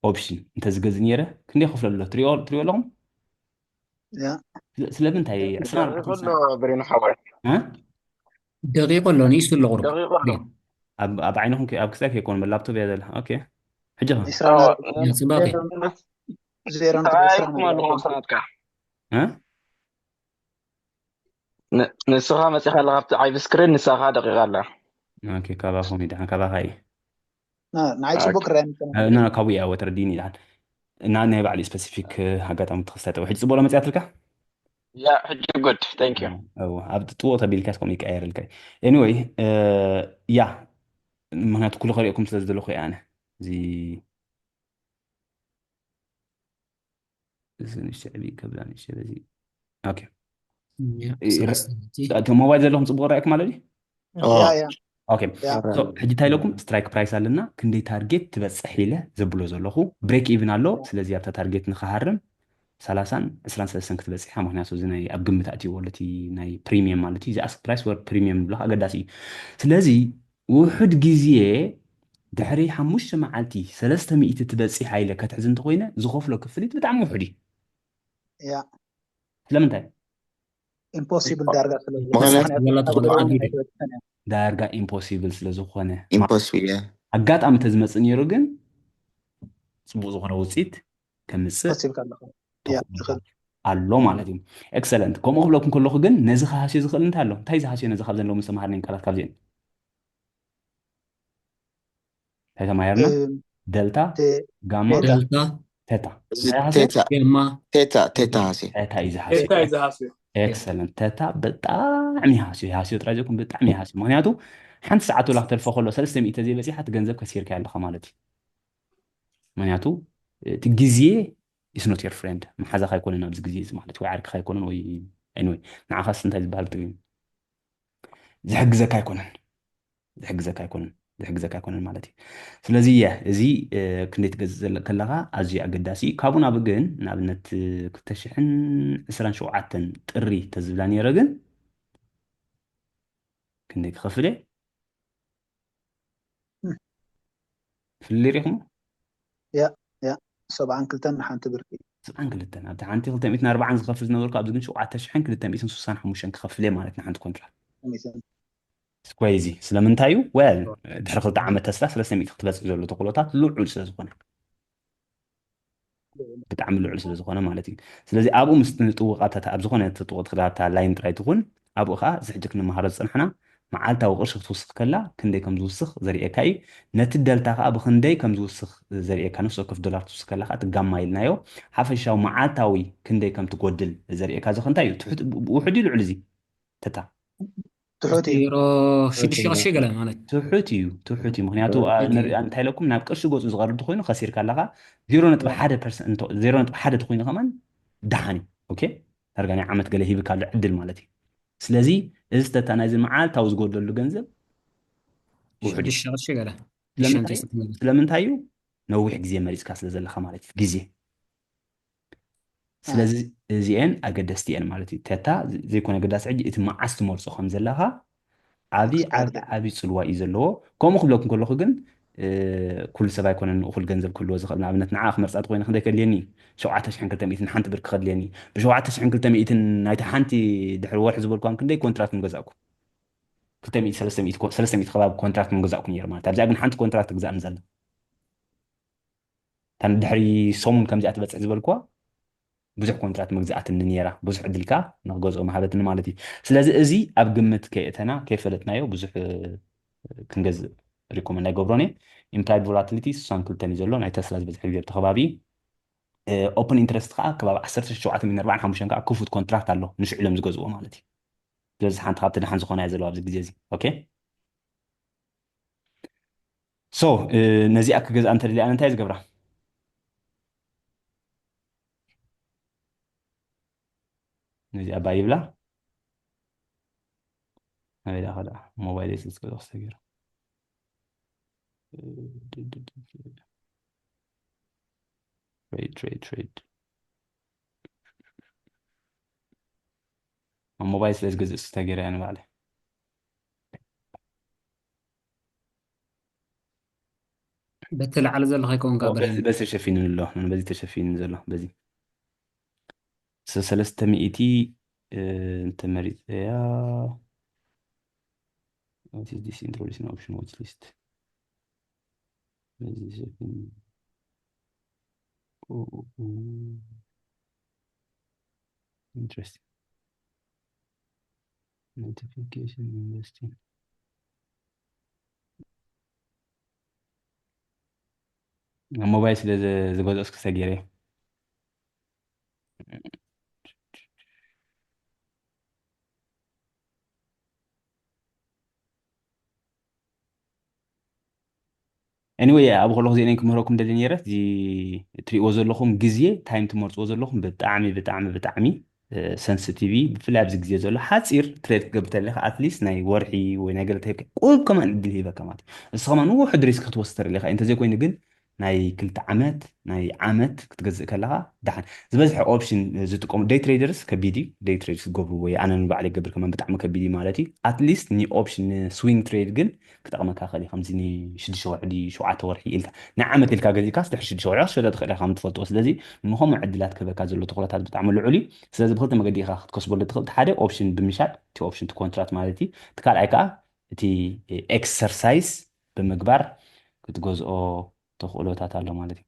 ኦፕሽን እንተዝገዝ ነይረ፣ ክንደይ ከፍለሉ? ትሪኦ ኣለኹም? ስለምንታይ? ዕስራን ኣርባዕተን ብሬኑ ሓወይ፣ እ? ደቂቁ ኣሎ፣ ንእሽቱ ኣሎ ቁሩብ። ደቂቁ ኣሎ። ኣብ ኣብ ዓይንኹም ከ- ኣብ ክሳይ ከይኮን ላፕቶፕ እያ ዘላ። ኦኬ፣ ሕጂ ኸ? ዒስራ ኦ፣ ዜሮ ዜሮ ነጥቢ ዒስራ ተራእይኩም ኣለኹም ስናትካ። እ? ን- ንስኻ መፂኻ ኣለኻ ኣብቲ ዓይብ ስክሪን፣ ንሳኻ ደቂቃ ኣላ። ኦኬ፣ ካባኹም እዩ ደሓን፣ ካባኻ እዩ። ንዓይ ፅቡቅ ክረኣየኒ እ፣ ና ካብኡ እያ ወተረዲኒ ይልሃል። እና ናይ ባዕሉ ስፐሲፊክ ኣጋጣሚ ተኸስታ ጠው ሕጂ ፅቡቅ መፅያትልካ? ያ፣ ሕጂ ጉድ። Thank you። ኣብ ጥዎ ተቢልካ እስከም ይቀየርልካ። ኤኒወይ፣ ያ፣ ምክንያቱ ኩሉ ከሪእኩም ስለ ዝደለኹ እየ ኣነ። እዚ እዚ ንሽዕቢ ከብላ ንሽዕቢ እዚ። ኦኬ። ያ፣ ሰለስተ ሚእቲ። እቲ ሞባይል ዘለኹም ፅቡቅ ራእይኩም ማለት እዩ? ኦ፣ ያ ያ ኦኬ። ያ። So፣ ሕጂ እንታይ ኢለኩም? ስትራይክ ፕራይስ ኣለና፣ ክንደይ ታርጌት ትበፅሕ ኢለ ዘብሎ ዘለኹ። ብሬክ ኢቭን ኣሎ። ስለዚ ኣብታ ታርጌት ንክሃርም ሰላሳን ዕስራን ሰለስተን ክትበፅሕ እያ። ምክንያቱ እዚ ናይ ኣብ ግምት ኣትይዎ ኣሎ፣ እቲ ናይ ፕሪሚየም ማለት እዩ። እዚ ኣስክ ፕራይስ ወር ፕሪሚየም ንብሎ ኣገዳሲ እዩ። ስለዚ ውሑድ ግዜ ድሕሪ ሓሙሽተ መዓልቲ ሰለስተ ሚእቲ ትበፅሕ ኢለ ከትሕዝ እንተኮይነ ዝኸፍሎ ክፍሊት ብጣዕሚ ውሑድ እዩ። ያ። ስለምንታይ? ኢምፖሲብል ዳርጋ ስለ ዝኾነ ምኽንያቱ ምኽንያቱ ወላ ኣብ ተቐምጦ ገበያ ዓዲ ኣይተበተነ። ዳርጋ ኢምፖሲብል ስለ ዝኾነ ኢምፖሲብል እያ። ኣጋጣሚ ተዝመፅእ ነይሩ ግን ፅቡቅ ዝኾነ ውፅኢት ከምፅእ ኢምፖሲብል ካብ ኣለኹ። ያ፣ ተኽእሎ ትኽእል። ኣሎ ማለት እዩ። ኤክሰለንት። ከምኡ ክብለኩም ከለኹ ግን ነዚ ክሃስዮ ዝኽእል እንታይ ኣሎ? እንታይ ዝሃስዮ ነዚ ካብ ዘለዉ መስተምሃርኒ ቃላት ካብዚአን? እንታይ ተማሂርና? እም፣ ደልታ፣ ቴ- ጋማ፣ ቴታ። ደልታ ቴታ። እዚ እንታይ ሃስዮ? ቴታ የማ ቴታ ቴታ ሃስዮ። ቴታ እዩ ዝሃስዮ። ቴታ እዩ ዝሃስዮ። ኤክሰለንት። ቴታ ብጣዕሚ ይሃስዮ። ይሃስዮ ጥራይ ዘይኮን ብጣዕሚ ይሃስዮ። ምክንያቱ ሓንቲ ሰዓት ወላ ክተልፎ ከሎ ሰለስተ ሚእቲ ተዘይበፂሓ እቲ ገንዘብ ከሲርካ ኣለኻ ማለት እዩ። ምክንያቱ እቲ ግዜ is not your friend፣ መሓዛኻ ኣይኮነን ኣብዚ ግዜ እዚ ማለት እዩ፣ ወይ ዓርክኻ ኣይኮነን ወይ anyway ንዓኻስ እንታይ ዝበሃል ብትግርኛ? ዝሕግዘካ ኣይኮነን። ዝሕግዘካ ኣይኮነን። ዝሕግዘካ ኣይኮነን ማለት እዩ። ስለዚ እየ እዚ እ፣ ክንደይ ትገዝእ ዘለ- ከለኻ ኣዝዩ ኣገዳሲ እዩ። ካብኡ ናብ ግን ንኣብነት እ፣ ክልተ ሽሕን ዕስራን ሸውዓተን ጥሪ ተዝብላ ነይረ ግን ክንደይ ክኸፍል እየ? እም። ፍልልይ ሪኢኹሞ? ያ ያ፣ ሰብዓን ክልተን ንሓንቲ ብርኪ። ሰብዓን ክልተን ኣብቲ ሓንቲ ክልተ ሚእትን ኣርባዓን ዝኸፍል ዝነበርኩ ኣብዚ ግን ሸውዓተ ሽሕን ክልተ ሚእትን ስሳን ሓሙሽተን ክኸፍል እየ ማለት ንሓንቲ ኮንትራት። ሚእትን። ስኳይዚ ስለምንታይ እዩ? ወል ድሕሪ ክልተ ዓመት ተስላ ሰለስተ ሚእቲ ክትበፅሕ ዘሎ ተኽእሎታት ልዑል ስለ ዝኾነ፣ ብጣዕሚ ልዑል ስለ ዝኾነ ማለት እዩ። ስለዚ ኣብኡ ምስ ንጥውቕ ኣብታ ኣብ ዝኾነ ትጥውቕ ትኽእል ኣብታ ላይን ጥራይ ትኹን፣ ኣብኡ ከዓ እዚ ሕጂ ክንመሃሮ ዝፀናሕና መዓልታዊ ቅርሺ ክትውስኽ ከላ ክንደይ ከም ዝውስኽ ዘርእየካ እዩ። ነቲ ደልታ ከዓ ብክንደይ ከም ዝውስኽ ዘርእየካ፣ ነፍሲ ወከፍ ዶላር ክትውስኽ ከላ ከዓ እቲ ጋማ ኢልናዮ ሓፈሻዊ መዓልታዊ ክንደይ ከም ትጎድል ዘርእየካ። እዚ ከ እንታይ እዩ? ትሑት ውሑድ እዩ ልዑል እዚ ተታ ትሑት እዩ። ዜሮ ሽዱሽተ ቅርሺ ገለ ማለት ትሑት እዩ። ትሑት እዩ። ምክንያቱ ትሑት እዩ። ንርኢ እንታይ ኢለኩም ናብ ቅርሺ ገፁ ዝቐርብ ተኮይኑ ከሲርካ ኣለካ። ዜሮ ነጥቢ ሓደ ፐርሰንት ዜሮ ነጥቢ ሓደ ተኮይኑ ከማን ደሓን እዩ። ኦኬ፣ ዳርጋ ናይ ዓመት ገለ ሂብካ ኣሎ ዕድል ማለት እዩ። ስለዚ እዚ ተታ ናይዚ መዓልታዊ ዝጎደሉ ገንዘብ ውሑድ እዩ። ሽዱሽተ ቅርሺ ገለ ስለምንታይ ሽዱሽተ ቅርሺ። ስለምንታይ እዩ? ነዊሕ ግዜ መሪፅካ ስለ ዘለካ ማለት እዩ። ግዜ ስለዚ እዚኤን ኣገደስቲ እየን ማለት እዩ። ተታ ዘይኮነ ኣገዳሲ ሕጂ እቲ መዓስ ትመርፆ ከም ዘለካ ዓቢ ዓቢ ዓቢ ፅልዋ እዩ ዘለዎ። ከምኡ ክብለኩም ከለኩ ግን እ፣ ኩሉ ሰብ ኣይኮነን እኹል ገንዘብ ክህልዎ ዝኽእል። ንኣብነት ንዓ ክመርፃ ተኮይነ ክንደይ ከድልየኒ? ሸውዓተ ሽሕን ክልተ ሚእትን ሓንቲ ብር ክኸድልየኒ። ብሸውዓተ ሽሕን ክልተ ሚእትን ናይቲ ሓንቲ ድሕሪ ወርሒ ዝበልኳን ክንደይ ኮንትራት ምገዛእኩ? ክልተ ሚእቲ ሰለስተ ሚእቲ ኮ- ሰለስተ ሚእቲ ከባቢ ኮንትራት ምገዛእኩ ነይረ ማለት ኣብዚኣ ግን ሓንቲ ኮንትራት ትግዛእኒ ዘላ። እታ ድሕሪ ሰሙን ከምዚኣ ትበፅሕ ዝበልኩዋ ብዙሕ ኮንትራት መግዛእትኒ ነይራ። ብዙሕ ዕድል ከዓ ንክገዝኦ መሃበትኒ ማለት እዩ። ስለዚ እዚ ኣብ ግምት ከየእተና ከይፈለጥናዮ ብዙሕ እ፣ ክንገዝእ ሪኮመንድ ኣይገብሮን እየ። ኢምፕላይድ ቮላቲሊቲ ስሳን ክልተን እዩ ዘሎ ናይ ተስላ ዝበዝሕ ግዜ ኣብቲ ከባቢ። ኦፕን ኢንትረስት ከዓ ከባቢ ዓሰርተ ሸውዓተ ሚእትን ኣርባዓን ሓሙሽተን ከዓ ክፉት ኮንትራክት ኣሎ ንሽዑ ኢሎም ዝገዝዎ ማለት እዩ። ስለዚ ሓንቲ ካብቲ ደሓን ዝኾነ እያ ዘለዋ ኣብዚ ግዜ እዚ። ኦኬ፣ ሶ ነዚኣ ክገዝኣ እንተደልያ እንታይ ዝገብራ? ነዚኣ ባይ ይብላ። ኣበይ ደኣ ከዳ ሞባይል ስልስ ገዛ ክሰገር Trade, trade, trade. ኣብ ሞባይል ስለ ዝገዝእ እስኪ ተገይረ እያ ንባዕለ። በቲ ላዕሊ ዘሎ ከይከውን ካብ በዚ በዚ ተሸፊኑ ኣሎ። ምን በዚ ተሸፊኑ ዘሎ በዚ ሰለስተ ሚእቲ እንተመሪፀያ። What is this introducing option watch list? በዚ ተሸፊኑ። Interesting. Notification investing. ሞባይል ስለ ዝገዝኦ እስኪ ሰጊረ። Anyway ኣብ ከለኹ ዜና ክምህረኩም ደሊ ነረ እዚ እትሪእዎ ዘለኹም ግዜ ታይም ትመርፅዎ ዘለኹም ብጣዕሚ ብጣዕሚ ብጣዕሚ ሰንስቲቪ ብፍላይ ኣብዚ ግዜ ዘሎ ሓፂር ትሬድ ክትገብር ተለካ ኣትሊስት ናይ ወርሒ ወይ ናይ ገለ ተሂብካ ቁብ ከማን እድል ሂበካ ማለት እዩ። እሱ ከማን ንውሕ ድሪስ ክትወስድ ተደሊካ እንተዘይኮይኑ ግን ናይ ክልተ ዓመት ናይ ዓመት ክትገዝእ ከለካ ደሓን ዝበዝሐ ኦፕሽን ዝጥቀሙ ደይ ትሬደርስ ከቢድ እዩ። ደይ ትሬድ ክትገብሩ ወይ ኣነ ንባዕለ ይገብር ከማን ብጣዕሚ ከቢድ እዩ ማለት እዩ። ኣትሊስት ንኦፕሽን ንስዊንግ ትሬድ ግን ክጠቕመካ ክእል እዩ። ከምዚ ንሽዱሽተ ወርሒ ድዩ ሸውዓተ ወርሒ ኢልካ ንዓመት ኢልካ ገዚእካስ ድሕሪ ሽዱሽተ ወርሒ ክትሸጦ ትኽእል ኢኻ ከም ትፈልጥዎ። ስለዚ ንኸምኡ ዕድላት ክህበካ ዘሎ ትኹረታት ብጣዕሚ ልዑል እዩ። ስለዚ ብክልተ መገዲ ኢኻ ክትከስበሉ ትኽእል። እቲ ሓደ ኦፕሽን ብምሻጥ እቲ ኦፕሽን እቲ ኮንትራት ማለት እዩ። እቲ ካልኣይ ከዓ እቲ ኤክሰርሳይዝ ብምግባር ክትገዝኦ ተኽእሎታት ኣሎ ማለት እዩ።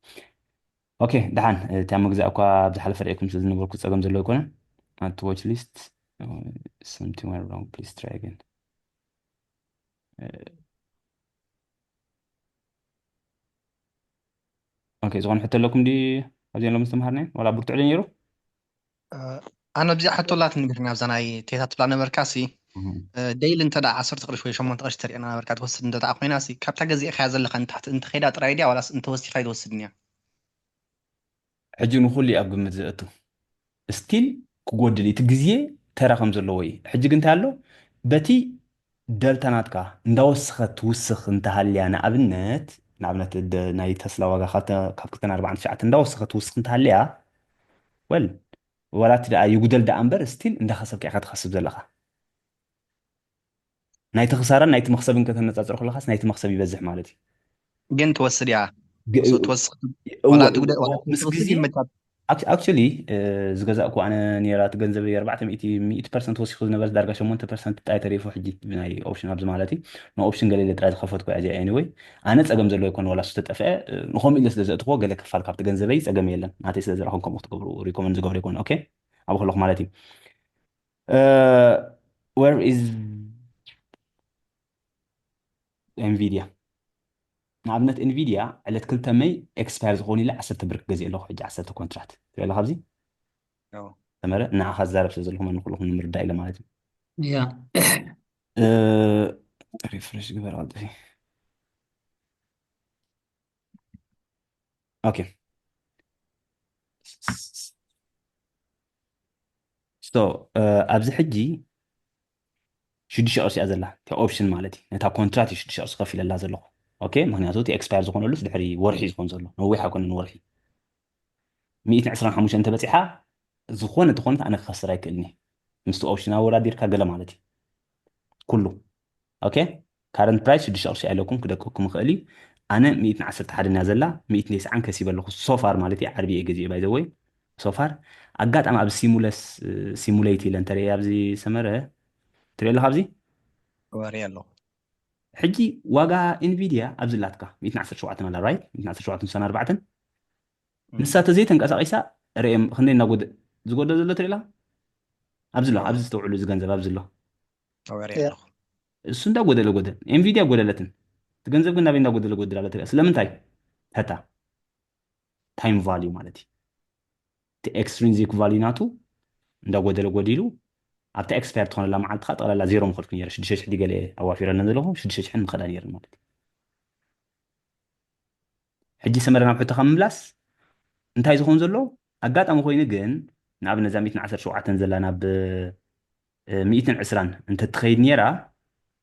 ኦኬ ደሓን እቲ ኣብ ምግዛእ እኳ ኣብ ዝሓለፈ ርኢኩም ስለ ዝነበርኩ ፀገም ዘለዎ ኣይኮነን። At watch list something went wrong, please try again. ኦኬ ዝኾነ ሕቶ ኣለኩም ዲ ኣብዚ ሎም ዝተምሃርና ዋላ ብርቱዕ ዶ ነይሩ? ኣነ ብዚኣ ሕቶ ላትኒ ብሕና ኣብዛ ናይ ቴታ ትብላ ነበርካ ሲ ደይሊ እንተ ደኣ ዓሰርተ ቅርሺ ወይ ሸሞንተ ቅርሺ ተሪእና ነበርካ ትወስድ እንተ ደኣ ኮይና ሲ ካብታ ገዚእካያ ዘለካ ንታሕቲ እንተኸይዳ ጥራይ ድያ ዋላስ እንተወሲኻ ይትወስድን እያ? ሕጂ ንኹሉ እዩ ኣብ ግምት ዘእቱ ስቲል ክጎድል እዩ እቲ ግዜ ተራ ከም ዘለዎ እዩ። ሕጂ ግን እንታይ ኣሎ በቲ ደልታ ናትካ እንዳወሰኸት ትውስኽ እንተሃልያ ንኣብነት ንኣብነት ናይ ተስላ ዋጋ ካብ ክልተን ኣርባዕን ትሽዓተ እንዳወሰኸት ትውስኽ እንተሃልያ ወል ወላ እቲ ደኣ ይጉደል ደኣ እምበር ስቲል እንዳኸሰብካ ኢኻ ትኸስብ ዘለኻ። ናይቲ ክሳራን ናይቲ መኽሰብን ከተነጻጽሮ ከለኻስ ናይቲ መኽሰብ ይበዝሕ ማለት እዩ። ግን ትወስድ እያ ግ- እሱ ትወስድ እወ- ወላ ትጉደ ወላ ምስ ትወስድ ግዜ ይመቻት ኣክቹሊ ዝገዛእኩ ኣነ ነራ እቲ ገንዘብ ኣርባዕተ ሚእቲ ሚእቲ ፐርሰንት ወሲኹ ዝነበረ ዳርጋ ሸሞንተ ፐርሰንት ጥራይ ተሪፉ ሕጂ ናይ ኦፕሽን ኣብዚ ማለት እዩ ንኦፕሽን ገለ ኢለ ጥራይ ዝኸፈትኩ እያ እዚኣ anyway ኣነ ጸገም ዘለዎ ይኮን ዋላ ዝተጠፍአ ንኸምኡ ኢለ ስለ ዘእትዎ ገለ ክፋል ካብቲ ገንዘበይ ጸገም የለን ናተይ ስለ ዝረኸም ከምኡ ክትገብሩ ሪኮመንድ ዝገብሮ ይኮን ኦኬ ኣብ ከለኹ ማለት እዩ where is Nvidia ንኣብነት Nvidia ዕለት ክልተ መይ ኤክስፓየር ዝኾኑ ኢለ ዓሰርተ ብር ክገዝእ ኣለኹ ሕጂ ዓሰርተ ኮንትራት ትሪኦ ኣለኻ ኣብዚ ያው። ተመረ ንዓኻ ዝዛረብ ስለ ዘለኹ መን ኩልኹም ንምርዳእ ኢለ ማለት እዩ ያ ሪፍሬሽ ግበር ቀልጥፊ ኦኬ so ኣብዚ ሕጂ ሽዱሽተ ቅርሺ እያ ዘላ እቲ ኦፕሽን ማለት እዩ ነታ ኮንትራት እዩ ሽዱሽተ ቅርሺ ከፊለላ ዘለኹ ኦኬ ምክንያቱ እቲ ኤክስፓየር ዝኾነሉስ ድሕሪ ወርሒ ዝኾን ዘሎ ነዊሕ ኣይኮነን ወርሒ ሚእትን ዕስራን ሓሙሽተን እንተበፂሓ ዝኾነ ዝኾነት ኣነ ክኸስር ኣይክእልኒ ምስቲ ኦፕሽን ኣወዳዲርካ ገለ ማለት እዩ ኩሉ ኦኬ ካረንት ፕራይስ ሽዱሽተ ቅርሺ ኣይለኩም ክደቅኩም ይኽእል እዩ ኣነ ሚእትን ዓሰርተ ሓደን እያ ዘላ ሚእትን ተስዓን ከሲበ ኣለኹ ሶፋር ማለት እዩ ዓርቢ እየ ገዚኡ ባይዘወይ ሶፋር ኣጋጣሚ ኣብ ሲሙለስ ሲሙሌት ኢለ እንተሪአ ኣብዚ ሰመረ ትሪኦ ኣለካ ኣብዚ ወሪ ኣለኹ ሕጂ ዋጋ ኢንቪድያ ኣብዚ ላትካ ሚእትን ዓሰርተ ሸውዓተን ኣላ ራይት ሚእትን ዓሰርተ ሸውዓተን ስሳን ኣርባዕተን ንሳ ተዘይተንቀሳቒሳ ርኤም ክንደይ እናጎደ ዝጎደ ዘሎ ትሪእላ ኣብዚ ኣሎ ኣብዚ ዝተውዕሉ እዚ ገንዘብ ኣብዚ ኣሎ ወሪ ያ። ኣለኹ እሱ እንዳጎደለ ጎደል ኤንቪዲያ ጎደለትን እቲ ገንዘብ ግን ናበይ እንዳጎደለ ጎድል ኣሎ ትሪኣ ስለምንታይ ሕታ ታይም ቫልዩ ማለት እዩ እቲ ኤክስትሪንዚክ ቫልዩ ናቱ እንዳጎደለ ጎዲሉ ኣብታ ኤክስፓየር ትኾነላ መዓልቲ ከዓ ጠቕላላ ዜሮ ምኸድኩ ነረ ሽዱሽተ ሽሕ ገለ ኣዋፊረለን ዘለኹ ሽዱሽተ ሽሕን ምኸዳ ነረን ማለት እዩ ሕጂ ሰመረ ናብ ሕቶኻ ምምላስ እንታይ ዝኾን ዘሎ ኣጋጣሚ ኮይኑ ግን ንኣብነት እዛ ሚእትን ዓሰርተ ሸውዓተን ዘላ ናብ ሚእትን ዕስራን እንተትኸይድ ነራ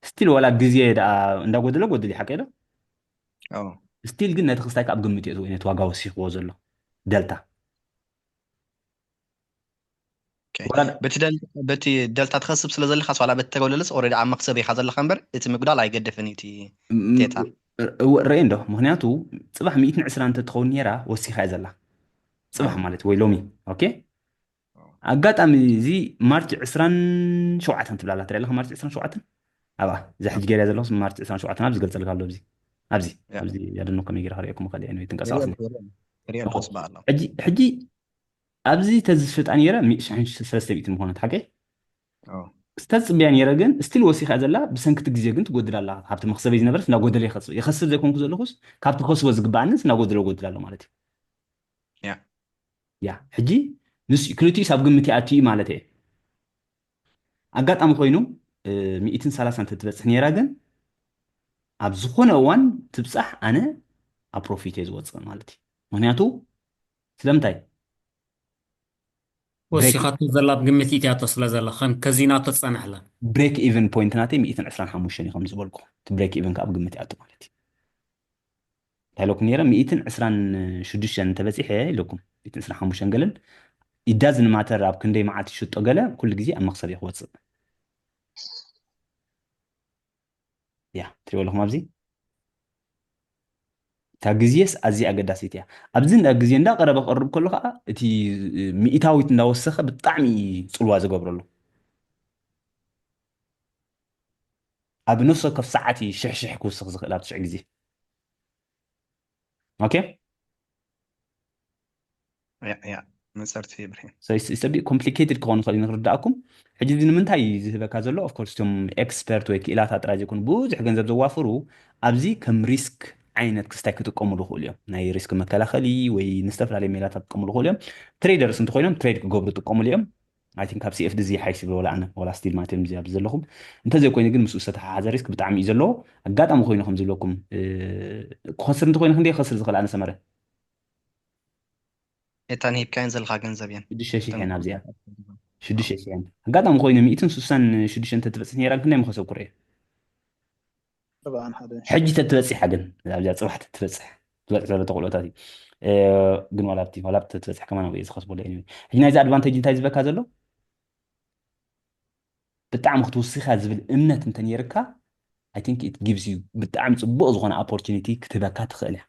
ስቲል ዋላ ግዜ ደኣ እንዳጎደለ ጎድል እዩ ሓቀ ዶ ኦ፣ ስቲል ግን ነቲ ክስታይ ካብ ግምት እየ ዝወይ ነቲ ዋጋ ወሲኽዎ ዘሎ ደልታ ኦኬ። ወላ በቲ ደል- በቲ ደልታ ትኸስብ ስለ ዘለካ ዋላ በቲ ተገለለስ ኦልሬዲ ኣብ መክሰብ ኢኻ ዘለካ እምበር እቲ ምጉዳል ኣይገድፍን እዩ እቲ ቴታ። ርእ እንዶ ምክንያቱ ጽባሕ ሚእትን ዕስራን እንተትኸውን ነራ ወሲኻ እያ ዘላ ጽባሕ ማለት ወይ ሎሚ ኦኬ ኣጋጣሚ እዚ ማርች ዕስራን ሸውዓተን ትብላ ኣላ ትሪኣ ኣለካ ማርች ዕስራን ሸውዓተን ኣብኣ እዛ ሕጂ ገይርያ ዘለኹስ ማርች ዕስራን ሸውዓተን ኣብዚ ገልጸልካ ኣሎ ኣብዚ ኣብዚ ያ። ኣብዚ ያደኖ ከመይ ገይረ ክርእየኩም ይኽእል እየ ትንቀሳቀስ ሪል ሪል ዶስ በኣሎም። ሕጂ ሕጂ ኣብዚ ተዝሸጣ ነረ ሽሕን ሰለስተ ሚእትን ምኾነት ሓቀይ ኦ፣ ዝተጽብያ ነረ ግን ስቲል ወሲኻ ዘላ ብሰንክቲ ግዜ ግን ትጎድል ኣላ ካብቲ መክሰበይ ዝነበረስ እናጎደለ ይኸስብ ይኸስብ ዘይኮንኩ ዘለኹስ ካብቲ ከስቦ ዝግብኣንስ እናጎደለ ጎድል ኣሎ ማለት እዩ ያ። ያ ሕጂ ንስ ክልቲኡ ሳብ ግምት ይኣቱ እዩ ማለት እየ ኣጋጣሚ ኮይኑ ሚእትን ሰላሳን ተትበፅሕ ነራ ግን ኣብ ዝኾነ እዋን ትብፃሕ ኣነ ኣብ ፕሮፊት እየ ዝወፅእ ማለት እዩ ምክንያቱ ስለምንታይ ወሲኻቶ ዘላ ብግምት ኢትያቶ ስለ ዘላ ከም ከዚናቶ ትፀናሕላ ብሬክ ኢቨን ፖይንት ናተይ ሚእትን ዕስራን ሓሙሽተን እዩ ከም ዝበልኩ እቲ ብሬክ ኢቨን ካብ ግምት ይኣቱ ማለት እዩ እንታይ ኢለኩም ነረ ሚእትን ዕስራን ሽዱሽተን እንተበፂሐ ኢለኩም ሚእትን ዕስራን ሓሙሽተን ገለን ኢዳዝን ማተር ኣብ ክንደይ መዓት ይሽጦ ገለ ኩሉ ግዜ ኣብ መክሰብ እየ ክወፅእ ያ ትሪኦ ኣለኹም ኣብዚ እታ ግዜስ ኣዝያ ኣገዳሲት እያ ኣብዚ እንዳ ግዜ እንዳቀረበ ክቀርብ ከሎ ከዓ እቲ ሚእታዊት እንዳወሰኸ ብጣዕሚ እዩ ፅልዋ ዝገብረሉ ኣብ ነፍሲ ወከፍ ሰዓት እዩ ሽሕ ሽሕ ክውስኽ ዝኽእል ኣብ ትሽዕ ግዜ ኦኬ ያ ያ መፀርቲ ይብርሂ ሰቢእ ኮምፕሊኬትድ ክኾኑ ይኽእል እዩ ንክርዳእኩም ሕጂ እዚ ንምንታይ እዩ ዝህበካ ዘሎ ኦፍኮርስ እቶም ኤክስፐርት ወይ ክኢላታት ጥራይ ዘይኮኑ ብዙሕ ገንዘብ ዘዋፍሩ ኣብዚ ከም ሪስክ ዓይነት ክስታይ ክጥቀሙሉ ይኽእሉ እዮም ናይ ሪስክ መከላኸሊ ወይ ንዝተፈላለዩ ሜላታት ክጥቀሙሉ ይኽእሉ እዮም ትሬደርስ እንተኮይኖም ትሬድ ክገብሩ ይጥቀሙሉ እዮም I think ካብ CFD እዚ ሓይሽ ይብል ወላ ኣነ ወላ ስቲል ማለት እዮም ኣብዚ ዘለኹም እንተዘይኮይኑ ግን ምስኡ ዝተተሓሓዘ ሪስክ ብጣዕሚ እዩ ዘለዎ ኣጋጣሚ ኮይኑ ከም ዝብለኩም ክኸስር እንተኮይኑ ክንደይ ክኸስር ዝኽእል ኣነ ሰመረ እተን ሂብካየን ዘለካ ገንዘብ እየን ሽዱሽተ ሺሕ እየን ኣብዚኣ ሽዱሽተ ሺሕ እየን ኣጋጣሚ ኮይኑ ሚእትን ስሳን ሽዱሽተ እንተትበፅሕ ነይራ ክንደይ ምኸሰብኩ ርእ ኣርባዓን ሓደ ሕጂ ተትበፂሓ ግን ኣብዚኣ ፅባሕ ተትበፅሕ ትበፅሕ ዘሎ ተኽእሎታት እዩ ግን ዋላ ኣብቲ ዋላ ኣብቲ ተትበፅሕ ከማን ኣብ ዝኸስበሉ እዩ ሕጂ ናይዚ ኣድቫንቴጅ እንታይ ዝበካ ዘሎ ብጣዕሚ ክትውስኻ ዝብል እምነት እንተ ነይርካ I think it gives you ብጣዕሚ ፅቡቅ ዝኾነ opportunity ክትህበካ ትኽእል እያ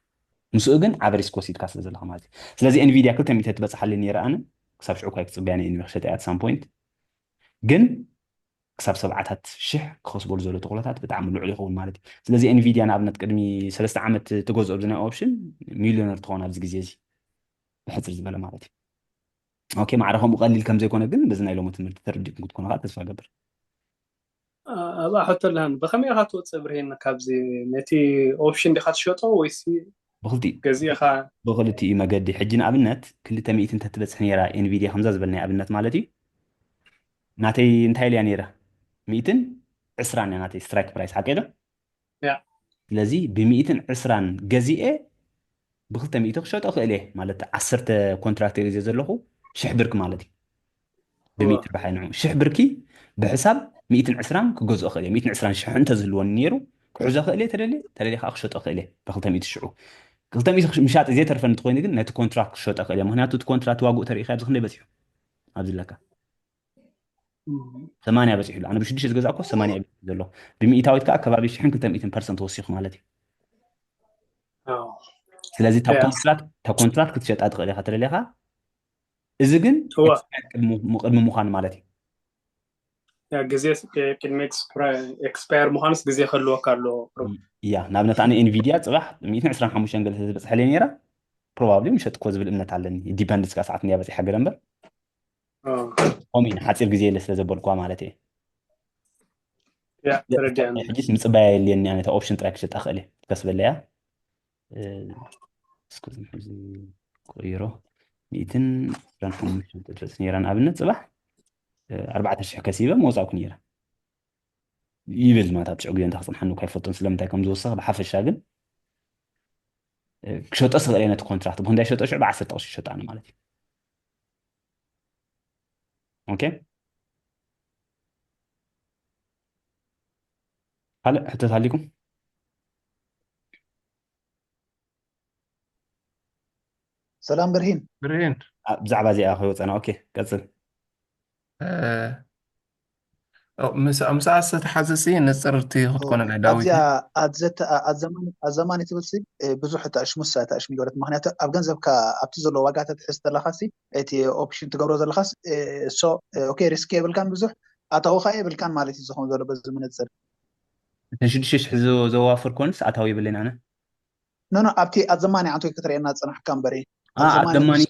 ምስኡ ግን ዓበ ሪስክ ወሲድካ ስለ ዘለካ ማለት እዩ ስለዚ ኤንቪድያ ክልተ ሚእቲ ትበፅሓለይ ነይረ ኣነ ክሳብ ሽዑ ኳይ ክፅበያ ነየ ክሸጠ at some point ግን ክሳብ ሰብዓታት ሽሕ ክኸስበሉ ዘሎ ተኽእሎታት ብጣዕሚ ልዑል ይኸውን ማለት እዩ ስለዚ ኤንቪድያ ንኣብነት ቅድሚ ሰለስተ ዓመት ትገዝኦ ብዚ ናይ ኦፕሽን ሚሊዮነር ትኸውን ኣብዚ ግዜ እዚ ብሕፅር ዝበለ ማለት እዩ ኦኬ ማዕረ ከምኡ ቀሊል ከም ዘይኮነ ግን በዚ ናይ ሎሚ ትምህርቲ ተረዲእኩም ክትኮኑ ከዓ ተስፋ ገብር ኣብኣ ሕቶ ኣለሃን ብኸመይ ኢኻ ትወፅእ ብርሄን ካብዚ ነቲ ኦፕሽን ዲኻ ትሸጦ ወይስ ብክልቲኡ ገዚእኻ ብክልቲኡ መገዲ ሕጂ ንኣብነት ክልተ ሚእቲ እንተትበፅሕ ነይራ ኤንቪድያ ከምዛ ዝበልናይ ኣብነት ማለት እዩ ናተይ እንታይ ኢልያ ነይረ ሚእትን ዕስራን እያ ናተይ ስትራይክ ፕራይስ ሓቂ ዶ ያ ስለዚ ብሚእትን ዕስራን ገዚኤ ብክልተ ሚእቲ ክሸጦ ክእል እየ ማለት ዓሰርተ ኮንትራክት ገዜ ዘለኹ ሽሕ ብርክ ማለት እዩ ብሚእቲ ርባሕ ንዑ ሽሕ ብርኪ ብሕሳብ ሚእትን ዕስራን ክገዝኦ ክእል እየ ሚእትን ዕስራን ሽሕ እንተዝህልወኒ ነይሩ ክሕዞ ክእል እየ ተደልየ ተደልየ ከዓ ክሸጦ ክእል እየ ብክልተ ሚእቲ ሽዑ ክልተ ሚእቲ ምሻጥ ዘይተርፈ እንትኮይኑ ግን ነቲ ኮንትራክት ክሸጦ ክእል እየ ምክንያቱ እቲ ኮንትራክት ዋግኡ ተሪኢካ ኣብዚ ክንደይ በፂሑ ኣብዚ ኣለካ ሰማንያ በፂሑ ኣሎ ኣነ ብሽዱሽተ ዝገዛእኮ ሰማንያ እዩ ዘሎ ብሚእታዊት ከዓ ከባቢ ሽሕን ክልተ ሚእትን ፐርሰንት ወሲኹ ማለት እዩ ስለዚ እታ ኮንትራክት እታ ኮንትራክት ክትሸጣ ትኽእል ኢኻ ተደሊኻ እዚ ግን እዋ ቅድሚ ምዃን ማለት እዩ ያ ግዜ ቅድሚ ኤክስፓየር ምዃንስ ግዜ ከልወካ ኣሎ እያ ንኣብነት ኣነ ኤንቪድያ ፅባሕ ሚእትን ዕስራን ሓሙሽተን ገለ ዝበፅሐለይ ነይራ ፕሮባብሊ ምሸጥኮ ዝብል እምነት ኣለኒ ዲፐንድስ ካ ሰዓት እንድያ በፂሓ ገለ እምበር ኦ፣ ኮሚን ሓፂር ግዜ የለ ስለ ዘበልኩዋ ማለት እየ ያ ተረዲኣኒ ሕጂስ ምፅባያ የልየኒ ኣነ ኦፕሽን ጥራይ ክሸጣ ክእል እየ ከስበለያ እስኩ ሕዚ ቆይሮ ሚእትን ዕስራን ሓሙሽተን ተትበፅሕ ነይራ ንኣብነት ፅባሕ ኣርባዕተ ሽሕ ከሲበ መውፃእኩ ነይረ ይብል ማለት ኣብ ሽዑ ግዜ እንተ ክፅንሓኒ እኳ ይፈልጦን ስለምንታይ ከም ዝወሰኽ ብሓፈሻ ግን ክሸጦ ስኽእል ነቲ ኮንትራክት ብክንዳይ ሸጦ ሽዑ ብዓሰርተ ቅርሺ ሸጣኒ ማለት እዩ ኦኬ ካልእ ሕቶት ኣሊኩም ሰላም ብርሂን። ብርሂን። ብዛዕባ እዚኣ ከይወፀና። ኦኬ፣ ቀፅል። እ፣ ኦ፣ ምስ ምስኣ ዝተተሓዘ ሲ ንፅርቲ ክትኮነለይ ዳዊት። ኣብዚኣ ኣዘማኒ ትብል ሲ ብዙሕ ተሽሙስ ተሽሚ ገለት። ምክንያቱ ኣብ ገንዘብካ ኣብቲ ዘሎ ዋጋ ተትሕዝ ዘለካ ሲ እቲ ኦፕሽን ትገብሮ ዘለካስ ሶ ኦኬ ሪስክ የብልካን ብዙሕ ኣታውካ የብልካን ማለት እዩ ዝኸውን ዘሎ በዚ መነፅር። እተን ሽዱሽተ ሽሕ ዘዋፍር ኮንስ ኣታዊ የብለይን ኣነ። ኖ ኖ ኣብቲ ኣዘማኒ ዓንቶይ ክትርእየና ዝፀናሕካ እምበር ኣዘማኒ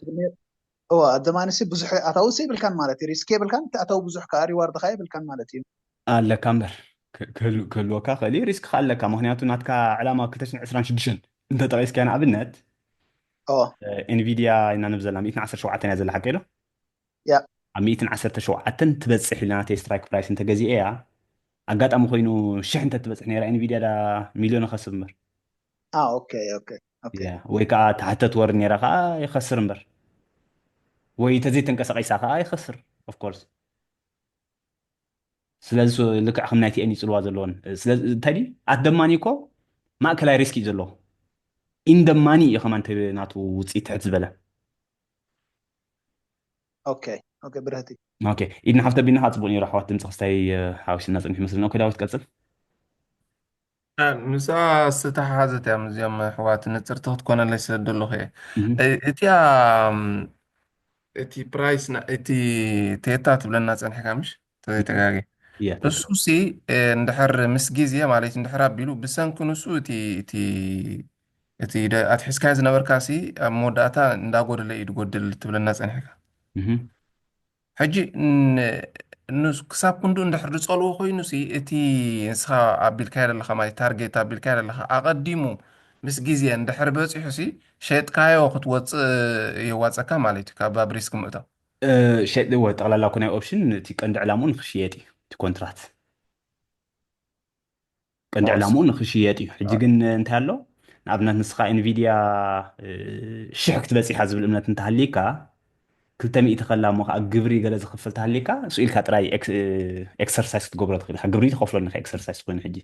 ኣዘማኒ ሲ ብዙሕ ኣታዊ ሲ የብልካን ማለት እዩ። ሪስክ የብልካን እቲ ኣታዊ ብዙሕ ከዓ ሪዋርድ ከዓ የብልካን ማለት እዩ። ኣለካ እምበር ክህልወካ ክእል ሪስክ ከዓ ኣለካ። ምክንያቱ ናትካ ዕላማ ክልተ ሽሕን ዕስራን ሽዱሽተን እንተጠቂስካ ንኣብነት ኤንቪድያ ኢና ንብዘላ ሚእትን ዓሰርተ ሸውዓተን እያ ዘላ ሓቂ ዶ? ኣብ ሚእትን ዓሰርተ ሸውዓተን ትበፅሕ ኢልና ናተይ ስትራይክ ፕራይስ እንተገዚኤ እያ። ኣጋጣሚ ኮይኑ ሽሕ እንተትበፅሕ ነይራ ኤንቪድያ ዳ ሚልዮን ይኸስር እምበር። ኦኬ ኦኬ ኦኬ ያ፣ ወይ ከዓ ተሓተት ወር ነይራ ከዓ ይኸስር እምበር ወይ ተዘይተንቀሳቂሳ ከዓ ይኸስር። Of course ስለዚ ሱ- ልክዕ ከም ናይ ቲኤን ይፅልዋ ዘለዎን ስለዚ እንታይ ድዩ ኣት ደማኒ እኮ ማእከላይ ሪስክ እዩ ዘለዎ። ኢን ደማኒ እዩ ከማን ናቱ ውፅኢት ትሕት ዝበለ። ኦኬ ኦኬ ብርህቲ ኦኬ፣ ኢድና ሓፍተ ቢና ከዓ ፅቡቅ ነይሩ። ኣሕዋት ድምፂ ክስታይ ሓዊስና ፅንሕ መስለና። ኦኬ ዳዊት ቀፅል። ምስኣ ዝተተሓሓዘት እያ። እዚኦም ኣሕዋት ንፅርቲ ክትኮነለይ ስለ ዘለኹ እየ። እቲኣ እቲ ፕራይስ እቲ ቴታ ትብለና ፀኒሕካ ምሽ ተዘይተጋጊ እያ እሱ ሲ እንድሕር ምስ ግዜ ማለት እንድሕር ኣቢሉ ብሰንኪ ንሱ እቲ እቲ እቲ ደ- ኣትሒዝካዮ ዝነበርካ ሲ ኣብ መወዳእታ እንዳጎደለ እዩ ድጎድል ትብለና ፀኒሕካ። እህ። ሕጂ ን- ንስ ክሳብ ክንዱ እንድሕር ዝፀልዎ ኮይኑ ሲ እቲ ንስኻ ኣቢልካዮ ዘለኻ ማለት ታርጌት ኣቢልካዮ ዘለኻ ኣቐዲሙ ምስ ግዜ እንድሕር በፂሑ ሲ ሸጥካዮ ክትወፅእ የዋፀካ ማለት እዩ ካብ ኣብ ሪስክ ምእታው። ሸጥ ወ ጠቕላላ እኮ ናይ ኦፕሽን እቲ ቀንዲ ዕላምኡ ንክሽየጥ እዩ እቲ ኮንትራት ቀንዲ ዋው። ዕላምኡ ንክሽየጥ እዩ። ሕጂ ግን እንታይ ኣሎ ንኣብነት ንስኻ ኤንቪድያ ሽሕ ክትበፂሓ ዝብል እምነት እንተሃሊካ ክልተ ሚእቲ ከላ እሞ ከዓ ግብሪ ገለ ዝኽፍል ተሃሊካ ስኢልካ ጥራይ ኤክሰርሳይስ ክትገብሮ ትኽእል ኢኻ። ግብሪ ትኸፍለሉ ኢኻ ኤክሰርሳይስ ኮይኑ ሕጂ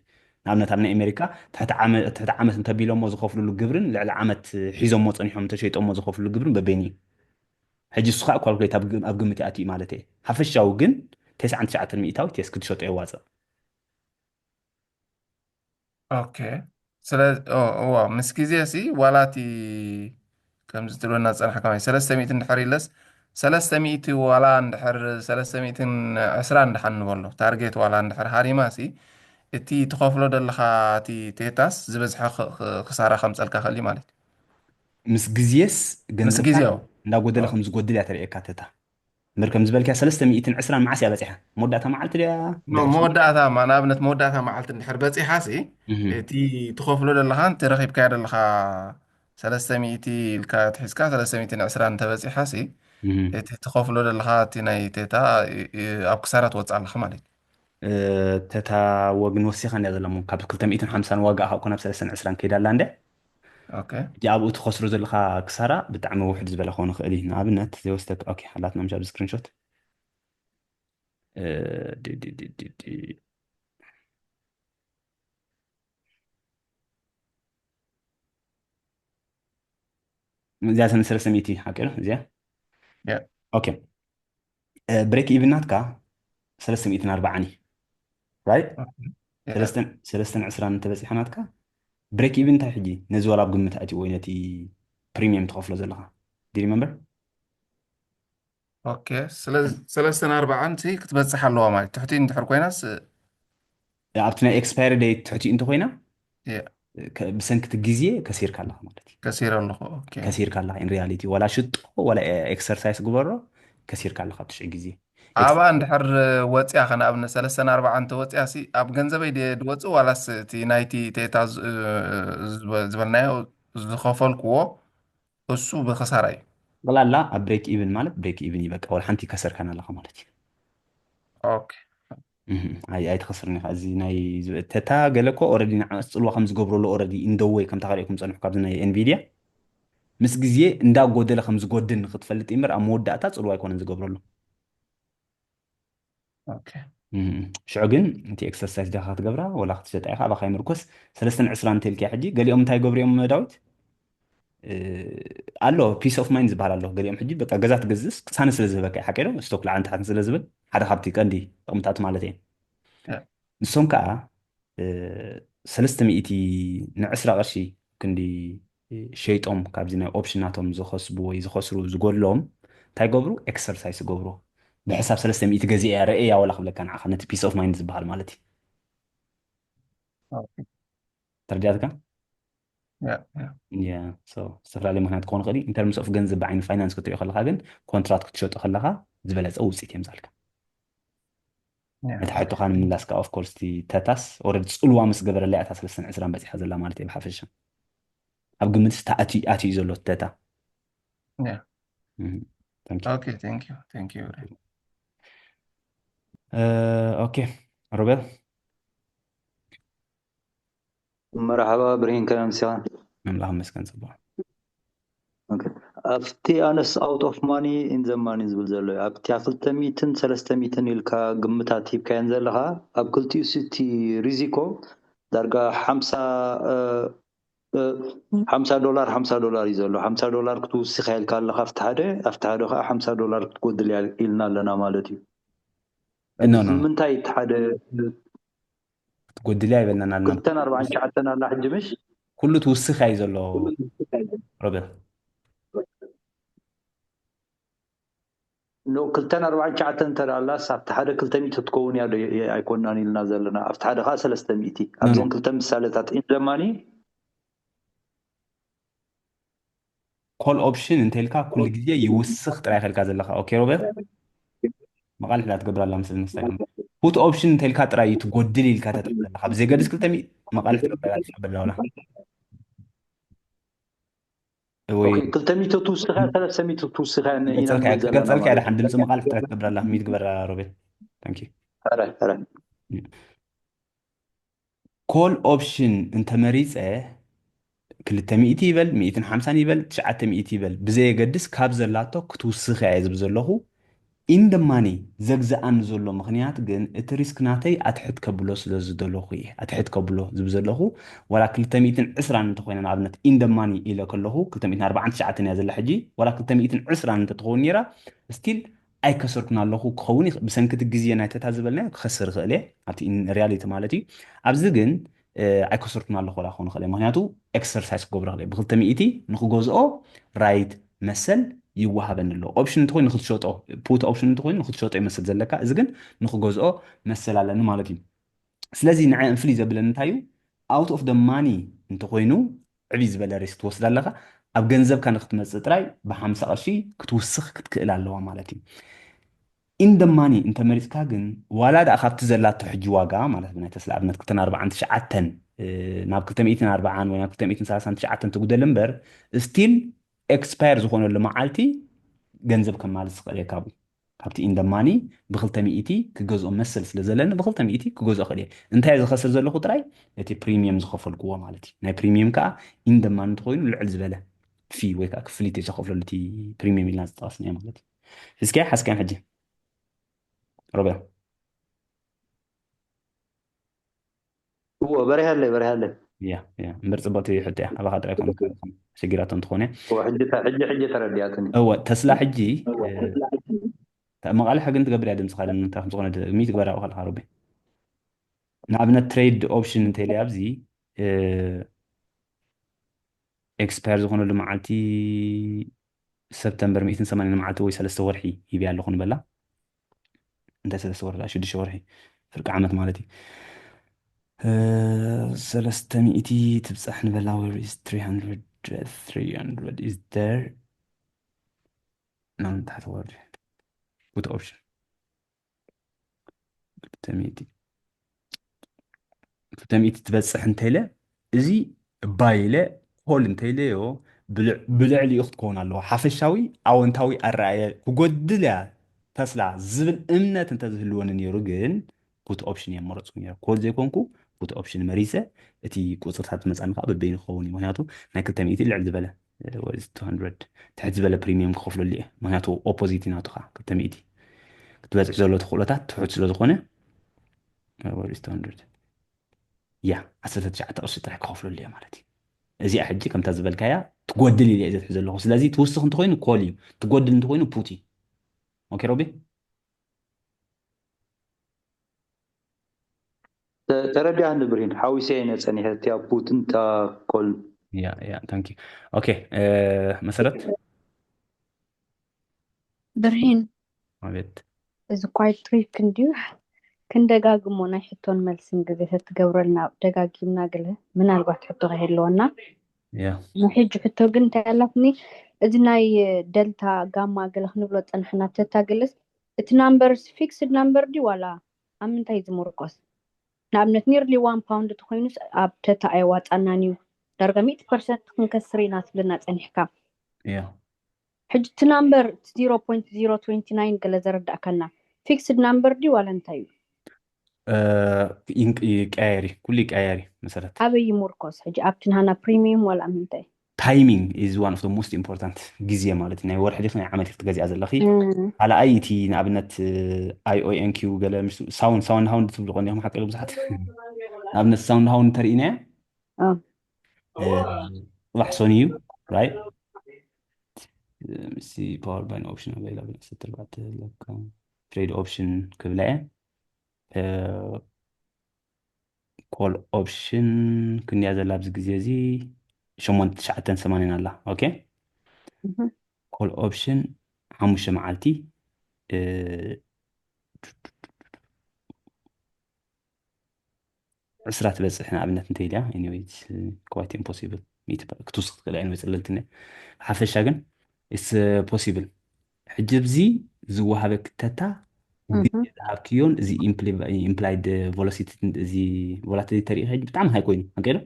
ንኣብነት ኣብ ናይ ኣሜሪካ ትሕቲ ዓመ- ትሕቲ ዓመት እንተቢሎሞ ዝኸፍልሉ ግብርን ልዕሊ ዓመት ሒዞሞ ፀኒሖም እንተሸይጦሞ ዝኸፍልሉ ግብርን በበይኑ እዩ። ሕጂ እሱ ከዓ ኳልኩሌት ኣብ ግ- ኣብ ግምት ኣትዩ ማለት እየ። ሓፈሻዊ ግን ተስዓን ትሽዓተን ሚእታዊት የስ ክትሸጦ የዋፅእ። ኦኬ ስለ ኦ- እዋ ምስ ግዜ ሲ ዋላ እቲ ከምዚ ትብለና ዝፀናሕካ ማለት ሰለስተ ሚእቲ እንድሕር ኢለስ ሰለስተ ሚእቲ ዋላ እንድሕር ሰለስተ ሚእትን ዕስራ እንድሓን ንበሎ ታርጌት ዋላ እንድሕር ሃሪማ ሲ እቲ ትኸፍሎ ዘለካ እቲ ቴታስ ዝበዝሐ ክ- ክ- ክሳራ ከምፀልካ ክእል ማለት እዩ። ምስ ግዜስ ምስ ግዜ ገንዘብካ እንዳጎደለ ከም ዝጎድል እያ ተርእየካ ተታ ምር ከም ዝበልክያ ሰለስተ ሚእትን ዕስራን መዓስ እያ በፂሓ? መወዳእታ መዓልቲ ድያ? መወዳእታ ማ- ንኣብነት መወዳእታ መዓልቲ እንድሕር በፂሓ ሲ እህ፣ እቲ ትኸፍሎ ዘለካ እቲ ረኪብካዮ ዘለካ ሰለስተ ሚእቲ ኢልካ ትሒዝካ ሰለስተ ሚእትን ዕስራን እንተበፂሓ ሲ እህ። እቲ ትኸፍሎ ዘለካ እቲ ናይ ቴታ እ- እ- ኣብ ክሳራ ትወፅእ ኣለካ ማለት እዩ። ተታ ወግን ወሲኻ እንድያ ዘላ እሞ ካብ ክልተ ሚእትን ሓምሳን ዋጋ ካብ ኮ ናብ ሰለስተን ዕስራን ከይዳ ኣላ እንድያ። ኦኬ ሕጂ ኣብኡ ትኸስሮ ዘለካ ክሳራ ብጣዕሚ ውሕድ ዝበለ ክኸውን ይኽእል እዩ። ንኣብነት ዘይወስደካ ኦኬ ኣላትና ምሽ ኣብዚ ስክሪንሾት እ፣ ዲ- ዲ- ዲ- ዲ- ዲ- እዚኣ ሰለስተ ሚእቲ ሓቂ ዶ እዚኣ? ያ። ኦኬ ብሬክ ኢቭን ናትካ ሰለስተ ሚእትን ኣርባዓን እዩ ራይት? ያ። ሰለስተን ዕስራን እንተበፂሓ ናትካ ብሬክ ኢቭን እንታይ ሕጂ ነዚ ዋላ ኣብ ግምት ኣትዩ ወይ ነቲ ፕሪሚየም ትኸፍሎ ዘለካ ዲ ሪመምበር? ኦኬ ስለዚ ሰለስተን ኣርባዓን ሲ ክትበፅሕ ኣለዋ ማለት ትሕቲ እንድሕር ኮይናስ ኣብቲ ናይ ኤክስፓየሪ ደይት ትሕቲ እንተኮይና ያ። ከ- ብሰንኪ እቲ ግዜ ከሲርካ ኣለካ ማለት እዩ። ከሲር ኣለኹ። ኦኬ ከሲርካ ኣለካ ኢን ሪያሊቲ ዋላ ሽጦ ዋላ ኤክሰርሳይስ ግበሮ ከሲርካ ኣለካ ኣብ ትሽዒ ግዜ። ኣብኣ እንድሕር ወፅያ ከ ንኣብነት ሰለስተን ኣርባዓን እንተወፅያ ሲ ኣብ ገንዘበይ ድየ ድወፅእ ዋላስ እቲ ናይቲ ቴታ ዝ- ዝበ- ዝበልናዮ ዝኸፈልክዎ እሱ ብኸሳራ እዩ። ጠቕላላ ኣብ ብሬክ ኢቭን ማለት ብሬክ ኢቭን እዩ በቃ ዋላ ሓንቲ ከሰርካን ኣለካ ማለት እዩ። ኦኬ እህ፣ ኣይ ኣይትኸስርን ኢኻ። እዚ ናይ ዝብ- ተታ ገለ እኮ ኦረዲ ንዓመፅ ፅልዋ ከም ዝገብረሉ ኦረዲ ኢንደወይ ከምታ ካልኦኩም ፀንሑ ካብዚ ናይ ኤንቪድያ ምስ ግዜ እንዳጎደለ ከም ዝጎድል ንክትፈልጥ እምበር ኣብ መወዳእታ ፅልዋ ኣይኮነን ዝገብረሉ። ኦኬ እህ፣ ሽዑ ግን እቲ ኤክሰርሳይስ ዲኻ ክትገብራ ወላ ክትሸጣ ኢኻ ኣባኻ ይምርኮስ። ሰለስተን ዕስራን እንተልክያ ሕጂ ገሊኦም እንታይ ይገብሩ እዮም ዳዊት? ኣሎ peace of mind ዝበሃል ኣሎ። ገሊኦም ሕጂ በቃ ገዛ ትገዝእስ ቅሳነ ስለ ዝህበካ ሓቂ ዶ ስቶክ ላዕልን ታሕትን ስለ ዝብል ሓደ ካብቲ ቀንዲ ጥቕምታት ማለት እየ። ንሶም ከዓ ሰለስተ ሚእቲ ንዕስራ ቅርሺ ክንዲ ሸይጦም ካብዚ ናይ ኦፕሽን ናቶም ዝኸስቡ ወይ ዝኸስሩ ዝጎድሎም እንታይ ገብሩ? ኤክሰርሳይስ ይገብሩ። ብሕሳብ ሰለስተ ሚእቲ ገዚአ ርእያ ወላ ክብለካ ንዓኻ ነቲ peace of mind ዝበሃል ማለት እዩ። ተረዲኣትካ? ዝተፈላለዩ ምክንያት ክኾን ይኽእል። ኢንተርምስ ኦፍ ገንዘብ ብዓይኒ ፋይናንስ ክትሪኦ ከለካ ግን ኮንትራት ክትሸጦ ከለካ ዝበለፀ ውፅኢት የምፃልካ። ነቲ ሕቶኻ ንምምላስ ከዓ ኦፍኮርስ ተታስ ኦረድ ፅልዋ ምስ ገበረላ እታ ሰለስተን ዕስራን በፂሓ ዘላ ማለት እየ ብሓፈሻ። ኣብ ግምት ኣትዩ ዘሎ ተታ። ኦኬ ሮቤል። መርሓባ ብርሂን፣ ከመይ ኣምሲኻ? ኣምላኽ ይመስገን ጽቡቕ። ኣብቲ ኣነስ out of money in the money ዝብል ዘሎ እዩ። ኣብቲ ክልተ ሚእትን ሰለስተ ሚእትን ኢልካ ግምታት ሂብካየን ዘለኻ፣ ኣብ ክልቲኡ ስቲ ሪዚኮ ዳርጋ ሓምሳ ሓምሳ ዶላር ሓምሳ ዶላር እዩ ዘሎ። ሓምሳ ዶላር ክትውስኽ ኢልካ ኣለኻ ኣብቲ ሓደ፣ ኣብቲ ሓደ ከዓ ሓምሳ ዶላር ክትጎድል እያ ኢልና ኣለና ማለት እዩ። ኖ ኖ ምንታይ እቲ ሓደ ክትጎድል እያ ይበልናና ኣለና። ክልተን ኣርባዕን ትሽዓተን ኣላ ሕጂ ምሽ? ኩሉ ትውስኽ እዩ ዘሎ ሮቤል። ኖ ክልተን ኣርባዕን ትሽዓተን እንተ ደኣ ኣላስ ኣብቲ ሓደ ክልተ ሚእቲ ክትከውን እያ ዶ ኣይኮናን ኢልና ዘለና፣ ኣብቲ ሓደ ከዓ ሰለስተ ሚእቲ። ኣብዘን ክልተ ምሳሌታት ኢንዘማኒ ኮል ኦፕሽን እንተልካ ኩሉ ግዜ ይውስኽ ጥራይ ከልካ ዘለካ። ኦኬ ሮቤል፣ መቃልሕ ላ ትገብር ኣላ መስለኒ ንስካ። ፑት ኦፕሽን እንተልካ ጥራይ እዩ ትጎድል ኢልካ ተጥቅም ዘለካ። ብዘይ ገድስ ክልተ ሚእቲ መቃልሕ ትገብር ኣላ ትገብር ኣላ። ወይ ኦኬ፣ ክልተ ሚእቲ ትውስኻ፣ ሰለስተ ሚእቲ ትውስኻ ኢና ንብል ዘለና ክገልጸልካ ማለት። ድሓን ድምፂ መቃልሕ ጥራይ ትገብር ኣላ። ሚት ግበራ ሮቤል። ታንክ ዩ። ኧረ፣ ኧረ። ኮል ኦፕሽን እንተመሪፀ ክልተ ሚእቲ ይበል፣ ሚእትን ሓምሳን ይበል፣ ትሽዓተ ሚእቲ ይበል፣ ብዘየገድስ ካብ ዘላቶ ክትውስኽ እያ ዝብል ዘለኹ። ኢንደማኒ ዘግዝኣኒ ዘሎ ምኽንያት ግን እቲ ሪስክ ናተይ ኣትሕት ከብሎ ስለ ዝደለኹ እየ። ኣትሕት ከብሎ ዝብል ዘለኹ ዋላ ክልተ ሚእትን ዕስራን እንተኾይነ ንኣብነት ኢንደማኒ ኢለ ከለኹ ክልተ ሚእትን ኣርባዓን ትሽዓተን እያ ዘላ ሕጂ። ዋላ ክልተ ሚእትን ዕስራን እንተትኸውን ነይራ ስቲል ኣይከሰርኩን ኣለኹ ክኸውን ይኽእል። ብሰንኪ እቲ ግዜ ናይ ተታ ዝበልናዮ ክኸስር ይኽእል እየ ኣብቲ ሪያሊቲ ማለት እዩ። ኣብዚ ግን ኣይከሰርኩን ኣለኹ ወላ ክኸውን ይኽእል እየ። ምክንያቱ ኤክሰርሳይዝ ክገብሮ ይኽእል እየ። ብክልተ ሚእቲ ንክገዝኦ ራይት መሰል ይወሃበኒ ኣሎ። ኦፕሽን እንተኮይኑ ንክትሸጦ ፑት ኦፕሽን እንተኮይኑ ንክትሸጦ ይመስል ዘለካ፣ እዚ ግን ንክገዝኦ መሰል ኣለኒ ማለት እዩ። ስለዚ ንዐ እንፍልይ ዘብለኒ እንታይ እዩ? ኣውት ኦፍ ደ ማኒ እንተኮይኑ ዕብይ ዝበለ ሪስክ ትወስድ ኣለኻ። ኣብ ገንዘብካ ንክትመፅእ ጥራይ ብሓምሳ ቅርሺ ክትውስኽ ክትክእል ኣለዋ ማለት እዩ። ኢንደማኒ እንተመሪፅካ ግን ዋላ ደኣ ካብቲ ዘላቶ ሕጂ ዋጋ ማለት ብናይ ተስላ ኣብነት ክልተን ኣርባዓን ትሽዓተን ናብ ክልተ ሚእትን ኣርባዓን ወይ ናብ ክልተ ሚእትን ሰላሳን ትሽዓተን ትጉደል እምበር ስቲል ኤክስፓየር ዝኾነሉ መዓልቲ ገንዘብ ከማልስ ዝኽእል እየ ካብኡ ካብቲ ኢንደማኒ ብክልተ ሚእቲ ክገዝኦ መሰል ስለ ዘለኒ ብክልተ ሚእቲ ክገዝኦ ክእል እየ። እንታይ ዝኸስር ዘለኹ ጥራይ እቲ ፕሪሚየም ዝኸፈልክዎ ማለት እዩ። ናይ ፕሪሚየም ከዓ ኢንደማኒ እንተኮይኑ ልዕል ዝበለ ፊ ወይ ከዓ ክፍሊት እየ ዝኸፍለሉ እቲ ፕሪሚየም ኢልና ዝጠቀስናዮ ማለት እዩ። እስኪ ሓስኪያን ሕጂ ሮቤል እዎ በሪሃለይ በሪሃለይ። እያ እያ እምበር ፅብቅቲ ሕቶ እያ። ኣባኻ ጥራይ ኮነ ሽግራቶ እንትኾነ እዎ፣ ሕጂ ተ- ሕጂ ሕጂ ተረዲኣትኒ። እወ ተስላ ሕጂ እዎ፣ እ፣ ተስላ ሕጂ ተ- መቃልሕ ግን ትገብር እያ ድምፅኻ ግን እንታይ ከም ዝኾነ ድ- ሚት ግበራ ኣብኡ ከለኻ ሮቤ። ንኣብነት ትሬድ ኦፕሽን እንተኢለ ኣብዚ እ፣ ኤክስፓየር ዝኾነሉ መዓልቲ ሰፕተምበር ሚእትን ሰማንያን መዓልቲ ወይ ሰለስተ ወርሒ ይብያ ኣለኹ ንበላ። እንታይ ሰለስተ ወርሒ ሽዱሽተ ወርሒ ፍርቂ ዓመት ማለት እዩ። ሰለስተ ሚእቲ ትብፃሕ ንበላ። Where is three hundred? Three hundred is there. ናብን ታሕቲ ወርዲ ቡት ኦፕሽን ክልተ ሚእቲ ትበፅሕ እንተኢለ እዚ ባይ ኢለ ኮል እንተኢለዮ ብልዕሊኡ ክትከውን ኣለዎ። ሓፈሻዊ ኣወንታዊ ኣረኣየ ክጎድል እያ ተስላ ዝብል እምነት እንተዝህልወኒ ነይሩ ግን ፑት ኦፕሽን እየ መረፅኩ ነይረ። ኮል ዘይኮንኩ ፑት ኦፕሽን መሪፀ እቲ ቁፅርታት ዝመፃኒ ከዓ በበይኑ ክኸውን እዩ። ምክንያቱ ናይ ክልተ ሚእቲ ልዕል ዝበለ ትሕት ዝበለ ፕሪሚየም ክኸፍለሉ እየ። ምክንያቱ ኦፖዚት ናቱ ከዓ ክልተ ሚእቲ ክትበፅሕ ዘሎ ተኽእሎታት ትሑት ስለዝኾነ ያ ዓሰርተ ትሽዓተ ቅርሺ ጥራሕ ክኸፍለሉ እየ ማለት እዩ። እዚኣ ሕጂ ከምታ ዝበልካያ ትጎድል ኢለ እየ ዘትሕዘ ኣለኹ። ስለዚ ትውስኽ እንተኮይኑ ኮል እዩ፣ ትጎድል እንተኮይኑ ፑት እዩ። ኦኬ ሮቢ? ተረዲኣኒ ብርሂን፣ ሓዊሰ እየ ጸኒሐ እቲያ ፑትን እታ ኮልን። ያ ያ ታንኪ። ኦኬ፣ መሰረት ብርሂን፣ ኣቤት። እዚ ኳይት ትሪክ እንድዩ። ክንደጋግሞ ናይ ሕቶን መልስን ግዜ ተትገብረልና ደጋጊምና ገለ ምናልባት ሕቶ ከይህልወና። ያ ንሕጂ ሕቶ ግን እንታይ ኣላትኒ፣ እዚ ናይ ደልታ ጋማ ገለ ክንብሎ ጸናሕና ተታግልስ፣ እቲ ናምበርስ ፊክስድ ናምበር ድዩ ዋላ ኣብ ምንታይ ዝምርኮስ? ንኣብነት ኒርሊ ዋን ፓውንድ ተኮይኑስ ኣብ ተታ ኣየዋጻናን እዩ፣ ዳርጋ ሚእቲ ፐርሰንት ክንከስር ኢና ትብልና ጸኒሕካ። ያ ሕጂ እቲ ናምበር ዜሮ ፖይንት ዜሮ ትወንቲ ናይን ገለ ዘረዳእካና ፊክስድ ናምበር ድዩ ዋላ እንታይ እዩ? ይቀያየሪ፣ ኩሉ ይቀያየሪ። መሰረት ኣበይ ይምርኮስ? ሕጂ ኣብቲ ናና ፕሪሚየም ዋላ ኣብ ምንታይ? ታይሚንግ is one of the most important። ግዜ ማለት ናይ ወርሒ ዲኺ ናይ ዓመት ክትገዚኣ ዘለኺ። ካልኣይ እቲ ንኣብነት ኣይ ኦ ኤን ኪው ገለ ምስ ሳውንድ ሳውንድ ሃውንድ ትብሉ ቆንዲኹም ሓቂ ብዙሓት ንኣብነት ሳውንድ ሃውንድ ተርእይናያ እ። ጽባሕ ሰኑይ እዩ። ራይት ምስ ፓወር ባይን ኦፕሽን ኣቬይላብል ሰትርባት ለካ ትሬድ ኦፕሽን ክብላ እየ። ኮል ኦፕሽን ክንያ ዘላ ኣብዚ ግዜ እዚ ሸሞንተ ትሽዓተን ሰማንያን ኣላ። ኦኬ እህ። ኮል ኦፕሽን ሓሙሽተ መዓልቲ እ፣ ዕስራ ትበፅሕ ንኣብነት እንተ ኢልያ። Anyway it's quite impossible። ክትውስኽ ትኽእል እያ ወይ ፅልልትኒ። ሓፈሻ ግን it's possible። ሕጂ ኣብዚ ዝወሃበ ክተታ እህ። ዝሃብክዮን እዚ ኢምፕላይድ ቮሎሲቲ እዚ ቮላቲሊቲ ተርኢ ሕጂ ብጣዕሚ ሃይ ኮይኑ ኣንቀዶ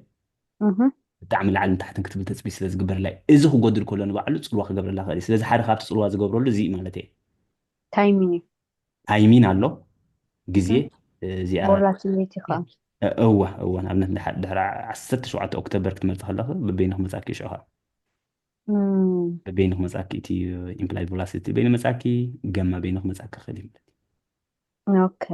እህ። ብጣዕሚ ላዕልን ታሕትን ክትብል ተፅቢ ስለ ዝግበረላ እዩ። እዚ ክጎድል ከሎ ንባዕሉ ፅልዋ ክገብረላ ክእል እዩ። ስለዚ ሓደ ካብቲ ፅልዋ ዝገብረሉ እዚ እዩ ማለት እየ። ታይሚንግ እዩ። ታይሚን ኣሎ ግዜ እዚኣ ቮላቲሊቲ ከዓ እ- እወ እወ ንኣብነት ድሓ- ድሕሪ ዓሰርተ ሸውዓተ ኦክቶበር ክትመርፂ ከለኺ በበይኑ ክመፃኪ እዩ ሽዑ ከዓ እም፣ በበይኑ ክመፃኪ እቲ ኢምፕላይድ ቮላሲቲ በይኑ መፃኪ ገማ በይኑ ክመፃኪ ክእል እዩ ማለት እዩ። ኦኬ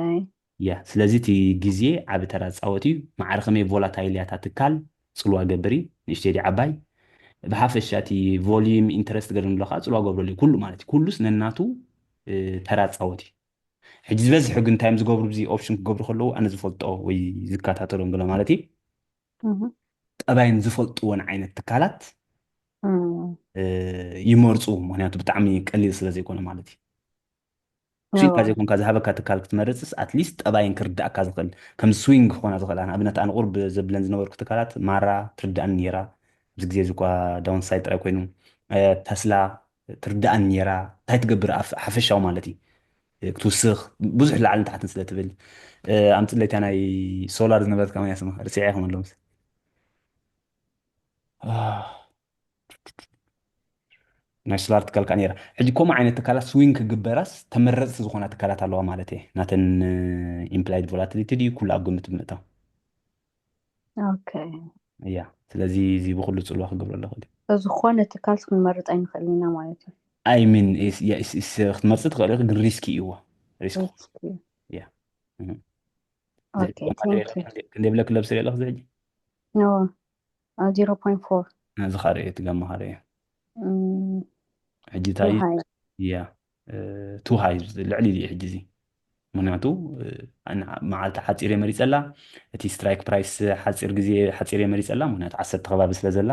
ያ ስለዚ እቲ ግዜ ዓቢ ተራ ዝፃወት እዩ። ማዕረ ከመይ ቮላታይል እያ እታ ትካል ፅልዋ ገብር እዩ። ንእሽተይ ድዩ ዓባይ ብሓፈሻ እቲ ቮሊዩም ኢንተረስት ገለ ንብሎ ከዓ ፅልዋ ገብረሉ እዩ ኩሉ ማለት እዩ። ኩሉስ ነናቱ እ፣ ተራ ዝፃወት እዩ። ሕጂ ዝበዝሑ ግን እንታይ እዮም ዝገብሩ? እዚ ኦፕሽን ክገብሩ ከለዉ ኣነ ዝፈልጦ ወይ ዝከታተሎም ገለ ማለት እዩ እህ። ጠባይን ዝፈልጥዎን ዓይነት ትካላት እም፣ እ፣ ይመርፁ። ምክንያቱ ብጣዕሚ ቀሊል ስለ ዘይኮነ ማለት እዩ። ስኢልካ እዋ። ዘይኮንካ ዝሃበካ ትካል ክትመርፅስ ኣትሊስት ጠባይን ክርዳእካ ዝኽእል ከም ስዊንግ ክኾና ዝኽእላ። ንኣብነት ኣነ ቁርብ ዘብለን ዝነበርኩ ትካላት ማራ ትርዳእኒ ነይራ። ኣብዚ ግዜ እዚ እኳ ዳውንሳይድ ጥራይ ኮይኑ እ፣ ተስላ ትርዳእኒ ነይራ። እንታይ ትገብር ኣፍ- ሓፈሻዊ ማለት እዩ እ፣ ክትውስኽ ብዙሕ ላዕልን ታሕትን ስለ ትብል እ፣ ኣምፅለይታ ናይ ሶላር ዝነበረት ከመን ያስማ ርሲዓ ይኹን ኣለምስ ናይ ሶላር ትካል ከዓ ነይራ። ሕጂ ከምኡ ዓይነት ትካላት ስዊንግ ክግበራስ ተመረፅቲ ዝኾና ትካላት ኣለዋ ማለት እየ። ናተን ኢምፕላይድ ቮላቲሊቲ ድዩ ኩሉ ኣብ ግምት ብምእታው ኦኬ እያ። ስለዚ እዚ ብኩሉ ፅልዋ ክገብረሉ ክእል እዩ። ዝኾነ ትካል ክንመርፅ ኣይንኽእል ኢና ማለት እዩ። ኣይሚን ክትመርፂ ትኽእል ኢኺ፣ ግን ሪስኪ እዩዎ። ሪስኪ ሪስክ እዩ። እያ። እህ። ኦኬ ቴንክ ዩ። ክንደይ ብለክ ለብስር ኣለክ እዚ ሕጂ ኖ ዜሮ ፖይንት ፎር እዚ ካርእ እቲ ጋማ ካርእ እዩ። እም፣ ሕጂ እንታይ ሃይ እያ ቱ ሃይ ልዕሊ እዩ ሕጂ እዚ። ምክንያቱ እ፣ ኣነ መዓልቲ ሓፂር እየ መሪፀላ። እቲ ስትራይክ ፕራይስ ሓፂር ግዜ ሓፂር እየ መሪፀላ። ምክንያቱ ዓሰርተ ከባቢ ስለ ዘላ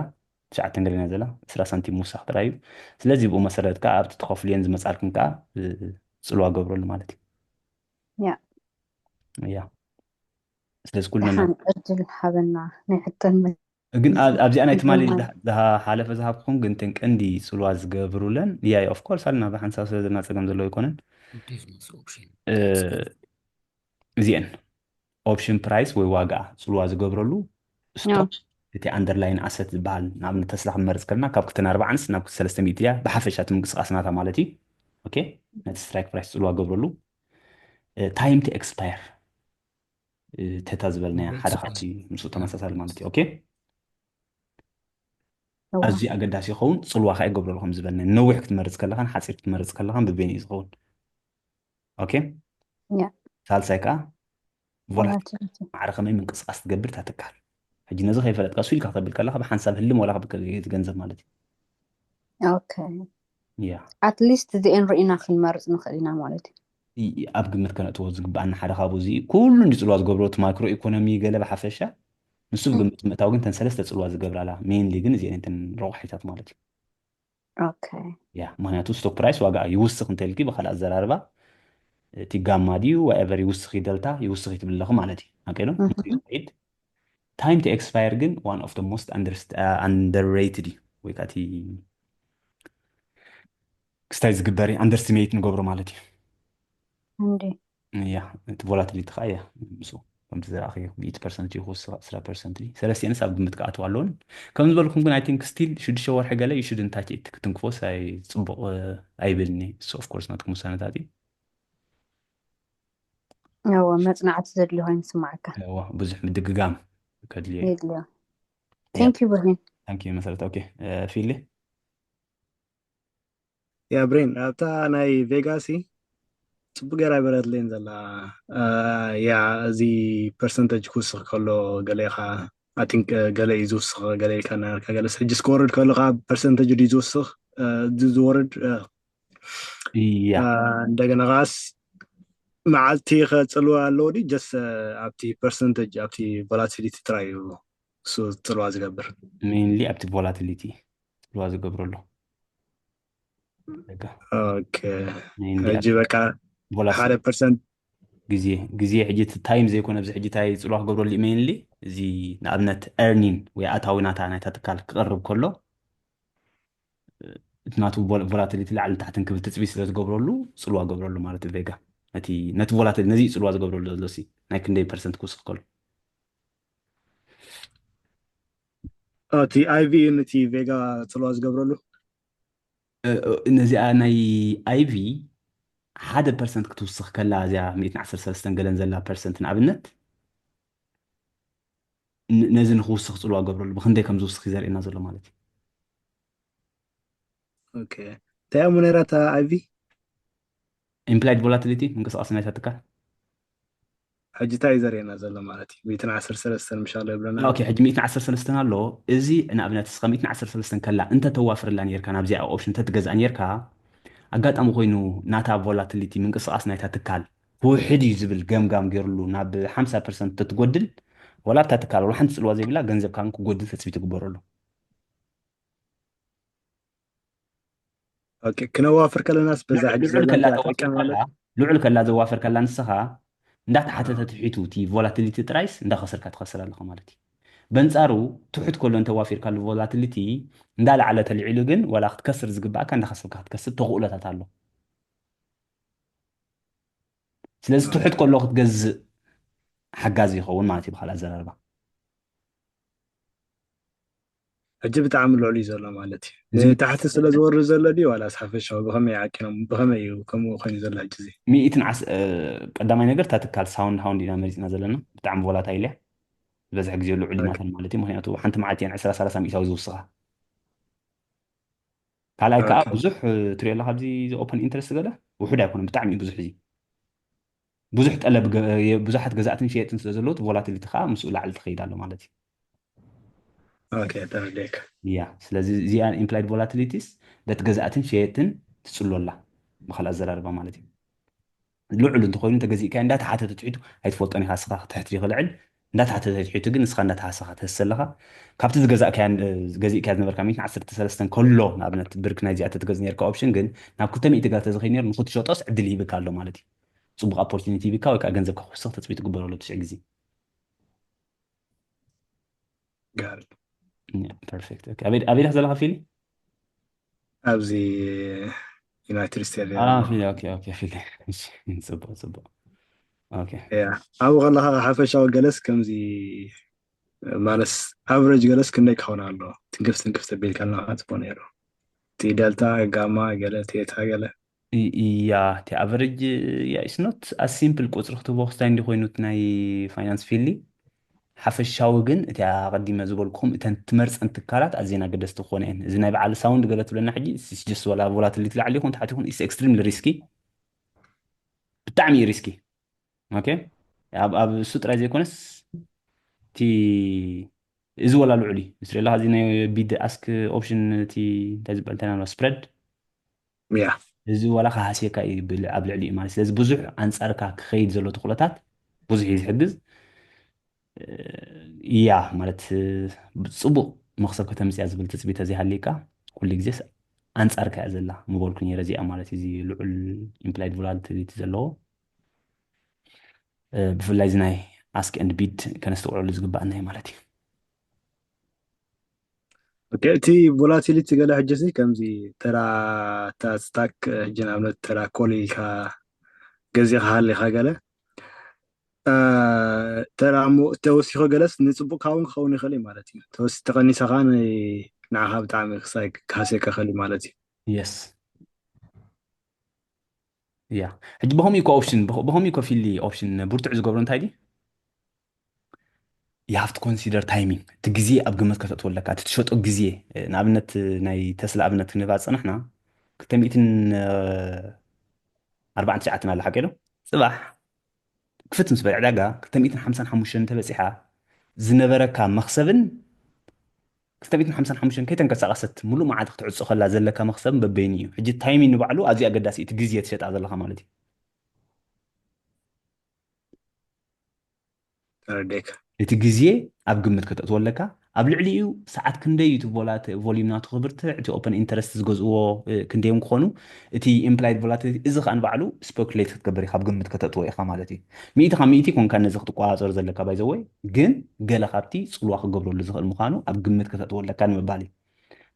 ትሽዓተ ገለና ዘላ ዕስራ ሳንቲም ምውሳኽ ጥራይ እዩ። ስለዚ ብኡ መሰረት ከዓ ኣብቲ ትኸፍልየን ዝመፃልክን ከዓ እ፣ ፅልዋ ገብረሉ ማለት እዩ። ያ እያ ስለዚ ኩልና ደሓን ዕድል ሃበና ናይ ሕቶን ግን ኣብ- ኣብዚኣ ናይ ትማሊ ድማ- ዝሓ- ዝሓ- ሓለፈ ዝሃብኩም ግን እተን ቀንዲ ፅልዋ ዝገብሩለን እያ ኦፍኮርስ ኣለና ብሓንሳብ ስለ ዘለና ፀገም ዘለዎ ኣይኮነን። Business option. እ፣ እዚአን ኦፕሽን ፕራይስ ወይ ዋጋ ፅልዋ ዝገብረሉ ስቶክ ያው። እቲ ኣንደርላይን ኣሰት ዝበሃል ንኣብነት ተስላ ክንመርፅ ከለና ካብ ክልተን ኣርባዓንስ ናብ ሰለስተ ሚእቲ እያ ብሓፈሻ እቲ ምንቅስቃስ ናታ ማለት እዩ። ኦኬ ነቲ ስትራይክ ፕራይስ ፅልዋ ገብረሉ ታይም ቲ ኤክስፓየር ተታ ዝበልናያ ሓደ ካብቲ ምስኡ ተመሳሳሊ ማለት እዩ። ኦኬ እዋ። ኣዝዩ ኣገዳሲ ይኸውን። ፅልዋ ከዓ ይገብረሉ ከም ዝበልና ነዊሕ ክትመርፅ ከለኻን ሓፂር ክትመርፅ ከለኻን ብበይኑ እዩ ዝኸውን። ኦኬ ያ። ሳልሳይ ከዓ ቮላቲሊቲ ቮላቲሊቲ። ማዕረ ከመይ ምንቅስቃስ ትገብር እታ ትካል ሕጂ ነዚ ከይፈለጥካ እሱ ኢልካ ክተብል ከለካ ብሓንሳብ ህልም ዋላ ክብከል ገንዘብ ማለት እዩ። Okay. Yeah. At least እዚኤን ርኢና ክንመርጽ ንኽእል ኢና ማለት እዩ። ኣብ ግምት ከነእትዎ ዝግብኣና ሓደ ካብኡ እዚ ኩሉ እንዲ ጽልዋ ዝገብሮ እቲ ማክሮ ኢኮኖሚ ገለ ብሓፈሻ ንሱ ብግምት ምእታው ግን ተን ሰለስተ ጽልዋ ዝገብራላ mainly ግን እዚኤን እንተን ረቑሒታት ማለት እዩ። Okay. Yeah, ምክንያቱ stock price ዋጋ ይውስኽ እንተልኪ ብካልእ ኣዘራርባ እቲ ጋማ ድዩ whatever ይውስኽ እዩ ደልታ ይውስኽ እዩ ትብል ኣለኹ ማለት እዩ። Okay ዶ? Time to expire ግን one of the most underrated እዩ ወይ ከዓ እቲ ክስታይ ዝግበር underestimate ንገብሮ ማለት እዩ። እንዴ? ያ እቲ volatility ከዓ ያ ምስ ከምቲ ዝረኣኸ ሚእቲ ፐርሰንት እዩ ክወስኽ ዕስራ ፐርሰንት እዩ ሰለስቲአንስ ኣብ ግምት ክኣትዋ ኣለውን ከም ዝበልኩም ግን I think still ሽዱሽተ ወርሒ ገለ you shouldn't touch it ክትንክፎስ ኣይ ፅቡቕ ኣይብልኒ እሱ of course ናትኩም ውሳነታት እዩ እወ መፅናዕቲ ዘድልዮ ኮይኑ ይስማዓካ እወ ብዙሕ ምድግጋም ከድልዮ እዩ የድልዮ thank you ብርሂን thank you መሰረት okay ፊሊ ያ ብሬን ኣብታ ናይ ቬጋሲ ፅቡቅ ገይራ ይበረትለይን ዘላ ያ እዚ percentage ክውስኽ ከሎ ገለ ኢኻ I think ገለ እዩ ዝውስኽ ገለ ኢልካ እናበልካ ገለስ ሕጂስ ክወርድ ከሎ ከዓ percentage ድዩ ዝውስኽ ዝወርድ ያ እንደገና ከዓስ መዓልቲ ከፅልዋ ኣለዎ ድዩ just ኣብቲ percentage ኣብቲ volatility ጥራይ እዩ እሱ ፅልዋ ዝገብር mainly ኣብቲ volatility ፅልዋ ዝገብረሉ ሕጂ በቃ ሓደ percent ግዜ ግዜ ሕጂ time ዘይኮነ ኣብዚ ሕጂ ታይ ፅልዋ ክገብረሉ mainly እዚ ንኣብነት earning ወይ ኣታዊ ናታ ናይታ ትካል ክቐርብ ከሎ እቲ ናቱ volatility ላዕልን ታሕትን ክብል ትፅቢት ስለ ዝገብረሉ ፅልዋ ገብረሉ ማለት ቬጋ ነቲ ነቲ volatility ነዚ ፅልዋ ዝገብረሉ ዘሎ ሲ ናይ ክንደይ percent ክውስኽ ከሎ እቲ IV ነቲ ቬጋ ፅልዋ ዝገብረሉ ነዚኣ ናይ IV ሓደ percent ክትውስኽ ከላ እዚኣ ሚእትን ዓሰርተ ሰለስተን ገለን ዘላ percent ንኣብነት ነዚ ንክውስኽ ፅልዋ ገብረሉ ብክንደይ ከም ዝውስኽ እዩ ዘርእየና ዘሎ ማለት እዩ እንታይ እሞ ነይራ እታ IV implied volatility ምንቅስቃስ ናይታ ትካል ሕጂ እንታይ እዩ ዘርእየና ዘሎ ማለት እዩ ሚእትን ዓሰርተ ሰለስተን ምሻሎ ይብለና ሕጂ ሚእትን ዓሰርተ ሰለስተን ኣሎ እዚ ንኣብነት እስኻ ሚእትን ዓሰርተ ሰለስተን ከላ እንተተዋፍርላ ነርካ ናብዚኣ option እንተትገዝኣ ነርካ ኣጋጣሚ ኮይኑ ናታ volatility ምንቅስቃስ ናይታ ትካል ክውሕድ እዩ ዝብል ገምጋም ገይርሉ ናብ ሓምሳ percent ተትጎድል ወላ ኣብታ ትካል ወላ ሓንቲ ፅልዋ ዘይብላ ገንዘብካ ክጎድል ተፅቢት ይግበረሉ ክነዋፍር ከለናስ በዛ ሕጂ ልዑል ከላ ዘዋፍር ከላ ንስኻ እንዳተሓተተ ትሒቱ እቲ volatility ጥራይስ እንዳኸሰርካ ትኸስር ኣለኻ ማለት እዩ በንፃሩ ትሑት ከሎ እንተዋፊርካሉ volatility እንዳለዓለ ተልዒሉ ግን ዋላ ክትከስር ዝግባእካ እንዳኸሰብካ ክትከስብ ተኽእሎታት ኣሎ ስለዚ ትሑት ከሎ ክትገዝእ ሓጋዚ ይኸውን ማለት እዩ ብካልእ ኣዘራርባ ሕጂ ብጣዕሚ ልዕሉ እዩ ዘሎ ማለት እዩ እዚ ታሕቲ ስለ ዝወርድ ዘሎ ድዩ ዋላ ሓፈሻዊ ብከመይ ዓቂኖም ብከመይ እዩ ከምኡ ኮይኑ ዘሎ ሕጂ እዚ ሚእትን ዓስ ቀዳማይ ነገር እታ ትካል ሳውንድ ሃውንድ ኢና መሪፅና ዘለና ብጣዕሚ volatile እያ ዝበዝሐ ግዜ ልዑል ይናተን ማለት እዩ ምክንያቱ ሓንቲ መዓልቲ እያን ዕስራ ሰላሳ ሚእታዊ ዝውስኻ ካልኣይ ከዓ ብዙሕ ትሪኦ ኣለካ ኣብዚ open interest ገለ ውሑድ ኣይኮነን ብጣዕሚ እዩ ብዙሕ እዚ ብዙሕ ጠለብ ብዙሓት ገዛእትን ሸየጥን ስለ ዘለዉ volatility ከዓ ምስኡ ላዕሊ ትኸይድ ኣሎ ማለት እዩ ተረዲእካ ያ ስለዚ እዚኣ implied volatilities በቲ ገዛእትን ሸየጥን ትፅሎ ኣላ ብካልእ ኣዘራርባ ማለት እዩ ልዑል እንተኮይኑ እንተገዚእካ እንዳተሓተተ ትሒቱ ኣይትፈልጦን ኢካ ስኻ ክትሕት ይክልዕል እንዳተሓተተ ትሒቱ ግን ንስኻ እንዳተሃሰኻ ትህስ ኣለኻ ካብቲ ዝገዛእካያ ገዚእካያ ዝነበርካ ሚእትን ዓሰርተ ሰለስተን ከሎ ንኣብነት ብርክ ናይዚኣ ተትገዝ ነርካ option ግን ናብ ክልተ ሚእቲ ገለ ተዝኸይ ነሩ ንክትሸጦስ ዕድል ይህብካ ኣሎ ማለት እዩ ፅቡቅ opportunity ይህብካ ወይ ከዓ ገንዘብካ ክውስኽ ተፅቢት ትግበረሉ ትሽዕ ግዜ ጋር perfect okay ኣበይ ኣበይ ዲኻ ዘለኻ ፊሊ ኣብዚ ዩናይትድ ስቴትስ Ah, ፊሊ okay okay ፊሊ እሺ፣ ጽቡቅ ጽቡቅ okay ኣብኡ ከለካ ሓፈሻዊ ገለስ ከምዚ ማለስ ኣቨሬጅ ገለስ ክንደይ ክኸውን ኣሎ ትንክፍ ትንክፍ ተቢልካ ኣለካ ጽቡቅ ነይሩ እቲ ደልታ ጋማ ገለ ቴታ ገለ ያ እቲ average yeah it's not as simple ቁፅሪ ክትህቦ ክስታይ እንዲ ኮይኑ እቲ ናይ ፋይናንስ ፊሊ ሓፈሻዊ ግን እቲ ኣቐዲመ ዝበልኩኹም እተን ትመርፀን ትካላት ኣዝየን ኣገደስቲ ክኾነ እየን እዚ ናይ በዓል ሳውንድ ገለ ትብለና ሕጂ just ወላ volatility ላዕሊ ይኹን ታሕቲ ይኹን it's extremely risky ብጣዕሚ እዩ risky okay ኣብ ኣብ እሱ ጥራይ ዘይኮነስ እቲ እዚ ወላ ልዑል እዩ። እስሪላ እዚ ናይ ቢድ ኣስክ ኦፕሽን እቲ እንታይ ዝበል እንተና ስፕረድ ያ እዚ ወላ ክሃስየካ እዩ ብል- ኣብ ልዕሊ እዩ ማለት። ስለዚ ብዙሕ ኣንጻርካ ክኸይድ ዘሎ ተኽእሎታት ብዙሕ እዩ ዝሕግዝ። እያ ማለት ጽቡቕ መኽሰብ ከተምጽያ ዝብል ትጽቢት ተዘይሃልይካ ኩሉ ግዜስ ኣንጻርካ እያ ዘላ ምበልኩ ነይረ። እዚኣ ማለት እዚ ልዑል ኢምፕላይድ ቮላቲሊቲ ዘለዎ ብፍላይ እዚ ናይ ኣስክ ኤንድ ቢድ ከነስተውዕሉ ዝግባእ ናይ ማለት እዩ። ኦኬ፣ እቲ ቮላቲሊቲ ገለ ሕጂ ሲ ከምዚ ተራ እታ ስታክ ሕጂ ንኣብነት ተራ ኮል ኢልካ ገዚእካ ሃሊኻ ገለ እ፣ ተራ እሞ ተወሲኹ ገለስ ንፅቡቅ ካውን ክኸውን ይኽእል እዩ ማለት እዩ። ተወሲ ተቀኒሰ ከዓ ን- ንዓኻ ብጣዕሚ ክሳይ ክሃስየካ ይኽእል እዩ ማለት እዩ። የስ እያ። ሕጂ ብኸምኡ እኮ ኦፕሽን ብኸምኡ እኮ ፊሊ ኦፕሽን ብርቱዕ ዝገብሮ እንታይ ድዩ? You have to consider timing። እቲ ግዜ ኣብ ግምት ከተእትዎ ኣለካ። እቲ ትሸጦ ግዜ እ፣ ንኣብነት ናይ ተስላ ኣብነት ክንህባ ዝፀናሕና ክልተ ሚእትን ኣርባዓን ትሽዓተን ኣለ ሓቂ ዶ? ፅባሕ ክፍት ምስ በለ ዕዳጋ ክልተ ሚእትን ሓምሳን ሓሙሽተን እንተበፂሓ ዝነበረካ መኽሰብን ክልተ ሚእትን ሓምሳን ሓሙሽተን ከይተንቀሳቐሰት ሙሉእ መዓልቲ ክትዕፆ ከላ ዘለካ መኽሰብን በበይኑ እዩ። ሕጂ ታይሚንግ ንባዕሉ ኣዝዩ ኣገዳሲ እዩ። እቲ ግዜ ትሸጣ ዘለኻ ማለት እዩ። ተረዲእካ። እቲ ግዜ ኣብ ግምት ከተእትዎ ኣለካ። ኣብ ልዕሊኡ ሰዓት ክንደይ እዩ እቲ ቮላት ቮሊዩም ናቱ ክብርትዕ፣ እቲ ኦፐን ኢንተረስት ዝገዝእዎ እ፣ ክንደዮም ክኾኑ፣ እቲ ኢምፕላይድ ቮላቲሊቲ እዚ ከዓ ንባዕሉ ስፔኩሌት ክትገብር ኢኻ፣ ኣብ ግምት ከተእትዎ ኢኻ ማለት እዩ። ሚእቲ ካብ ሚእቲ ኮንካ ነዚ ክትቆፃፀር ዘለካ ባይዘወይ፣ ግን ገለ ካብቲ ፅልዋ ክገብረሉ ዝኽእል ምዃኑ ኣብ ግምት ከተእትዎ ኣለካ ንምባል እዩ።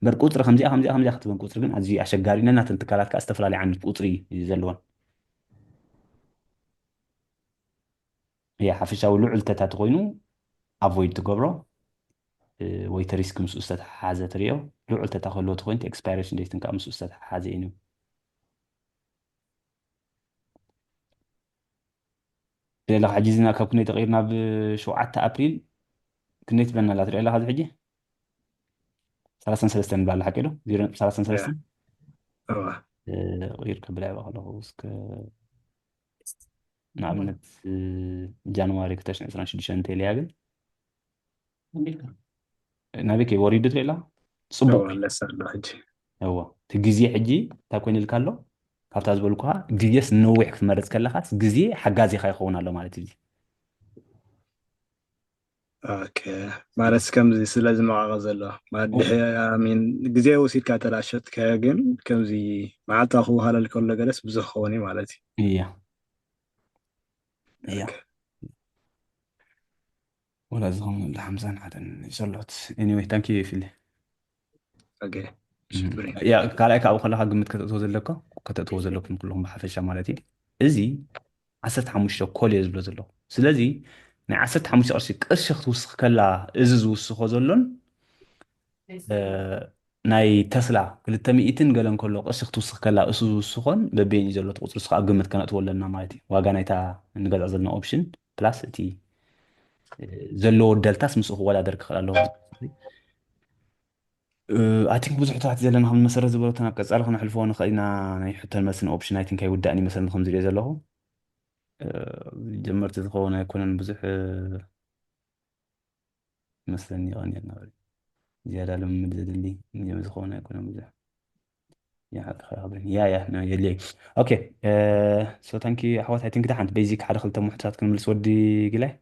እምበር ቁፅሪ ከምዚኣ ከምዚኣ ከምዚኣ ክትበን ቁፅሪ ግን ኣዝዩ ኣሸጋሪ ነናተን ትካላት ከዓ ዝተፈላለየ ዓይነት ቁፅሪ እዩ ዘለወን። እያ ሓፈሻዊ ልዑል ተታ ተኮይኑ ኣቮይድ ትገብሮ እ፣ ወይ እቲ ሪስክ ምስኡ ዝተተሓሓዘ ትሪኦ። ልዑል ተታ ክህልዎ ተኮይኑ ኤክስፓይሬሽን ዴትን ከዓ ምስኡ ዝተተሓሓዘ እዩ። ሌላ ሕጂ ዝና ካብ ክንደይ ተቀይርና ብ ሸውዓተ ኣፕሪል ክንደይ ትብለና ኣላ ትሪኦ ኣለካ እዚ ሕጂ ሰላሳን ሰለስተን ንብላ ኣላ ሓቂ ዶ ዜሮ ነጥቢ ሰላሳን ሰለስተን እዋ እ፣ ቅይር ከብላ ይባ ከለኹ እስከ ንኣብነት እ፣ ጃንዋሪ ክልተ ሽሕን ዕስራን ሽዱሽተን እንተኢለያ ግን ናበይ ከይ ወሪዱ ትሪኦ ኣላ ጽቡቅ እዋ ለሳ ኣሎ ሕጂ እዎ እቲ ግዜ ሕጂ እንታይ ኮይኑ ኢልካ ኣሎ ካብታ ዝበልኩኻ ግዜስ ነዊሕ ክትመርፅ ከለኻስ ግዜ ሓጋዚኻ ይኸውን ኣሎ ማለት እዩ። ኦኬ ማለት ከምዚ ስለ ዝመቃቀ ዘሎ ማለት ድሕ ሚን ግዜ ወሲድካ ተላሸጥካዮ ግን ከምዚ መዓልታ ክወሃለል ከሎ ገለስ ብዙሕ ክኸውን እዩ ማለት እዩ። እያ እያ ወላ ዝኸውን ለ ሓምሳን ሓደን ይሰሎት anyway thank you ፊሊ ኦኬ ያ ካልኣይ ካብኡ ከለካ ግምት ከተእትዎ ዘለካ ከተእትዎ ዘለኩም ኩልኩም ብሓፈሻ ማለት እዩ። እዚ ዓሰርተ ሓሙሽተ ኮል እየ ዝብሎ ዘለኹ። ስለዚ ናይ ዓሰርተ ሓሙሽተ ቅርሺ ቅርሺ ክትውስኽ ከላ እዚ ዝውስኾ ዘሎን እ፣ ናይ ተስላ ክልተ ሚእትን ገለን ከሎ ቅርሺ ክትውስኽ ከላ እሱ ዝውስኾን በበይን እዩ ዘሎ እቲ ቁፅሪ እሱ ከዓ ግምት ከነእትዎ ኣለና ማለት እዩ። ዋጋ ናይታ እንገዛ ዘለና ኦፕሽን ፕላስ እቲ እ፣ ዘለዎ ደልታስ ምስኡ ክወዳደር ክኽእል ኣለዎ። I think ብዙሕ ተባዕቲ ዘለና ከም መሰረት ዝበለቶ ናብ ቀፃሊ ክነሕልፎ ንኽእል ኢና። ናይ ሕቶን መልስን ኦፕሽን I think ኣይውዳእን ይመስለኒ ከም ዝሪኦ ዘለኹ እ፣ ጀመርቲ ዝኸውን ኣይኮነን ብዙሕ እ፣ ይመስለኒ ይቐንየልና በሉ። ዝያዳ ልምምድ ዘድሊ እዮም ዝኸውን ኣይኮነን ብዙሕ ይሓቅኻ ይኸብርን ያ ያ ና የድልየ okay so thank you ኣሕዋት I think ደሓን basic ሓደ ክልተ ምሕቶታት ክንምልስ ወዲ ግላይ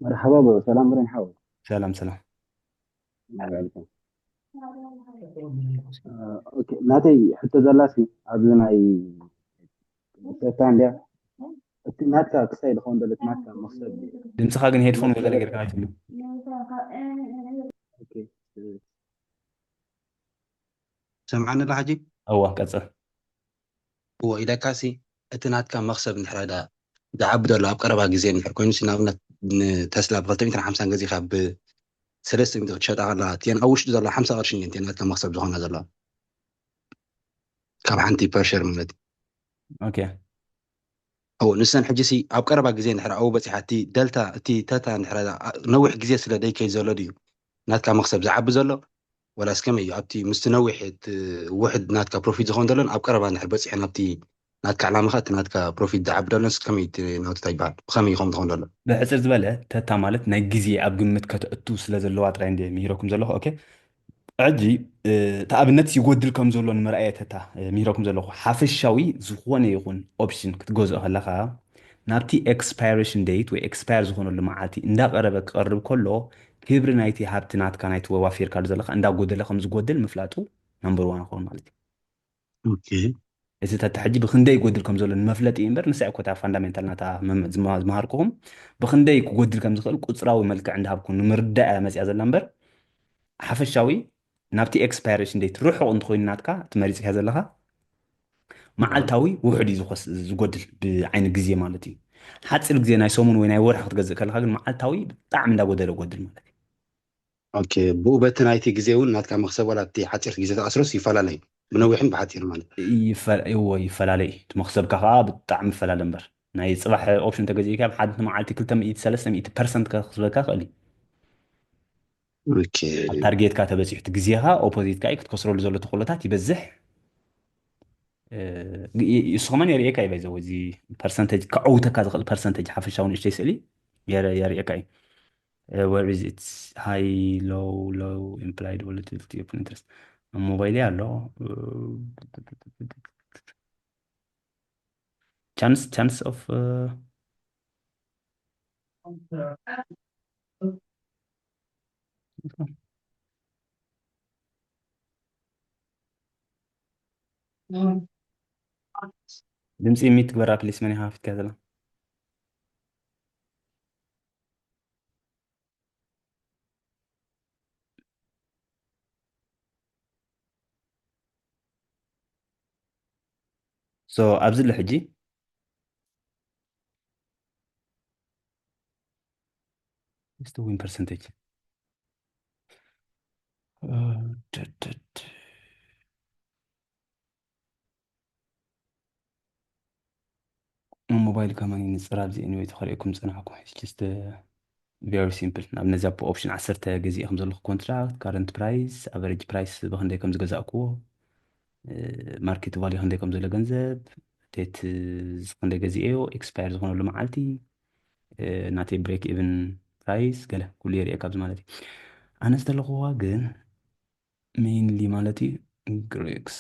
መርሓባ ብሮ ሰላም ብሬን ሓወይ ሰላም ሰላም ናበልኩም ኦኬ ናተይ ሕቶ ዘላሲ ኣብዚ ናይ ሰታ እንድያ እቲ ናትካ ክሳይ ዝኸውን ዘሎ እቲ ናትካ መክሰብ ድምፅኻ ግን ሄድፎን ወይ ገለ ጌርካ ኣይትብሉ ኦኬ ሰምዓኒ ኣሎ ሕጂ እዋ ቀፅል እዎ ኢለካሲ እቲ ናትካ መኽሰብ እንድሕር ዳ ዝዓቢ ዘሎ ኣብ ቀረባ ግዜ እንድሕር ኮይኑ ንኣብነት ንተስላ ብ ክልተ ሚእትን ሓምሳን ገዚእካ ብ ሰለስተ ሚእቲ ክትሸጣ ከላ እቲአን ኣብ ውሽጢ ዘለዋ ሓምሳ ቅርሺ እየን እቲአን ናትካ መኽሰብ ዝኾና ዘለዋ ካብ ሓንቲ ፐርሸር ማለት እዩ ኦኬ እዎ ንሰን ሕጂ ሲ ኣብ ቀረባ ግዜ እንድሕር ኣብኡ በፂሓ እቲ ደልታ እቲ ተታ እንድሕር ነዊሕ ግዜ ስለ ደይከይ ዘሎ ድዩ ናትካ መኽሰብ ዝዓቢ ዘሎ ወላስ ከመይ እዩ ኣብቲ ምስቲ ነዊሕ እቲ ውሕድ ናትካ ፕሮፊት ዝኸውን ዘሎን ኣብ ቀረባ እንድሕር በፂሐ ናብቲ ናትካ ዕላማ ከ እቲ ናትካ ፕሮፊት ዝዓቢ ዶ ኣለስ ከመይ እቲ ናቱ እንታይ ይበሃል? ብኸመይ ይኸውን ትኸውን ዘሎ? ብሕጽር ዝበለ ተታ ማለት ናይ ግዜ ኣብ ግምት ከተእቱ ስለ ዘለዋ ጥራይ እንደ ምሂረኩም ዘለኹ። ኦኬ፣ ሕጂ እቲ ኣብነት ይጎድል ከም ዘሎ ንምርኣየ ተታ ምሂረኩም ዘለኹ። ሓፈሻዊ ዝኾነ ይኹን ኦፕሽን ክትገዝኦ ከለኻ ናብቲ ኤክስፓይሬሽን ዴት ወይ ኤክስፓየር ዝኾነሉ መዓልቲ እንዳቀረበ ክቐርብ ከሎ ክብሪ ናይቲ ሃብቲ ናትካ ናይቲ ወዋፊርካሉ ዘለኻ እንዳጎደለ ከም ዝጎድል ምፍላጡ ናምበር ዋን ይኸውን ማለት እዩ። ኦኬ። እዚ ተታ ሕጂ ብክንደይ ይጎድል ከም ዘሎ ንመፍለጢ እዩ እምበር ንሳ እኮ እታ ፋንዳሜንታል ናታ መም- ዝማ- ዝመሃርኩኹም ብክንደይ ክጎድል ከም ዝኽእል ቁፅራዊ መልክዕ እንዳሃብኩ ንምርዳእ እያ መፅያ ዘላ እምበር ሓፈሻዊ ናብቲ ኤክስፓይሬሽን ዴት ርሑቕ እንተኮይኑ ናትካ እቲ መሪፅካ ዘለኻ መዓልታዊ ውሑድ እዩ ዝኮስ- ዝጎድል ብዓይኒ ግዜ ማለት እዩ። ሓፂር ግዜ ናይ ሰሙን ወይ ናይ ወርሒ ክትገዝእ ከለካ ግን መዓልታዊ ብጣዕሚ እንዳጎደለ ጎድል ማለት እዩ። ኦኬ፣ ብኡ በቲ ናይቲ ግዜ እውን ናትካ መክሰብ ዋላ እቲ ሓፂር ግዜ ተኣስሮስ ይፈላለ እዩ፣ ብነዊሕን ብሓፂር ማለት። ይፈ- እዎ ይፈላለ እዩ። እቲ መክሰብካ ከዓ ብጣዕሚ ይፈላለ እምበር ናይ ፅባሕ ኦፕሽን ተገዚእካ ኣብ ሓንቲ መዓልቲ ክልተ ሚእቲ ሰለስተ ሚእቲ ፐርሰንት ከክስበካ ክእል እዩ። ኦኬ፣ ኣብ ታርጌትካ ተበፂሑ እቲ ግዜኻ ኦፖዚት ከዓ ክትከስረሉ ዘሎ ተክእሎታት ይበዝሕ። እ፣ ይ- እሱ ከማን የርእየካ እዩ ባይዘው እዚ ፐርሰንቴጅ ከዐውተካ ዝኽእል ፐርሰንቴጅ ሓፈሻዊ ንእሽተይ ስእሊ የረ- የርእየካ እዩ። Uh, where is it? High, low, low, implied volatility of interest. ኣብ ሞባይለይ ኣሎ። Chance, chance of uh, ድምፂ ሚት ግበራ ፕሊስ። መን ኢኻ ከፊትካ ዘላ? So ኣብዚ ኣሎ ሕጂ What's the win percentage? Uh, ድ- ድ- ድ- ኣብ ሞባይል ከማን ይንፅር ኣብዚ anyway ተኸሪእኩም ዝፀናሕኩ it's just very simple። ናብ ነዚ ኣብ ኦፕሽን ዓሰርተ ገዚኤ ከም ዘለኹ ኮንትራክት ካረንት ፕራይስ ኣቨሬጅ ፕራይስ ብክንደይ ከም ዝገዛእክዎ ማርኬት ቫልዩ ክንደይ ከም ዘሎ ገንዘብ ዴት ክንደይ ገዚኤዮ ኤክስፓየር ዝኾነሉ መዓልቲ ናተይ ብሬክ ኢቭን ፕራይስ ገለ ኩሉ የርእየካ ኣብዚ ማለት እዩ። ኣነ ዝተለኽዋ ግን ሜይንሊ ማለት እዩ ግሬክስ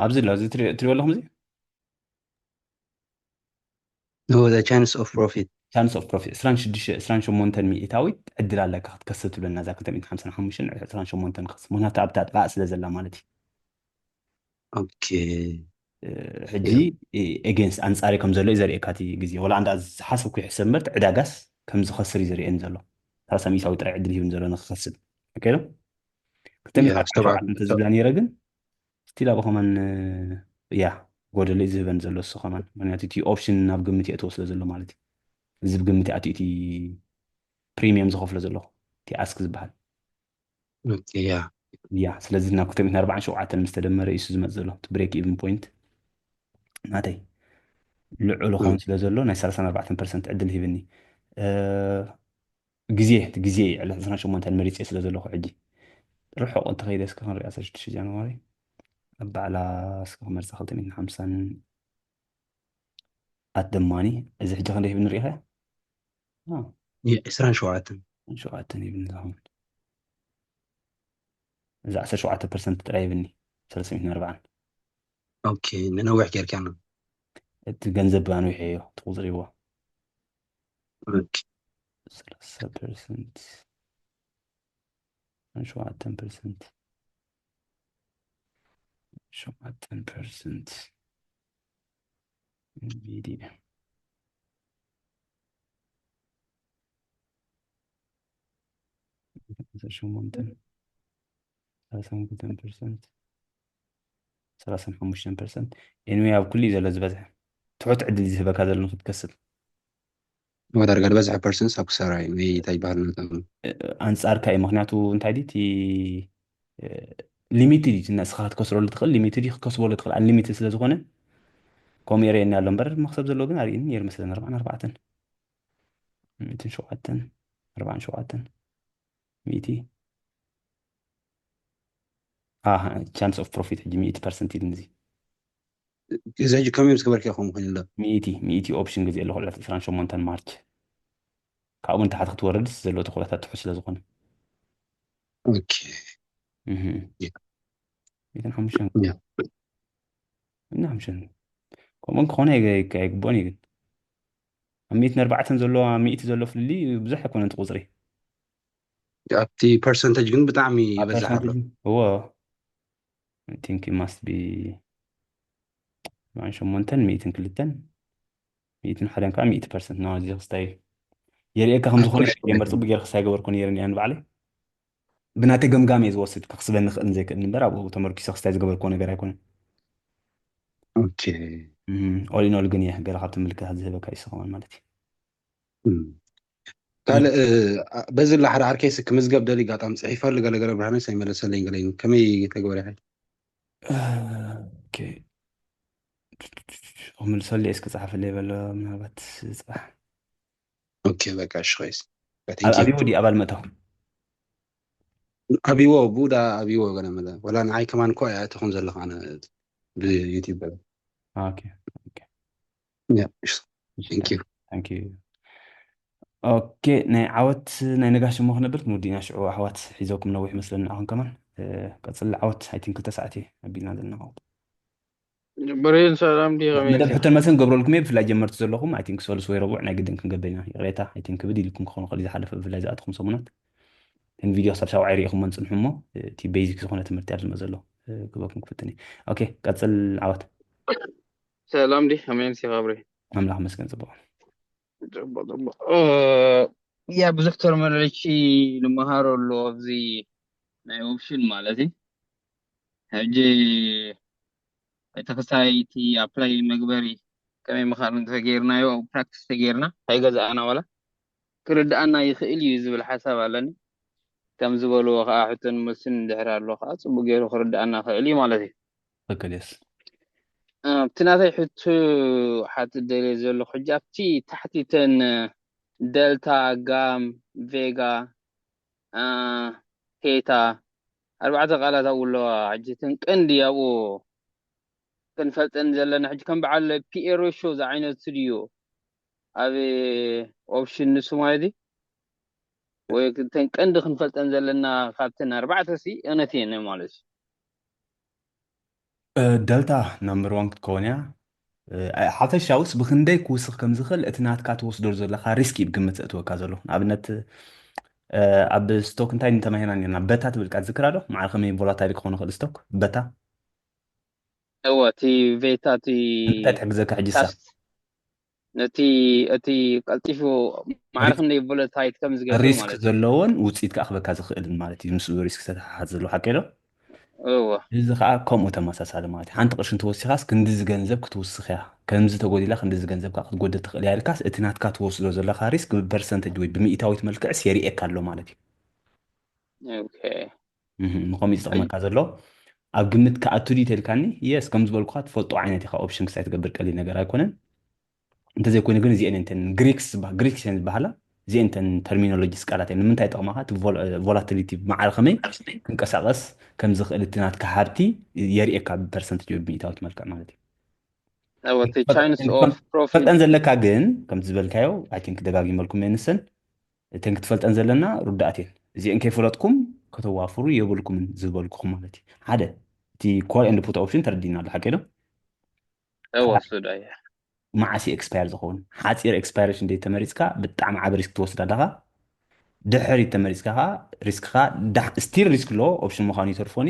ኣብዚ ኣሎ እዚ ትሪኦ ኣለኹም እዚ ቻንስ ኦፍ ፕሮፊት ቻንስ ኦፍ ፕሮፊት ዕስራን ሽዱሽተ ዕስራን ሸሞንተን ሚእታዊት ዕድል ኣለካ ክትከስብ ትብለና እዛ ክልተ ሚእትን ሓምሳን ሓሙሽተን ዕስራን ሸሞንተን ክኸስብ ምክንያቱ ኣብታ ጥቓ ስለ ዘላ ማለት እዩ። ኦኬ ሕጂ ኤጌንስት ኣንፃሪ ከም ዘሎ እዩ ዘርእየካ እቲ ግዜ ወላ እንዳ ዝሓሰብኩ ይሕሰብ እምበር እቲ ዕዳጋስ ከም ዝኸስር እዩ ዘርእየኒ ዘሎ ሰላሳ ሚእታዊ ጥራይ ዕድል ሂብን ዘሎ ንክኸስብ ኦኬ ዶ ክልተ ሚእቲ ኣርባዕተ ሸውዓተ እንተዝብላ ነይረ ግን ስቲል ኣብኡ ከማን እያ ጎደሎ እዩ ዝህበን ዘሎ እሱ ከማን ምክንያቱ እቲ ኦፕሽን ናብ ግምት የእትዎ ስለ ዘሎ ማለት እዩ እዚ ብግምት ኣትዩ እቲ ፕሪሚየም ዝኸፍሎ ዘለኹ እቲ ኣስክ ዝበሃል ያ ያ ስለዚ ናብ ክልተ ሚእትን ኣርባዓን ሸውዓተን ምስ ተደመረ እዩ ዝመፅ ዘሎ እቲ ብሬክ ኢቭን ፖይንት ናተይ ልዑል ኾን ስለ ዘሎ ናይ ሰላሳን ኣርባዕተን ፐርሰንት ዕድል ሂብኒ ግዜ እቲ ግዜ እዩ ዕለት ዕስራን ሸሞንተን መሪፀ ስለ ዘለኹ ሕጂ ርሑቕ እንተኸይደ እስከ ክንሪኣ ዓሰርተ ሽዱሽተ ጃንዋሪ ኣብ ባዕላ እስከ ክመርፃ ክልተ ሚእትን ሓምሳን ኣት ደማኒ እዚ ሕጂ ክንደይ ሂብኒ ሪኢኸ ዕስራን ሸውዓተን ሸውዓተን ሂብኒ ዝኸውን እዚ ዓሰርተ ሸውዓተ ፐርሰንት ጥራይ ሂብኒ ሰለስተ ሚእትን ኣርባዓን ኦኬ ንነዊሕ ጌርካና እቲ ገንዘብ ኣንዊሐዮ እቲ ቁፅሪ ይዋ ሰላሳ ፐርሰንት ሸውዓተን ፐርሰንት ሸውዓተን ፐርሰንት ቪድዮ ሸሞንተን ሰላሳን ክልተን ፐርሰንት፣ ሰላሳን ሓሙሽተን ፐርሰንት። Anyway፣ ኣብ ኩሉ እዩ ዘሎ ዝበዝሐ። ትሑት ዕድል እዩ ዝህበካ ዘሎ ንክትከስብ። ወዳርጋ ዝበዝሐ ፐርሰንት ኣብ ክሳራ እዩ ወይ እንታይ ይበሃል ነቶም ኣንጻርካ እዩ። ምክንያቱ እንታይ ድዩ እቲ ሊሚትድ እዩ። ንስኻ ክትከስረሉ ትኽእል ሊሚትድ እዩ፣ ክትከስበሉ ትኽእል ኣንሊሚትድ ስለ ዝኾነ። ከምኡ የርእየኒ ኣሎ እምበር፣ መክሰብ ዘለዎ ግን ኣርእየኒ ነይሩ መስለኒ። ኣርባዓን ኣርባዕተን፣ ሚእትን ሸውዓተን፣ ኣርባዓን ሸውዓተን፣ ሚእቲ። ቻንስ ኦፍ ፕሮፊት ሕጂ ሚእቲ ፐርሰንት ኢልኒ። እዚ እዚ ሕጂ ከመይ ምስ ገበርክዮ ከምኡ ኮይኑ ኣሎ? ሚእቲ ሚእቲ ኦፕሽን ግዜ ኣለኹ ዕለት ዕስራን ሸሞንተን ማርች። ካብኡ ንታሕቲ ክትወርድስ ዘለዎ ተኽእሎታት ትሑት ስለ ዝኾነ። ኦኬ። እህ። ያ። ሚእትን ሓሙሽተን ያ። እና ሓሙሽተን። ከምኡ ክኾነ ኣይገ- ኣይግብኦን እዩ ግን። ኣብ ሚእትን ኣርባዕተን ዘሎ፣ ኣብ ሚእቲ ዘሎ ፍልልይ ብዙሕ ኣይኮነን እቲ ቁፅሪ። ኣብቲ ፐርሰንተጅ ግን ብጣዕሚ ኣብ ይበዝሕ ኣሎ። ፐርሰንተጅ፣ እዎ። I think it must be ኣርባዓን ሸሞንተን፣ ሚእትን ክልተን፣ ሚእትን ሓደን ከዓ ሚእቲ ፐርሰንት ነው። እዚ ክስታይ የርእየካ ከም ዝኾነ ኣኩል የመር ጽቡቅ ገይረ ክስታይ ገበርኮ ነይረ እያን ባዕለይ። ብናተይ ገምጋም እየ ዝወስድ፣ ከኽስበኒ ክእል ዘይክእል እምበር ኣብኡ ተመርኪሰ ክስታይ ዝገበርኮ ነገር ኣይኮነን። ኦኬ። ኦል ኢን ኦል ግን እየ ገለ ካብቲ ምልክታት ዝህበካ እዩ ስኸማን ማለት እዩ። እም። ካልእ እ፣ በዚ ላሕሪ ዓርከይስ ክምዝገብ ደሊ ጋጣም ጽሒፈሉ ገለ ገለ ብርሃነ ሰይመለሰለይ ገለ ከመይ ተግበር ይሓይ? ኦኬ። ክምልሰሉ እየ እስከ ጸሓፈለይ በሎ ምናልባት ጽባሕ። ኦኬ በቃ እሺ ኮይስ። ኣብ- ኣብይዎ ድዩ ኣባል ምእታው? ኣብይዎ ቡዳ ኣብይዎ ገለ መለ ወላ ንዓይ ከማን እኮ እያ ትኹን ዘለኻ ኣነ ብዩቲዩብ በለ። ኦኬ። ኦኬ። ያ እሺ። እሺ፣ Thank you። thank you። ኦኬ፣ ናይ ዓወት ናይ ነጋሽ እሞ ክነብል ክንውዲእና ሽዑ ኣሕዋት ሒዘኩም ነዊሕ መስለኒ። ኣኹን ከማን እ፣ ቀጽል ዓወት። I think ክልተ ሰዓት እየ ኣቢልና ዘለና። ብሬን ሰላም ዲ ከመይ መደብ ኢልካ? ሕቶን መልስን ገብረልኩም እየ። ብፍላይ ጀመርቲ ዘለኹም I think ሰሉስ ወይ ረቡዕ ናይ ግድን ክንገብር ኢና። ይቕሬታ፣ I think ክብድ ኢልኩም ክኾኑ ክእል ዝሓለፈ ብፍላይ ዝኣትኹም ሰሙናት። ግን ቪድዮ ክሳብ ሻውዓይ ርኢኹም መንጽንሑ እሞ እቲ ቤዚክ ዝኾነ ትምህርቲ ኣብ ዝመዘሎ እ፣ ክበኩም ክፍትን እየ። ኦኬ፣ ቀጽል ዓወት። ሰላም ዲ ከመይ ኢልካ ብሬን? ኣምላኽ መስገን ጽቡቕ። ጽቡቅ ጽቡቅ። እ፣ ያ ብዙሕ ተርሚኖሎጂ ንምሃሮ ኣሎ ኣብዚ ናይ ኦፕሽን ማለት እዩ። ሕጂ እቲ ክሳይ እቲ ኣፕላይ መግበሪ ከመይ ምዃኑ እንተገይርናዮ ፕራክቲስ ተገይርና ከይገዛእና ዋላ ክርድኣና ይኽእል እዩ ዝብል ሓሳብ ኣለኒ። ከም ዝበልዎ ከዓ ሕቶን መልስን እንድሕር ኣሎ ከዓ ጽቡቅ ገይሩ ክርድኣና ክእል እዩ ማለት እዩ። ትክክል። የስ። ኣብቲ ናተይ ሕቶ ሓትት ደልየ ዘለኹ ሕጂ ኣብቲ ታሕቲ ተን ደልታ፣ ጋም፣ ቬጋ፣ አ፣ ቴታ ኣርባዕተ ቃላት ኣብኡ ኣለዋ። ሕጂ ተን ቀንዲ ኣብኡ ክንፈልጠን ዘለና ሕጂ ከም በዓል ፒኤ ሬሾ ዝዓይነቱ ድዩ ኣብ ኦፕሽን ንሱ ማለት እዩ? ወይ ተን ቀንዲ ክንፈልጠን ዘለና ካብተን ኣርባዕተ ሲ እውነት እየን ማለት እዩ? እ፣ ደልታ ናምበር ዋን ክትከውን እያ። እ፣ ሓፈሻውስ ብክንደይ ክውስኽ ከም ዝኽእል እቲ ናትካ ትወስዶ ዘለኻ ሪስክ እዩ ብግምት ዘእትወካ ዘሎ። ንኣብነት እ፣ ኣብ ስቶክ እንታይ እንተማሂርና ነርና? በታ ትብል ቃል ዝክራ ዶ? ማዕረ ከመይ ቮላታይል ክኾን ይኽእል ስቶክ በታ? እወ እቲ ቬታ እቲ እንታይ ትሕግዘካ ሕጂ እሳ? ታስክ ነቲ እቲ ቀልጢፉ ማዕረ ክንደይ ቮለታይት ከም ዝገብር ሪስክ ማለት እዩ። ዘለዎን ውፅኢት ከዓ ክበካ ዝኽእልን ማለት እዩ። ምስ ሪስክ ዝተተሓሓዝ ዘሎ ሓቂ ዶ? እወ እዚ ከዓ ከምኡ ተመሳሳሊ ማለት እዩ። ሓንቲ ቅርሺ እንተወሲኻስ ክንድዚ ገንዘብ ክትውስኽ እያ፣ ከምዚ ተጎዲላ ክንድዚ ገንዘብ ከዓ ክትጎድል ትኽእል እያ ኢልካስ እቲ ናትካ ትወስዶ ዘለካ ሪስክ ብፐርሰንተጅ ወይ ብሚእታዊት መልክዕስ የርእየካ ኣሎ ማለት እዩ። ኦኬ እህ፣ ንኸምኡ እዩ ዝጠቕመካ ዘሎ። ኣብ ግምት ክኣቱ ድዩ ተልካኒ? የስ፣ ከም ዝበልኩኻ ትፈልጦ ዓይነት ኢኻ። ኦፕሽን ክሳይ ትገብር ቀሊል ነገር ኣይኮነን። እንተዘይኮይኑ ግን እዚአን እንተን ግሪክስ ዝባ- ግሪክስ እየን ዝበሃላ፣ እዚአን እንተን ተርሚኖሎጂስ ቃላት እየን። ንምንታይ ይጠቕማኻ? እቲ ቮላ- ቮላቲሊቲ ማዕረ ከመይ ክንቀሳቐስ ከም ዝኽእል እቲ ናትካ ሃብቲ የርእየካ ብፐርሰንት ወይ ብሚእታዊት መልክዕ ማለት እዩ። እወ እቲ ቻንስ ኦፍ ፕሮፊት ፈልጠን ዘለካ ግን ከምቲ ዝበልካዮ I think ደጋጊመልኩም እየ ንሰን እተን ክትፈልጠን ዘለና ርዳእት እየን። እዚአን ከይፈለጥኩም ከተዋፍሩ የብልኩምን ዝበልኩኹም ማለት እዩ። ሓደ እቲ ኮል ኤንድ ፑት ኦፕሽን ተረዲና ኣሎ ሓቂ ዶ? እወ እሱ ዶ እየ መዓስ እዩ ኤክስፓየር ዝኸውን? ሓፂር ኤክስፓይሬሽን ደይ ተመሪፅካ ብጣዕሚ ዓቢ ሪስክ ትወስድ ኣለኻ። ድሕሪት ተመሪፅካ ከዓ ሪስክኻ ስቲል ሪስክ ኣለዎ። ኦፕሽን ምዃኑ ይተርፎኒ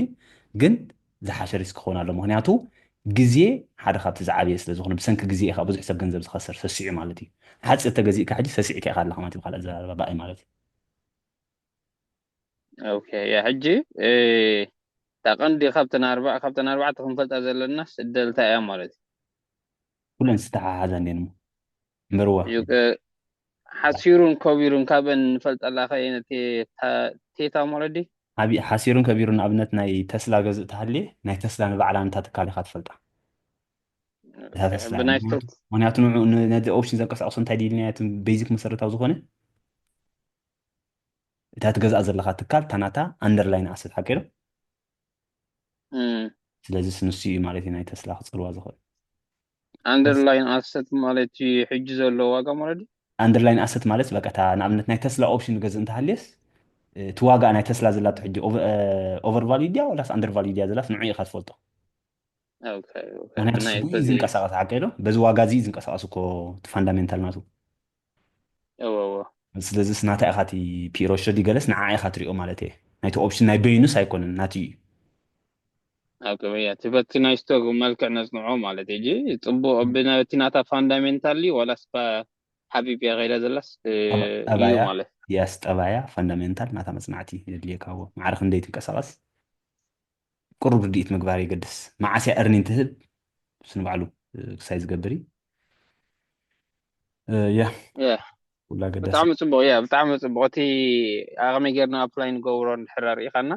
ግን ዝሓሸ ሪስክ ክኸውን ኣሎ። ምክንያቱ ግዜ ሓደ ካብቲ ዝዓበየ ስለ ዝኾነ ብሰንኪ ግዜ ኢኻ ብዙሕ ሰብ ገንዘብ ዝኸስር ሰሲዑ ማለት እዩ። ሓፂር ተገዚእካ ሕጂ ሰሲዕካ ኢኻ ኣለኻ ማለት እዩ። ብካልእ ኣዘራርባ ብኣይ ማለት እዩ። ኦኬ ያ ሕጂ እ፣ እታ ቀንዲ ካብተን ኣርባ ካብተን ኣርባዕተ ክንፈልጣ ዘለናስ ደልታ እያ ማለት እዩ። ኩለን ዝተሓሓዛ እንዴን እሞ እምበርዋ እዩ። ሓሲሩን ከቢሩን ካብን ንፈልጠላ ከየነ ቴታ ማለት ድዩ? ሓሲሩን ከቢሩን ንኣብነት ናይ ተስላ ገዝእ ተሃልየ ናይ ተስላ ንባዕላ ንታ ትካል ኢኻ ትፈልጣ። እታ ተስላ ብናይ ምክንያቱ- ምክንያቱ ንዑ- ን- ነዚ ኦፕሽን ዘንቀሳቕሶ እንታይ ድልናዮ እቲ ቤዚክ መሰረታዊ ዝኾነ እታ ትገዝኣ ዘለኻ ትካል እታ ናታ ኣንደርላይን ኣሰት ሓቂ ዶ? እም፣ ስለዚ ንሱ እዩ ማለት እዩ ናይ ተስላ ክፅልዋ ዝኽእል። ኣንደርላይን ኣሰት ማለት እዩ ሕጂ ዘሎ ዋጋ ማለት ድዩ? ኣንደርላይን ኣሰት ማለት በቃ እታ ንኣብነት ናይ ተስላ ኦፕሽን ገዝእ እንተሃልየስ እቲ ዋጋ ናይ ተስላ ዘላቶ ሕጂ ኦቨር ቫልዩ ድያ ወላስ ኣንደር ቫልዩ ድያ ዘላስ ንዑ ኢኻ ትፈልጦ። ኦኬ፣ ኦኬ። ምክንያቱ ብናይ ስሙ እዩ በዚ ዝንቀሳቐስ ሓቂ ዶ? በዚ ዋጋ እዚ እዩ ዝንቀሳቐስ እኮ እቲ ፋንዳሜንታል ናቱ። እወ፣ እወ። ስለዚ ስናታ ኢኻ እቲ ፒሮ ሸዲ ገለስ ንዓ ኢኻ ትሪኦ ማለት እየ። ናይቲ ኦፕሽን ናይ በይኑስ ኣይኮነን ናቲ እዩ። ኣብ ገበያ እቲ በቲ ናይ ስቶክ መልክዕ ነጽንዖ ማለት እዩ። ጽቡቅ ብናቲ ናታ ፋንዳሜንታሊ ዋላስ ሓቢብ እያ ከይዳ ዘላስ እ፣ እዩ ጠባያ ማለት ያስ ጠባያ ፋንዳሜንታል ናታ መጽናዕቲ የድልየካ። እዎ ማዕረ ክንደይ ትንቀሳቐስ ቁሩብ ርድኢት ምግባር የገድስ። መዓስ እያ ኤርኒን ትህብ እሱ ንባዕሉ እ፣ ክሳይ ዝገብር እዩ። እ፣ ያ ያ ኩላ ገዳሲ ብጣዕሚ ጽቡቅ እያ፣ ብጣዕሚ ጽቡቅ። እቲ ኣቕሚ ጌርና ኣፕላይ ንገብሮ እንድሕር ኣርኢኻና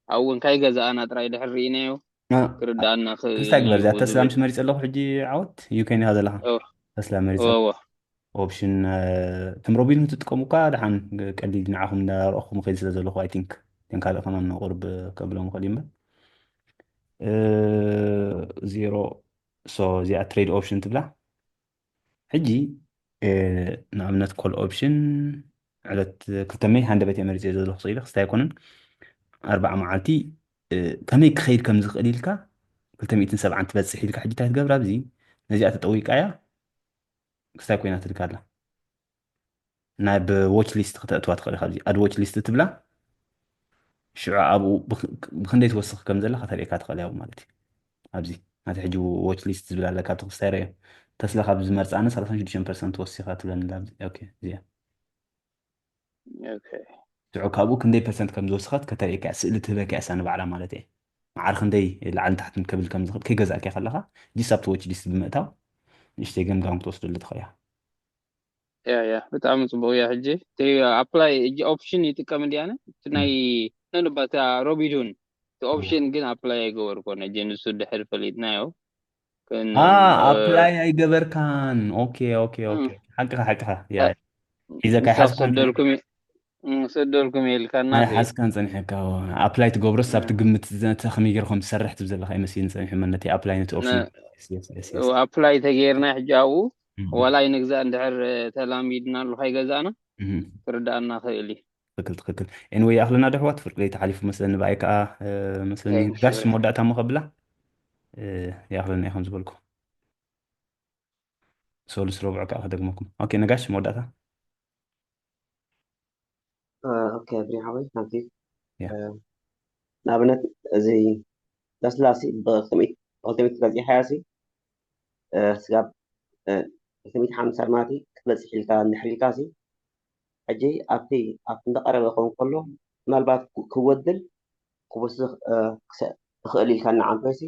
ኣብኡ እውን ካይገዛእና ጥራይ ድሕር ርኢናዮ እ፣ ክርዳእና ክእል ክስታይ ግበር እዚኣ እዩ ተስላ ዝብል። ምስ መሪጸ ኣለኹ ሕጂ ዓወት ዩኬን ኢኻ ዘለኻ እወ፣ ተስላ መሪጸ እወ፣ እወ። ኦፕሽን እ፣ ትም ሮቢን ሁድ ትጥቀሙ እኳ ደሓን ቀሊል ንዓኹም እንዳረእኹም ከይድ ስለ ዘለኹ ኣይ ቲንክ ግን ካልእ ከማን ቁርብ ከብሎም ክእል እምበር እ፣ ዜሮ ሶ እዚኣ ትሬድ ኦፕሽን ትብላ ሕጂ እ፣ ንኣብነት ኮል ኦፕሽን ዕለት ክልተ መይ ሃንደበት እየ መሪፀ ዘለኹ ስኢለ ክስታይ ኣይኮነን ኣርባዓ መዓልቲ እ፣ ከመይ ክኸይድ ከም ዝኽእል ኢልካ ክልተ ሚእትን ሰብዓን ትበፅሕ ኢልካ ሕጂ እንታይ ትገብር ኣብዚ ነዚኣ ተጠዊቃያ ክስታይ ኮይና ትልካ ኣላ ናብ ዎች ሊስት ክተእትዋ ትኽእል ኢኻ ኣብዚ ኣድ ዎች ሊስት ትብላ ሽዑ ኣብኡ ብክ- ብክንደይ ትወስኽ ከም ዘላ ከተርእየካ ትኽእል እያ ማለት እዩ ኣብዚ ናቲ ሕጂ ዎች ሊስት ዝብል ኣለካ ኣብቲ ክስታይ ረዮ ተስላ ካብ ዝመርፃ ኣነ ሰላሳን ሽዱሽተን ፐርሰንት ወሲኻ ትብለኒ ኣላ ኣብዚ ኦኬ እዚኣ ኦኬ። ሽዑ ካብኡ ክንደይ ፐርሰንት ከም ዝወስኸት ከተርእየካ እያ ስእሊ ትህበካ እያ እሳ ንባዕላ ማለት እየ መዓር ክንደይ ላዕልን ታሕትን ከብል ከም ዝኽእል ከይገዛእካ ከለኻ ጅስ ኣብቲ ዎች ሊስት ብምእታው ንእሽተይ ገምጋም ክትወስደሉ ትኽእል እያ ያ ያ ብጣዕሚ ጽቡቅ እያ። ሕጂ እቲ ኣፕላይ ሕጂ ኦፕሽን ይጥቀም እንዲያነ እቲ ናይ ነንባታ ሮቢዱን እቲ ኦፕሽን ግን ኣፕላይ ኣይገበርኮን። ሕጂ ንሱ ድሕር ፈሊጥናዮ ግን አ እ፣ ኣፕላይ ኣይገበርካን ኦኬ ኦኬ ኦኬ እ፣ ሓቅኻ ሓቅኻ ያ እ፣ ሒዘካ ምሳብ ይሓዝካን ሰደልኩም እ፣ ሰደልኩም ኢልካና ናይ ሲ ሓዝካን ጸኒሐካ ኣፕላይ ትገብሮስ ኣብቲ እ፣ ግምት ዘተ ከመይ ገይሩ ከም ትሰርሕ ትብ ዘለካ ይመስልኒ ጸኒሑ መነቲ ኣፕላይ ነቲ ኦፕሽን እ፣ ኣፕላይ ተገይርና ሕጂ ኣብኡ ዋላ ይንግዛእ እንድሕር ተላሚድና ኣሎ ካይገዛእና እህም። ክርዳእና ክእል እዩ። ትክክል ትክክል ኤንወይ ይኣኽለና ዶ ኣሕዋት ፍርቂ ለይቲ ሓሊፉ መስለኒ ብኣይ ከዓ እ፣ መስለኒ Thank you። ጋሽ መወዳእታ እሞ ከብላ እ፣ ይኣኽለና እዩ ከም ዝበልኩ ሶሉስ ረብዑ ከዓ ከደግመኩም ኦኬ ነጋሽ መወዳእታ ኦኬ ብሪሓወይ ሓንቲ ያ። ንኣብነት እዚ ተስላ ሲ ብክልተ ሚእቲ በፂሓያ ሲ ስጋብ ክልተ ሚእቲ ሓምሳ ማቲ ክትበፅሕ ኢልካ እንድሕር ኢልካ ሲ ሕጂ ኣብቲ ኣብቲ እንዳቀረበ ክኸውን ከሎ ምናልባት ክወድል ክወስኽ ትኽእል ኢልካ እናዓንተሲ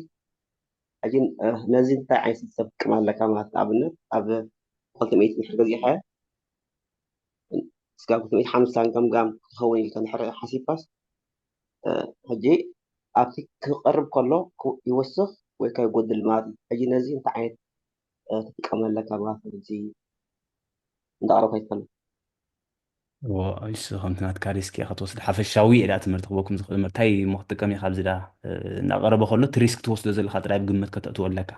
ሕጂ ነዚ እንታይ ዓይነት ሰብ ክጥቀም ኣለካ ማለት ንኣብነት ኣብ ክልተ ሚእቲ እንድሕር ገዚእካዮ ስጋብ ክልተ ሚእቲ ሓምሳን ገምጋም ክኸውን ኢልካ እንድሕር ሓሲብካስ ሕጂ ኣብቲ ክቐርብ ከሎ ይወስኽ ወይ ከይጎድል ማለት እዩ። ሕጂ ነዚ እንታይ ዓይነት ክትጥቀም ኣለካ ማለት እዩ። እዚ እንዳቕረብካ ይትከሎ እሱ ከምቲ ናትካ ሪስክ ኢኻ ትወስድ ሓፈሻዊ እዳ ትምህርቲ ክበኩም ዝኽእል ምርታይ እሞ ክትጥቀም ኢኻ ኣብዚ ዳ እናቐረበ ከሎ እቲ ሪስክ ትወስዶ ዘለካ ጥራይ ብግምት ከተእትዎ ኣለካ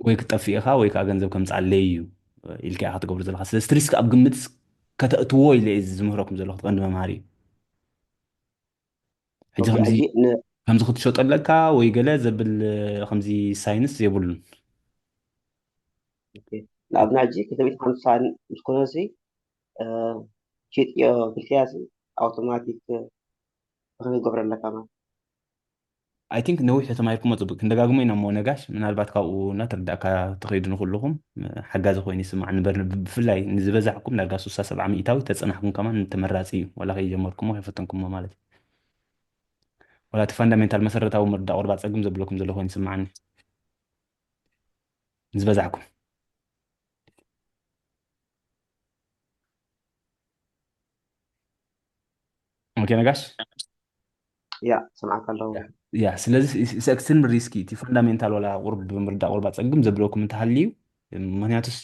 ወይ ክትጠፍእ ኢኻ ወይ ከዓ ገንዘብ ከምፅኣለይ እዩ ኢልካ ኢኻ ትገብሮ ዘለካ ስለዚ እቲ ሪስክ ኣብ ግምት ከተእትዎ ኢለ ዝምህረኩም ዘለኹ ትቐንዲ መምሃሪ እዩ ሕጂ ከምዚ ከምዚ ክትሸጦ ኣለካ ወይ ገለ ዘብል ከምዚ ሳይንስ የብሉን ንኣብና ሕጂ ክልተ ሚእቲ ሓምሳ ምስ ኮነሲ ሽጥዮ ክልክያሲ ኣውቶማቲክ ከመይ ገብረ ኣለካ ማለት ኣይ ቲንክ ነዊሕ ተተማሂርኩሞ ፅቡቅ ክንደጋግሞ ኢና እሞ ነጋሽ ምናልባት ካብኡ እናተረዳእካ ተኸይዱ ንኩልኹም ሓጋዚ ኮይኑ ይስማዕ ንበር ብፍላይ ንዝበዛሕኩም ዳርጋ ሱሳ ሰብዓ ሚእታዊ ተፀናሕኩም ከማን ተመራፂ እዩ ዋላ ከይጀመርኩሞ ከይፈተንኩሞ ማለት እዩ ወላ እቲ ፋንዳሜንታል መሰረታዊ ምርዳእ ቁርባ ጸግም ዘብለኩም ዘሎ ኮይኑ ይስምዓኒ ዝበዛሕኩም። ኦኬ ነጋሽ። ያ ሰምዓካ ኣለዉ። ያ ስለዚ ሰክስን ሪስኪ እቲ ፋንዳሜንታል ዋላ ቁርብ ምርዳእ ቁርባ ጸግም ዘብለኩም እንተሃልዩ፣ ምክንያቱስ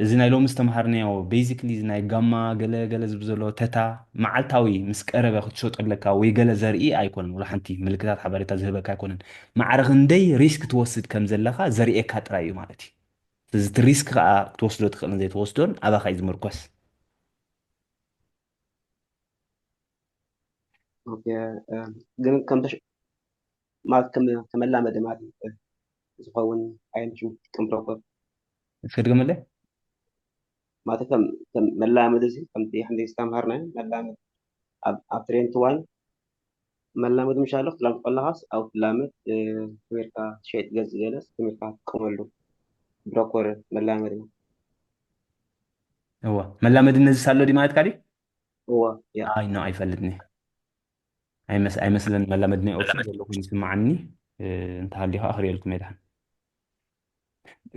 እዚ ናይ ሎሚ ዝተምሃርናዮ ቤዚክሊ እዚ ናይ ጋማ ገለ ገለ ዝብ ዘሎ ተታ መዓልታዊ ምስ ቀረበ ክትሸጦ ኣለካ ወይ ገለ ዘርኢ ኣይኮነን። ወላ ሓንቲ ምልክታት ሓበሬታ ዝህበካ ኣይኮነን። ማዕረ ክንደይ ሪስክ ትወስድ ከም ዘለካ ዘርእየካ ጥራይ እዩ ማለት እዩ። ስለዚ እቲ ሪስክ ከዓ ክትወስዶ ትኽእልን ዘይትወስዶን ኣባኻ እዩ ዝምርኮስ። ኦኬ፣ እ፣ ግን ከም ተሽ-፣ ማለት ከም፣ ከም መላመዲ ማለት እዩ፣ እ፣ ዝኸውን ዓይነት ሽም ከም ፕሮኮር። እስከ ድገመለይ። ማለት ከም፣ ከም መላመዲ እዚ ከምቲ ሓንቲ ዝተምሃርናዮ መላመዲ ኣብ፣ ኣብ ትሬንት ዋን መላመዲ ምሻሎ ክትላም ከለኻስ ኣብ ትላመድ፣ እ፣ ትምህርትካ ትሸይጥ ገዝ ገለስ ትምህርትካ ትጥቀመሉ ብሮኮር መላመዲ ነው። እዋ መላመዲ ነዚ ሳሎ ዲ ማለት ካዲ? እዋ፣ ያ። ኣይ ኖ ኣይፈልጥኒ። ኣይመስ-፣ ኣይመስለን መላመዲ ናይ ኦፕሽን ዘሎ ኮይኑ ይስምዓኒ። እ፣ እንተሃልዩ ከዓ ክርእየልኩም እየ ድሓን።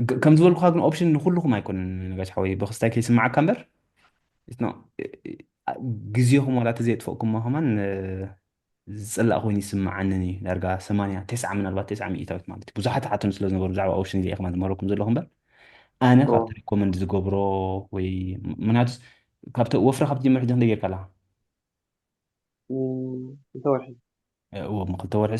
ግ-፣ ከም ዝበልኩኻ ግን ኦፕሽን ንኩልኹም ኣይኮነን ነጋሽ ሓወይ። ብክስታይ ከይስምዓካ እምበር፣ it's not፣ ግዜኹም ዋላ ተዘየጥፈእኩሞ ከማን፣ እ፣ ዝጽላእ ኮይኑ ይስምዓኒ እዩ። ዳርጋ ሰማንያ፣ ተስዓ ምናልባት ተስዓ ሚእታዊት ማለት እዩ። ብዙሓት ሓተኑ ስለ ዝነበሩ ብዛዕባ ኦፕሽን ኢለ እየ ከማን ዝመረኩም ዘለኹ እምበር፣ ኣነ ኦ። ካብቲ ሪኮመንድ ዝገብሮ ወይ ምክንያቱ ካብቲ ወፍሪ ካብ ትጅምር ሕጂ ክንደይ ጌርካ ኣለኻ? እም፣ ክልተ ወርሒ። እዎ፣ እሞ ክልተ ወርሒ